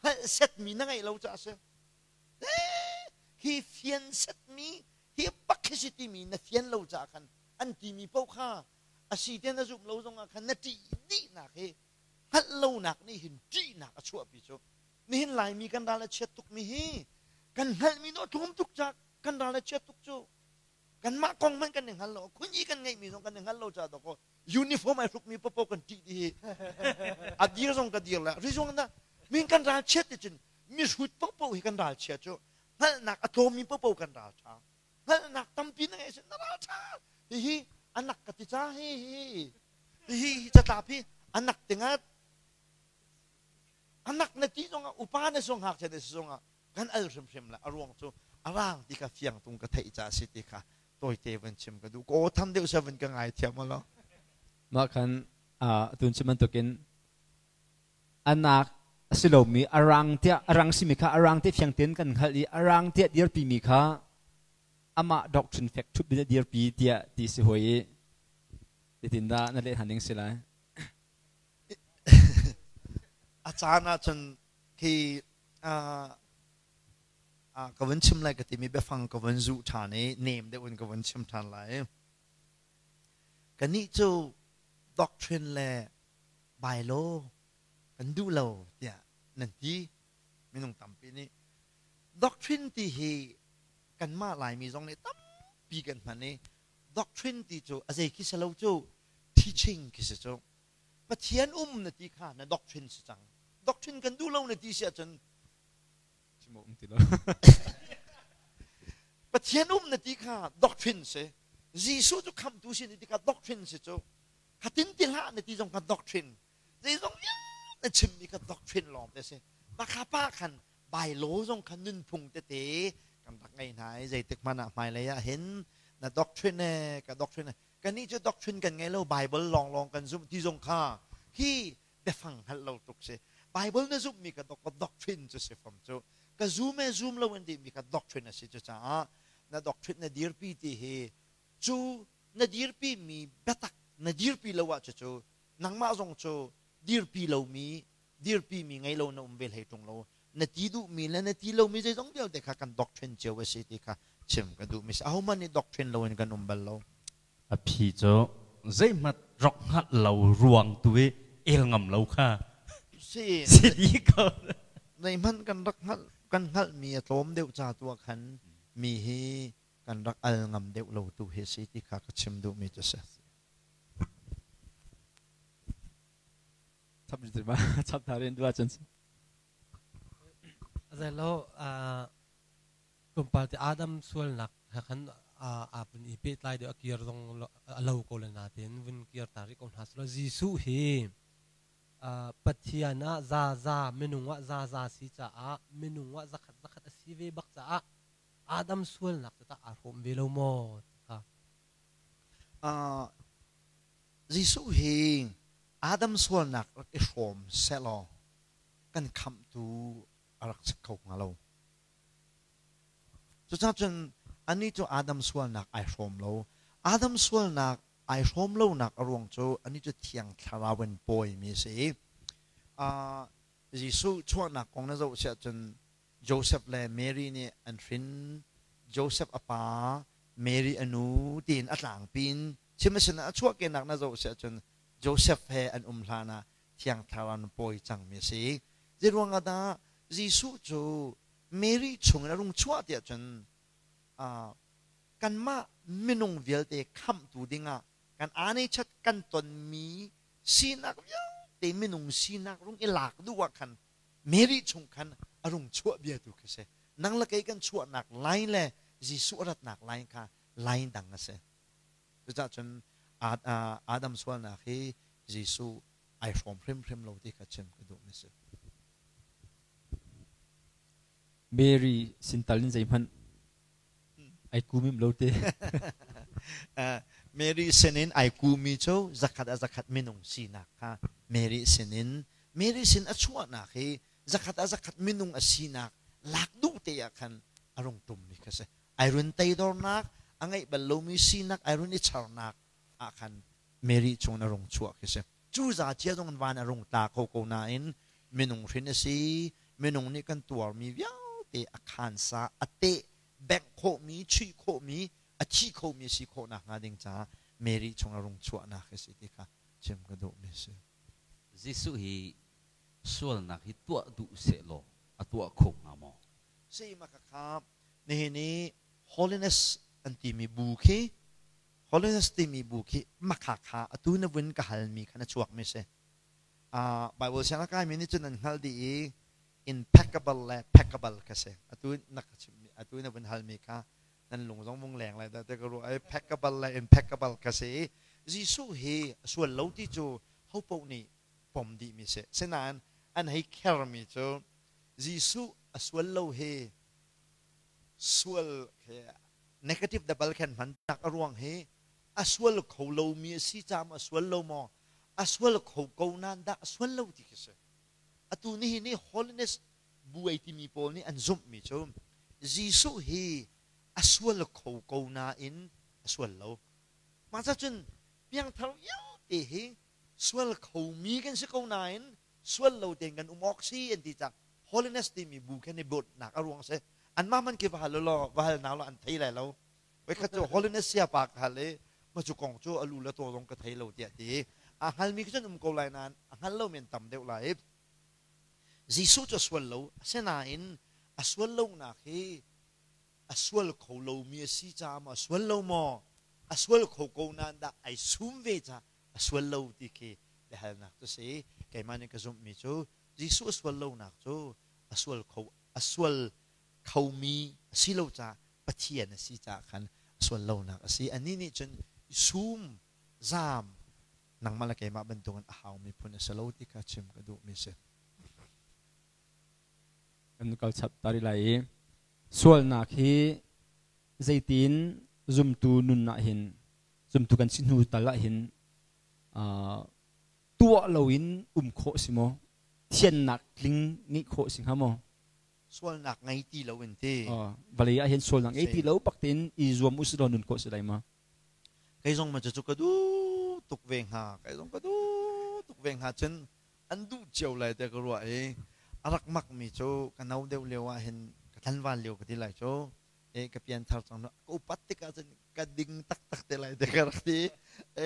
hngalh setmi na ngeih lo caah a si. Hi fian setmi hi bak hi si timi na fian lo caah khan an timi paoh kha a si te na zumh lo zongah khan na ṭih dihnak hi hngalh lonak nih hin ṭihnak a chuahpi cu nihin Laimi kan ral a chiat tukmi hi kan hngalhmi no tlawm tuk ca kan ral a chiat tuk cu kanmah kong hmanh kan i hngal lo khunyi kan ngeihmi zong kan i hngal lo ca dawkaw uniform ai hrukmi popo kan ṭih dih hi a dir zong ka dir la rizong na min kan ral chiat ti cun mihrut popo hi kan ral chia cu hngalhnak a tlawmmi popo kan ral ṭha hngalhnak tampi na ngeih na ral ṭha hihi anak ka ti ca hi hi hi hi catlap hi anak tingat anak na ti zongah upa na song ngakchia na si zongah. Kan al hrimhrim la. A ruang cu a rang ti kha fiang tung ka theih ca si ti kha tawite van chim ka duh. Ka aw tham deuh sa van ka ngai thiam lo. Mah khan tun chim bantukin anak a si lomi a rang tiah a rang simi kha a rang ti fiang tein kan hngalh i a rang tiah dirpi mi kha amah doctrine fek ṭhup in a dirpi tiah ti si hoi i zeitindah na leh hna ning si lai? A caan ahcun khi ka vun chim lai ka timi biafang ka vun zuh ṭhan i nem deuh in ka vun chim ṭhan lai. Kannih cu doctrine le bylaw kan duh lo tiah nan ti. Minung tampi nih doctrine ti hi kanmah Laimi zong nih tampi kan hman i doctrine ti cu a zei khi si lo cu, teaching khi si cu. Pathian um na ti kha na doctrine si cang. Doctrine kan duh lo na ti si ahcun chim um ti lo. Pathian um na ti kha doctrine si. Jesuh cu khamtu si na ti kha doctrine si cu. Khatin ti hlah na ti zong kha doctrine. Zeizong vialte chimmi kha doctrine lawng te si. Makha pa khan bylaw zong kha nunphung tete kan rak ngei hna i zeitik hmanh ah hmailei ah hin na doctrine e ka doctrine e kannih cu doctrine kan ngei lo, Bible lawnglawng kan zumh ti zong kha khi biafang hngalh lo tuk si. Bible na zumhmi kha doctrine cu si fam cu. Ka zum e zum lo in timi kha doctrine a si. Cucaah na doctrine na dirpi ti hi cu na dirpi mi biatak na dirpi lo ah cucu nangmah zong cu dirpi lomi dirpi mi ngei lo na um ve hlei ṭung lo. Na ti duhmi le na ti lomi zeizong vialte kha kan doctrine cio a si ti kha chim ka duhmi si. Ahohmanh nih doctrine loin kan um bal lo. A phi cu zeihmanh rak hngalh lo ruang tu i el ngam lo kha si si dih ko. Zeihmanh kan rak hngalh kan hngalhmi a tlawm deuh ca tu ah khan mi hi kan rak al ngam deuh lo tu hi si ti kha ka chim duhmi cu si. Chap ma chap tha rin dua cun. Zelo tlawmpal te Adam sualnak he khan aa vun i pehtlai deuh, a kir zong a lo ko le nain vun kir ta rih ko hna selaw, Jesuh hi Pathian ah zaza, minung ah zaza si caah, minung ah zakhat zakhat a si ve bak caah Adam sualnak cu tah aa hrawm ve lo maw ti kha. Jesuh hi Adam sualnak rak i hrawm sehlaw kan khamhtu a rak si kho hnga lo. Cucaah cun anih cu Adam sualnak ai hrawm lo. Adam sualnak ai hrawm lonak a ruang cu anih cu Thiang Thlarau in pawimi a si. Jesuh chuahnak kong na zoh siah cun Joseph le Mary nih an hrin. Joseph a pa, Mary a nu tiin a tlangpi in chim a sin ah a chuahkehnak na zoh siah cun Joseph he an um hlan ah Thiang Thlarau in pawi cangmi a si. Zeiruang ah dah Jesuh cu Mary chungin a rung chuah tiah cun kanmah minung vialte khamhtu dingah kan aanechat kan tonmi sinak vialte minung sinak rung i lak duh ah khan Mary chung khan a rung chuah bia tu khi si. Nang le kei kan chuahnak line le Jesuh a ratnak line kha line dang a si. Cucaah cun Adam sualnak hi Jesuh ai hrawm hrimhrim lo ti kha chim ka duhmi si. Mary sintal in zeihmanh ai kumim lo te. Mary sinin ai kumi cu zakhat a zakhat minung sinak kha Mary sinin Mary sin a chuahnak hi zakhat a zakhat minung a sinak lak duh te ah khan a rung tummi kha si. Ai run teidornak, a ngeih bal lomi sinak ai run i charnak ah khan Mary chung in a rung chuah khi si. Cu za cia zong in van a rung tla kho ko nain minung hrin a si. Minung nih kan tuarmi vialte a khansa a teh bengh khawhmi, chuih khawhmi, a thi khomi a si khawh nakhnga ding caah Mary chung a rung chuahnak hi si ti kha chim ka duhmi a si. Jesuh hi sualnak hi tuah duh sehlaw a tuah kho hnga maw? Si ma kha nihin i holiness an timi bu khi, holiness timi bu khi makha kha atu na vun ka halmi kha na chuakmi si. Bible siang a kaimi nih cun an hngalh dih i impeccable le peccable kha si. Atu na ka chimmi, atu na vun halmi kha nan lung zong vung leng lai dah te ka ruah. Peccable le impeccable kha si. Jesuh hi sual lo ti cu hopoh nih pom dihmi si. Sinain an hei khermi cu Jesuh A sual lo hi sual he negative double khan hman nak a ruang hi a sual kho lomi a si caah a sual lo maw a sual kho ko nain dah a sual lo ti khi si. Atu nihin hi holiness buai timi pawl nih an zumhmi cu Jesuh hi a sual kho ko nain a sual lo. Mah cun piangthar vialte hi sual khomi kan si ko nain sual lo tein kan um awk si an ti cang. Holiness timi bu khin i bawtnak a ruang si. Anmah man khi va hal law va hal hna law an thei lai lo. Voikhat cu holiness siapa ka hal i ma cu kong cu a lu le taw zong ka thei lo tiah ti. A hngalmi khi cun um ko lai nain a hngal lomi an tam deuh lai. Jesuh cu a sual lo. Asinain a sual lonak hi a sual kho lomi a si caah maw a sual lo maw a sual kho ko nain dah ai sum ve caah a sual lo ti khi biahalnak cu si. Keimah nih ka zumhmi cu Jesuh a sual lonak cu a sual kho a sual khomi a si lo caah Pathian a si caah khan a sual lonak a si. Anih nih cun sum zaam nangmah le keimah bantukin a haumi phun a si lo ti kha chim ka duhmi a si. Kan kal chap ta rih lai i sualnak hi zeitin zumtu nun ah hin zumtu kan si hnu tal ah hin tuah loin um khawh si maw thiannak tling ngeih khawh si hnga maw? Sualnak ngei ti lo in ti. Vawlei ah hin sualnak ngei ti lo bak tein i zuam usih law nun khawh si lai ma? Kei zong ma cu ka duh tuk ve hnga. Kei zong ka duh tuk ve hnga cun an duh cio lai te ka ruah i a rak mak mi cu ka no deuh lio ah hin ka tlanval lio ka ti lai cu e ka pianthar cang ka upat tikah cun ka ding taktak te lai te ka rak ti. E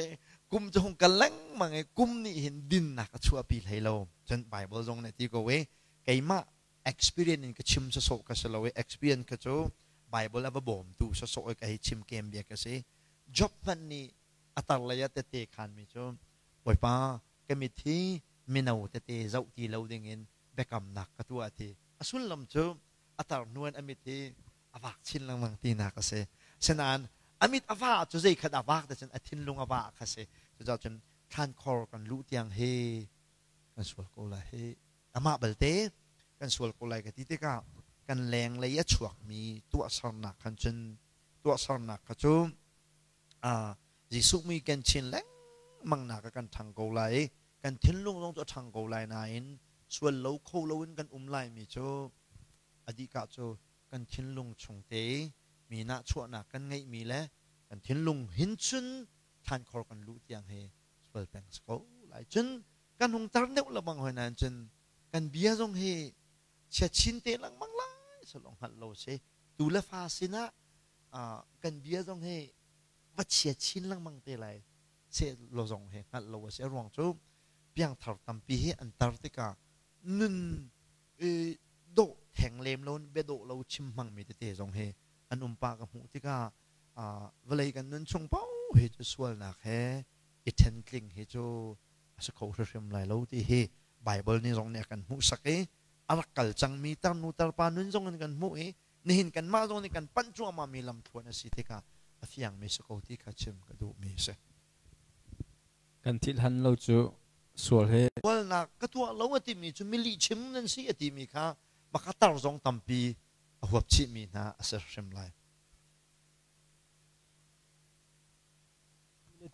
kum cu hung kal lengmang i kum nih hin dinnak a chuahpi hlei lo. Cun Bible zong nih ti ko i keimah experience in ka chim sawsawh ka si lo i experience kha cu Bible a va bawmtu sawsawh i ka hei chim kem bia ka si. Job hmanh nih a tar lei ah tette khanmi cu Bawipa ka mit hi mino tete zoh ti lo dingin biakamnak ka tuah ti. A sullam cu a tar hnuan a mit hi a vak chin lengmang tinak a si. Sinain a mit a va cu zei khat a vak te cun a thinlung a va kha si. Cucaah cun thlankhor kan luh tiang hi kan sual ko lai hi. Amah balte kan sual ko lai ka ti tikah kan lenglei a chuakmi tuahsernak khan cun tuahsernak kha cu Jesuh mui ken chin lengmang nak ah kan ṭhang ko lai i kan thinlung zong cu a ṭhang ko lai nain sual lo kho loin kan um laimi cu a dihka cu kan thinlung chung te mi nahchuahnak kan ngeihmi le kan thinlung hin cun thlankhor kan luh tiang hi sual peng si ko lai. Cun kan hung tar deuh lengmang hoi nain cun kan bia zong hi chia chin te lengmang lai salong hngalh lo si. Tu le fa sinah kan bia zong hi va chia chin lengmang te lai se lo zong hi hngalh lo a si. A ruang cu piangthar tampi hi an tar tikah nun dawh theng lem lo bia dawh lo chim hmangmi tete zong hi an um pah ka hmuh tikah vawlei kan nun chung paoh hi cu sualnak he i ṭhentling hi cu a si kho hrimhrim lai lo ti hi Bible nih zong nih a kan hmuhsak i a rak kal cangmi tarnu tarpa nun zong in kan hmuh i nihin kanmah zong nih kan panh cuahmahmi lamthluan a si tikah a fiangmi si ko ti kha chim ka duhmi a si. Kan thil han lo cu sual he. Sualnak ka tuah lo a timi cu mi lihchim nan si a timi kha maka tar zong tampi a huap chihmi hna a si hrim lai.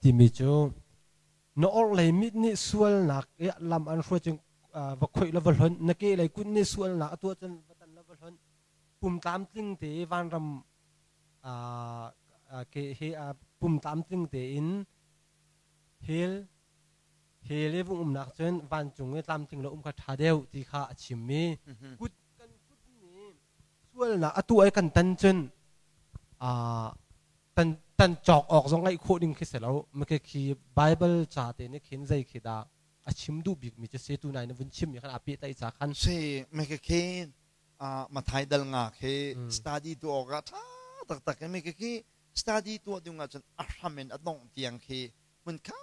Timi cu na orhlei mit nih sualnak i lam an hruai cun va khoih la va hlonh, na kehlei kut nih sualnak a tuah cun va tan la va hlonh, pum tlamtling te vanram ke he pum tlamtling tein hell hell i vung umnak cun vancung i tlamtling lo um kha ṭha deuh ti kha a chim i kut kan kut nih sualnak a tuah i kan tan cun tan tan cawk awk zong ngaih khawh ding khi si lo. Maka khi Bible ca te nih khin zei khi dah a chim duh bik mi cu si tu nai na vun chim mi khan a pehtlaih ca khan si maka khi Mathai dal nga khi study tu awk ah ṭha taktak i maka khi study tuah ding ah cun a hram in a dongh tiang khi hmun khat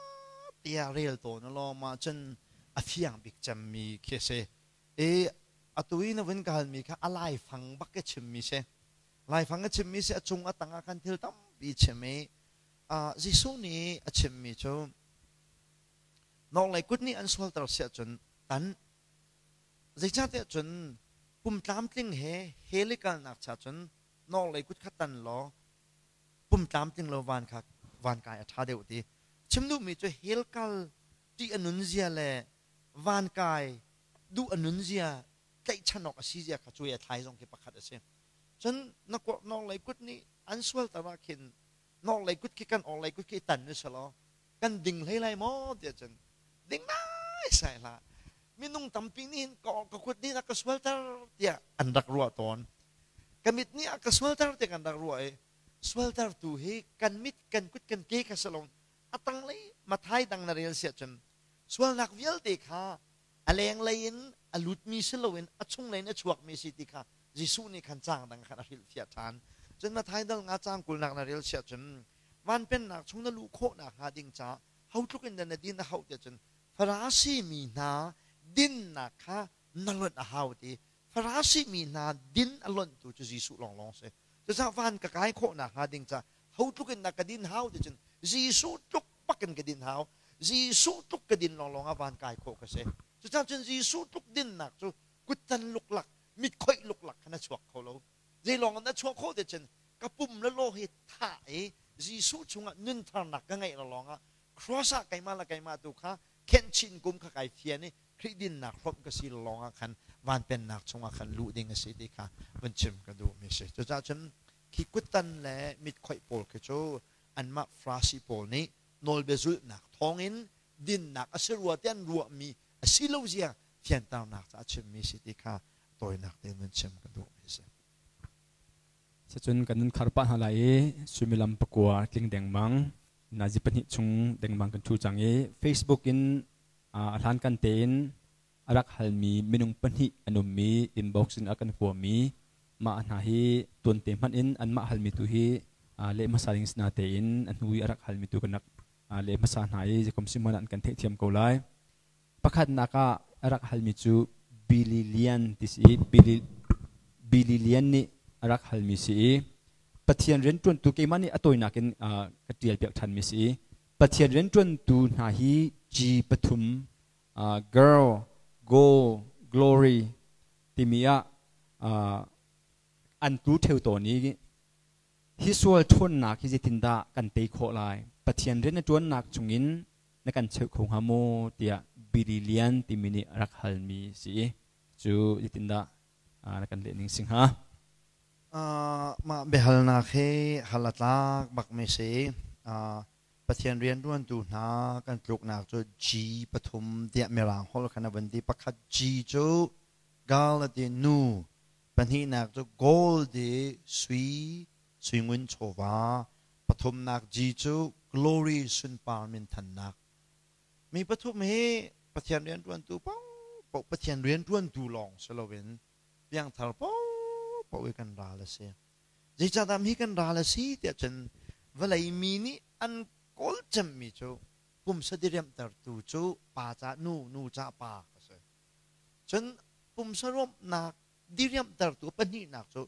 tiah rel tawn law ma cun a fiang bik cemmi khi a si. I atu i na vun ka halmi kha a laifang bak ka chimmi si. Laifang a chimmi si a cung a tang ah khan thil tampi chim i Jesuh nih a chimmi cu nawlei kut nih an sualter siah cun tan. Zeicahtiah cun Pum tlamtling he hell i kalnak cha cun nawlei kut kha tan law pum tlamtling lo van kha van kai a ṭha deuh ti. Chim duhmi cu hell kal ṭih a nun zia le van kai duh a nun zia tlaihchan awk a si zia kha cuai a thlai zong khi pakhat a si. Cun na nawlei kut nih an sualter ah khin nawlei kut khi kan awlei kut khi tan u selaw kan ding hlei lai maw tiah cun ding nai sai hlah. Minung tampi nih hin ka kut nih a ka sualter tiah an rak ruah tawn. Ka mit nih a ka sualter tiah kan rak ruah i sualtertu hi kan mit kan kut kan ke kha salong a tanglei Mathai dang na rel siah cun sualnak vialte kha a lenglei in a lutmi si loin a chunglei in a chuakmi si ti kha Jesuh nih khan caang dang khan a hrilhfiah ṭhan. Cun Mathai dal nga caang kulnak na rel siah cun van pennak chung na luh khawh nakhnga ding caah ho tluk in dah na din a hauh tiah cun Farasi mi hna dinnak kha na lonh a hau ti. Farasi mi hna din a lonhtu cu Jesuh lawnglawng si. Cucaah van ka kai khawh nakhnga ding caah ho tluk in dah ka din hau ti cun Jesuh tluk bak in ka din hau. Jesuh tluk ka din lawnglawng ah van kai khawh ka si. Cucaah cun Jesuh tluk dinnak cu kuttan luklak, mit khoih luklak khan a chuak kho lo. Zeilawng in a chuah khawh ti cun ka pum le law hi thah i Jesuh chungah nuntharnak ka ngeih lawng ah cross ah keimah le keimah tu kha khenh chin kum kha kai fian i Khrih dinnak hrawmh ka si lawng ah khan van pennak chungah khan luh ding a si ti kha vun chim ka duhmi a si. Cucaah cun khi kuttan le mit khoih pawl khi cu anmah Farasi pawl nih nawlbia zulhnak thawngin dinnak a si rua tiah an ruahmi a si lo zia fianternak caah chimmi si ti kha tawinak tein vun chim ka duhmi a si. Sicun kan nun khar pah hna lai i suimilam pakua tling dengmang nazi pahnih chung dengmang kan ṭhu cang i Facebook in a hlankan tein a rak halmi minung pahnih an ummi inbox in a kan kuami mah hna hi tuante hmanh in anmah halmi tu hi leh hmasa ding sina tein a hnu i a rak halmi tu kan rak leh hmasa hna i zeikom si hmanh an kan theihthiam ko lai. Pakhatnak ah a rak halmi cu Billy Lian ti si i Billy, Billy Lian nih a rak halmi si i Pathian rianṭuantu keimah nih a tawinak in ka ṭial piak ṭhanmi si i Pathian rianṭuantu hna hi G pathum girl, go, glory timi ah an tlu ṭheo tawn i hi sual ṭhawnnak hi zeitindah kan tei khawh lai? Pathian rian na ṭuannak chungin na kan cheuh kho hnga maw tiah Billy Lian timi nih a rak halmi si i cu zeitindah na kan leh ning si hnga? Mah biahalnak hi hal a tlak bakmi si. Pathian rianṭuantu hna kan tluknak cu G pathum tiah Mirang holh khan a vun ti. Pakhat G cu gal a ti nu, pahnihnak cu gold i sui, suingun chawva, pathumnak G cu glory sunpar minthannak. Mi pathum hi Pathian rianṭuantu paohpaoh Pathian rianṭuantu lawng si loin piangthar paohpaoh i kan ral a si. Zeicahdah mi kan ral a si tiah cun vawlei mi nih an kawl cemmi cu pumsa diriamhtertu cu pa ca nu, nu ca pa a si. Cun pumsa ruamhnak diriamhtertu pahnihnak cu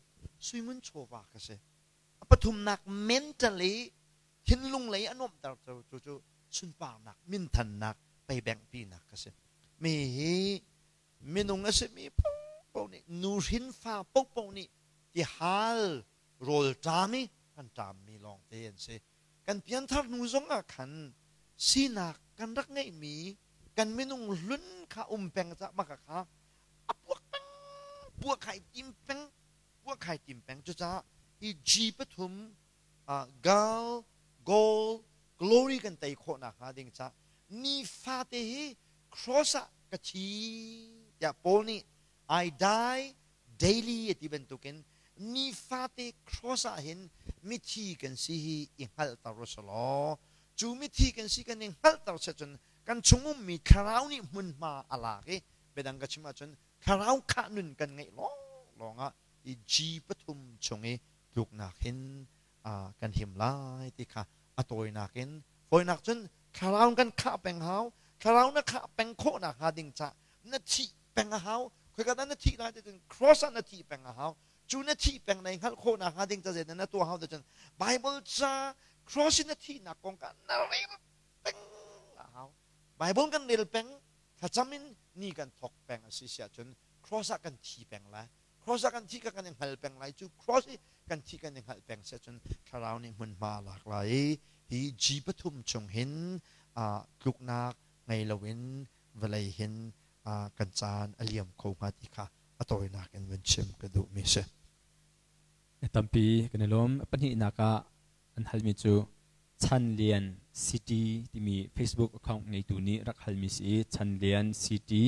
suingun chawva ka si. A pathumnak mentally thinlung lei a nuamhtertu cu cu sunparnak, minthannak, peibengpinak ka si. Mi hi minung a simi paohpaoh nih nuhrin fa paohpaoh nih tihal rawl ṭam i kan ṭammi lawngte an si. Kan pianthar hnu zongah khan sinak kan rak ngeihmi kan minung hlun kha um peng cah maka kha a puak peng puak khai tim peng puak khai tim peng cucaah hi G pathum gal gold glory kan tei khawh nakhnga ding ca nifate hi cross ah ka thi tiah Paul nih I die daily a ti bantukin nifate cross ah hin mithi kan si hi i hngalhter u selaw cu mithi kan si kan i hngalhter se cun kan chung ummi thlarau nih hmunhma a lak i biadang ka chim ahcun thlarau khah nun kan ngeih lawng lawngah i G pathum chung i tluknak hin kan him lai ti kha a tawinak in fawinak cun thlarau kan khah peng hau thlarau na khah peng khawh nakhnga ding ca na thih peng a hau khoika dah na thih lai ti cun cross ah na thih peng a hau cu na thih peng nei hngalh khawh nakhnga ding ca zeidah na tuah hau ti cun Bible ca cross in na thihnak kong kha na rel peng a hau Bible kan rel peng thlacam in ni kan thawk peng a si si ahcun cross ah kan thi peng lai. Cross ah kan thi ka kan i hngal peng lai. Cu cross i kan thi kan i hngalh peng se cun thlarau nih hmunhma lak lai. Hi G pathum chung hin tluknak ngei loin vawlei hin kan caan a liam kho hnga ti kha a tawinak in vun chim ka duhmi si. Tampi kan i lawm. Pahnihnak ah an halmi cu Chan Lian City timi Facebook account ngeitu nih rak halmi si i Chan Lian City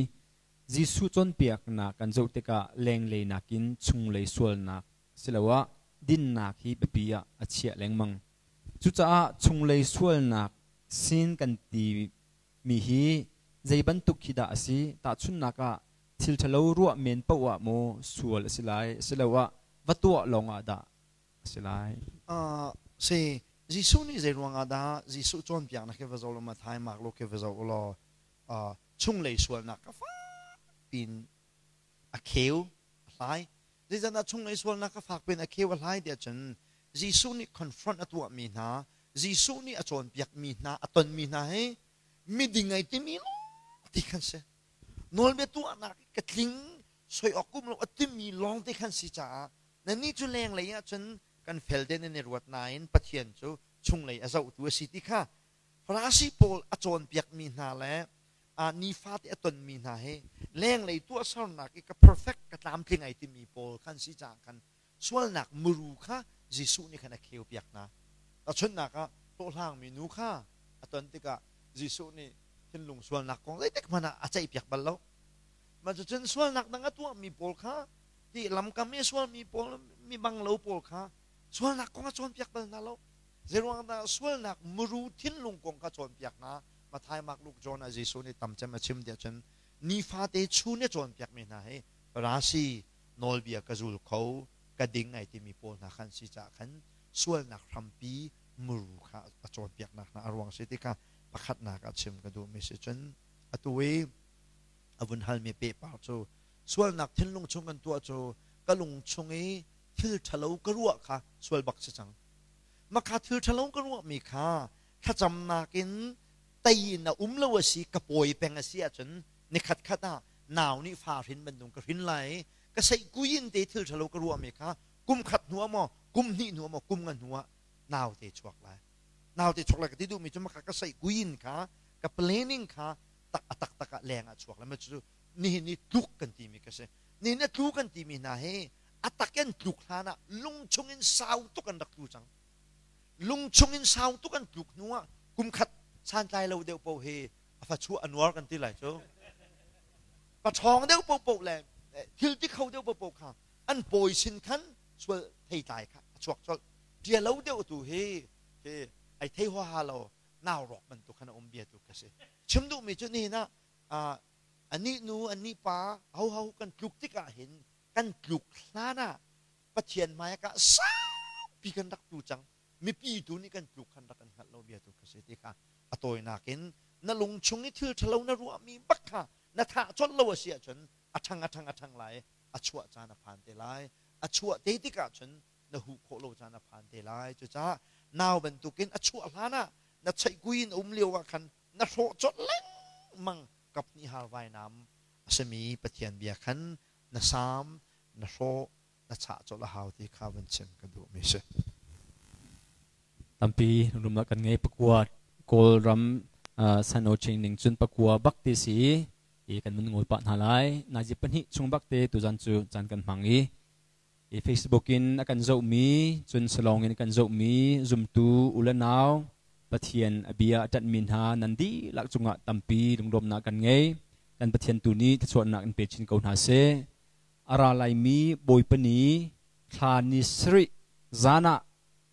Jesuh cawnpiaknak kan zoh tikah lenglei nakin chunglei sualnak siloah dinnak hi biapi ah a chiah lengmang. Cucaah chunglei sualnak sin kan ti mi hi zei bantuk khi dah a si? Tahchunhnak ah thil ṭhalo ruah men paoh ah maw sual a si lai asiloah va tuah lawngah dah a si lai? Si, Jesuh nih zei ruangah dah Jesuh cawnpiaknak hi va zoh law Matthai, Mark, Luke hi va zoh u law chunglei sualnak ka fak piin a kheu a hlai. Zeicahtiah chunglei sualnak ka fak piin a kheu a hlai tiah cun Jesuh nih confront a tuahmi hna, Jesuh nih a cawnpiakmi hna, a tonmi hna hi miding ai timi lawng ti khan si. Nawlbia tuahnak i ka tling soi awk um lo a timi lawng te khan si caah nannih cu lenglei ah cun kan fel te nan i ruat nain Pathian cu chunglei a zohtu a si ti kha Farasi pawl a cawnpiakmi hna le nifate a tonmi hna hi lenglei tuahsernak i ka perfect ka tlamtling ai timi pawl khan si caah khan sualnak muru kha Jesuh nih khan a kheupiak hna. Tahchunhnak ah hlawhhlangmi nu kha a ton tikah Jesuh nih thinlung sualnak kong zeitik hmanh ah a ceihpiak bal lo. Mah cucun sualnak dang a tuahmi pawl kha ti lamkam i sualmi pawl mi bang lo pawl kha sualnak kong a cawnpiak bal hna lo. Zeiruang dah sualnak muru thinlung kong kha cawnpiak hna? Matthai, Mark, Luke, John ah Jesuh nih tam cem a chim tiah cun nifate chun i cawnpiakmi hna hi Farasi nawlbia ka zul kho, ka ding ai timi pawl hna khan si caah khan sualnak hrampi muru kha a cawnpiaknak hna a ruang si ti kha pakhatnak ah chim ka duhmi si. Cun atu i a vun halmi pehpar cu sualnak thinlung chung kan tuah cu ka lung chung i thil ṭhalo ka ruah kha sual bak si cang. Makha thil ṭhalo ka ruahmi kha thlacamnak in tei in a um lo a si, ka pawi peng a si ahcun nikhat khat ah nau nih fa hrin bantuk ka hrin lai i ka seihkui in te thil ṭhalo ka ruahmi kha kum khat hnu ah maw kum hnih hnu ah maw kum nga hnu ah naute chuak lai. Naute chuak lai ka ti duhmi cu maka ka seihkui in kha ka planning kha tak a taktak ah leng ah chuak lai. Ma cu nihin i tluk kan timi ka si. Nihin a tlu kan timi hna hi a tak in tluk hlan ah lung chung in sau tuk an rak tlu cang. Lung chung in sau tuk an tluk hnu ah kum khat santlai lo deuh paoh hi a fa chuah a nuar kan ti lai cu. Paṭhawng deuh paohpaoh le thil ti kho deuh paohpaoh kha an pawi sin khan sual theitlai kha a chuak colh. Ṭialo deuh tu hi hi ai thei huaha lo nau rawk bantuk khan a um bia tu ka si. Chim duhmi cu nihin ah anih nu anih pa hoho kan tluk tikah hin kan tluk hlan ah Pathian hmai ah saupi kan rak tu cang. Mipi tu nih kan tluk khan rak kan hngalh lo bia tu ka si ti kha a tawinak in na lung chung i thil ṭhalo na ruahmi bak kha na thah colh lo a si ahcun a ṭhang a ṭhang a ṭhang lai, a chuah caan a phan te lai. A chuah te tikah cun na huh khawh lo caan a phan te lai. Cucaah nau bantukin a chuah hlan ah na cheihkui in um lio ah khan na hrawh colh lengmang. Kaphnih har vainam a simi Pathian bia khan na saam na hrawh na chah colh a hau ti kha van chim ka duhmi si. Tampi rumnak kan ngei pakua Kawlram Sano Ching cun pakua bak ti si i kan mun ngol pah hna lai. Nazi pahnih chung bak te tuzan cu caan kan hmang i i Facebook in a kan zohmi cun salong in kan zohmi zumtu u le nau Pathian a bia a ṭanhmi hna nan dihlak cungah tampi lunglawmhnak kan ngei. Kan Pathian tu nih thluachuahnak in pe chin ko hna seh. A ra laimi Bawipa ni thla ni sarih zan ah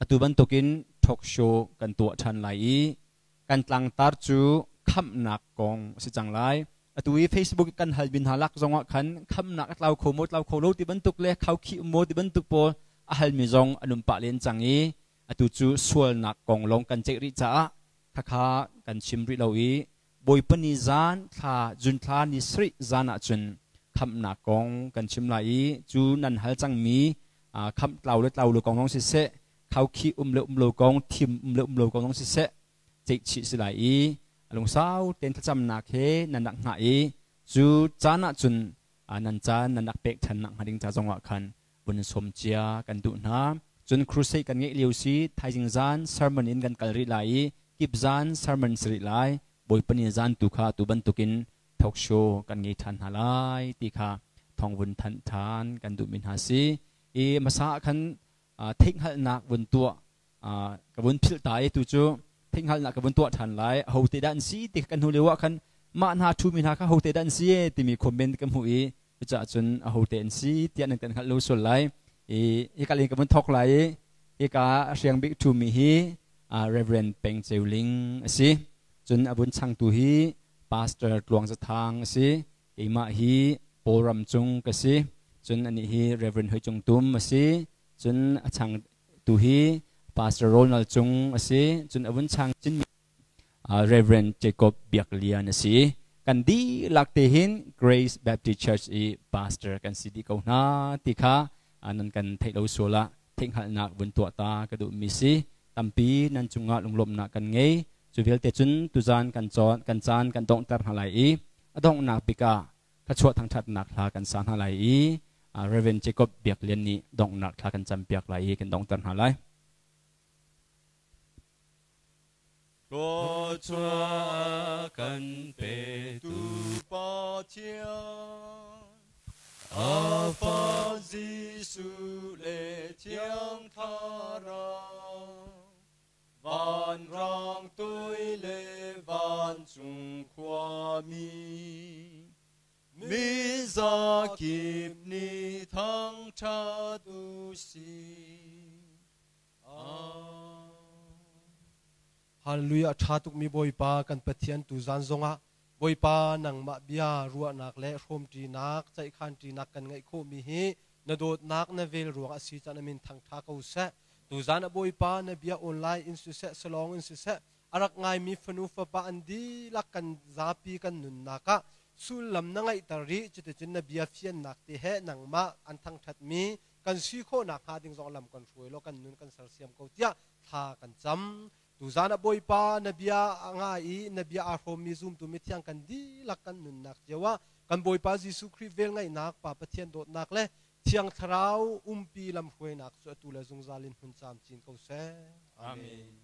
atu bantukin talk show kan tuah ṭhan lai i kan tlangtar cu khamhnak kong a si cang lai. Atu i Facebook kan hal bin hna lak zongah khan khamhnak a tlau kho maw tlau kho lo ti bantuk le khaukhih um maw ti bantuk pawl a halmi zong an um pah len cang i atu cu sualnak kong lawng kan ceih rih caah khakha kan chim rih lo i Bawipa ni zan thla June thla ni sarih zan ah cun khamhnak kong kan chim lai i cu nan hal cangmi khamh tlau le tlau lo kong zong siseh, khaukhih um le um lo kong, thim um le um lo kong zong siseh ceihchih si lai i a lungsau tein thlacamnak he nan rak hngah i cu caan ah cun Nan caan nan rak pek ṭhan nak hnga ding ca zongah khan vun sawm cia kan duh hna. Cun crusade kan ngeih lio si thaizing zan sermon in kan kal rih lai i kip zan sermon si rih lai. Bawipa ni zan tu kha tu bantukin talk show kan ngei ṭhan hna lai ti kha thawng vun thanh ṭhan kan duhmi hna si. I hmasa ah khan theihhngalhnak vun tuah ka vun philh ta i tu cu theihhngalhnak ka vun tuah ṭhan lai. Ahote dah an si ti kan hnu lio ah khan mah hna ṭhumi hna kha ahote dah an si timi comment ka hmuh i cucaah cun ahote an si tiah nan kan hngalh lo sual lai. I hika lin ka vun thawk lai i hika hriang bik ṭhumi hi Reverend Peng Ceu Ling a si. Cun a vun changtu hi Pastor Tluang Za Thang a si. Keimah hi Paul Ram Cung ka si. Cun anih hi Reverend Hoi Cung Tum a si. Cun a changtu hi Pastor Ronald Cung a si. Cun a vun chang chinmi Reverend Jacob Biak Lian a si. Kan dihlak te hin Grace Baptist Church i pastor kan si dih ko hna ti kha nan kan theih lo sual ah theihhngalhnak vun tuah ta ka duhmi si. Tampi nan cungah lunglawmhnak kan ngei. Cu vialte cun tuzan kan cawn kan caan kan donghter hna lai i a donghnak bik ah thluachuah thangṭhatnak hla kan sa hna lai i Reverend Jacob Biak Lian nih donghnak thla kan campiak lai i kan donghter hna lai. Thluachuah kan petu Pathian, a Fa Jesuh le Thiang Thlarau, vanrang toi le vancung khuami, mizakip nih thangṭhat u sih. Hallelujah tha tuk mi Bawipa kan Pathian tu zan zongah Bawipa nangmah bia ruahnak le hrawmṭinak ceihkhanṭinak kan ngeih khawhmi hi na dawtnak na vel ruang a si caan amin thangṭha ko seh. Tuzan a Bawipa na bia online in siseh salong in siseh a rak ngaimi fanu fapa an dihlak kan zapi kan nunnak ah sullam na ngeihter rih cuticun na bia fiannak te he nangmah an thangṭhatmi kan si khawhnak hnga ding zong lam kan hruai law kan nun kan sersiam ko tiah thla kan cam. Tuzan ah Bawipa na bia a ngai i na bia aa hrawmmi zumtu mithiang kan dihlak kan nunnak cio ah kan Bawipa Jesuh Khrih velngeihnak, Pa Pathian dawtnak le Thiang Thlarau umpi lamhruainak cu atu le zungzal in hmun camcin ko seh. Amen.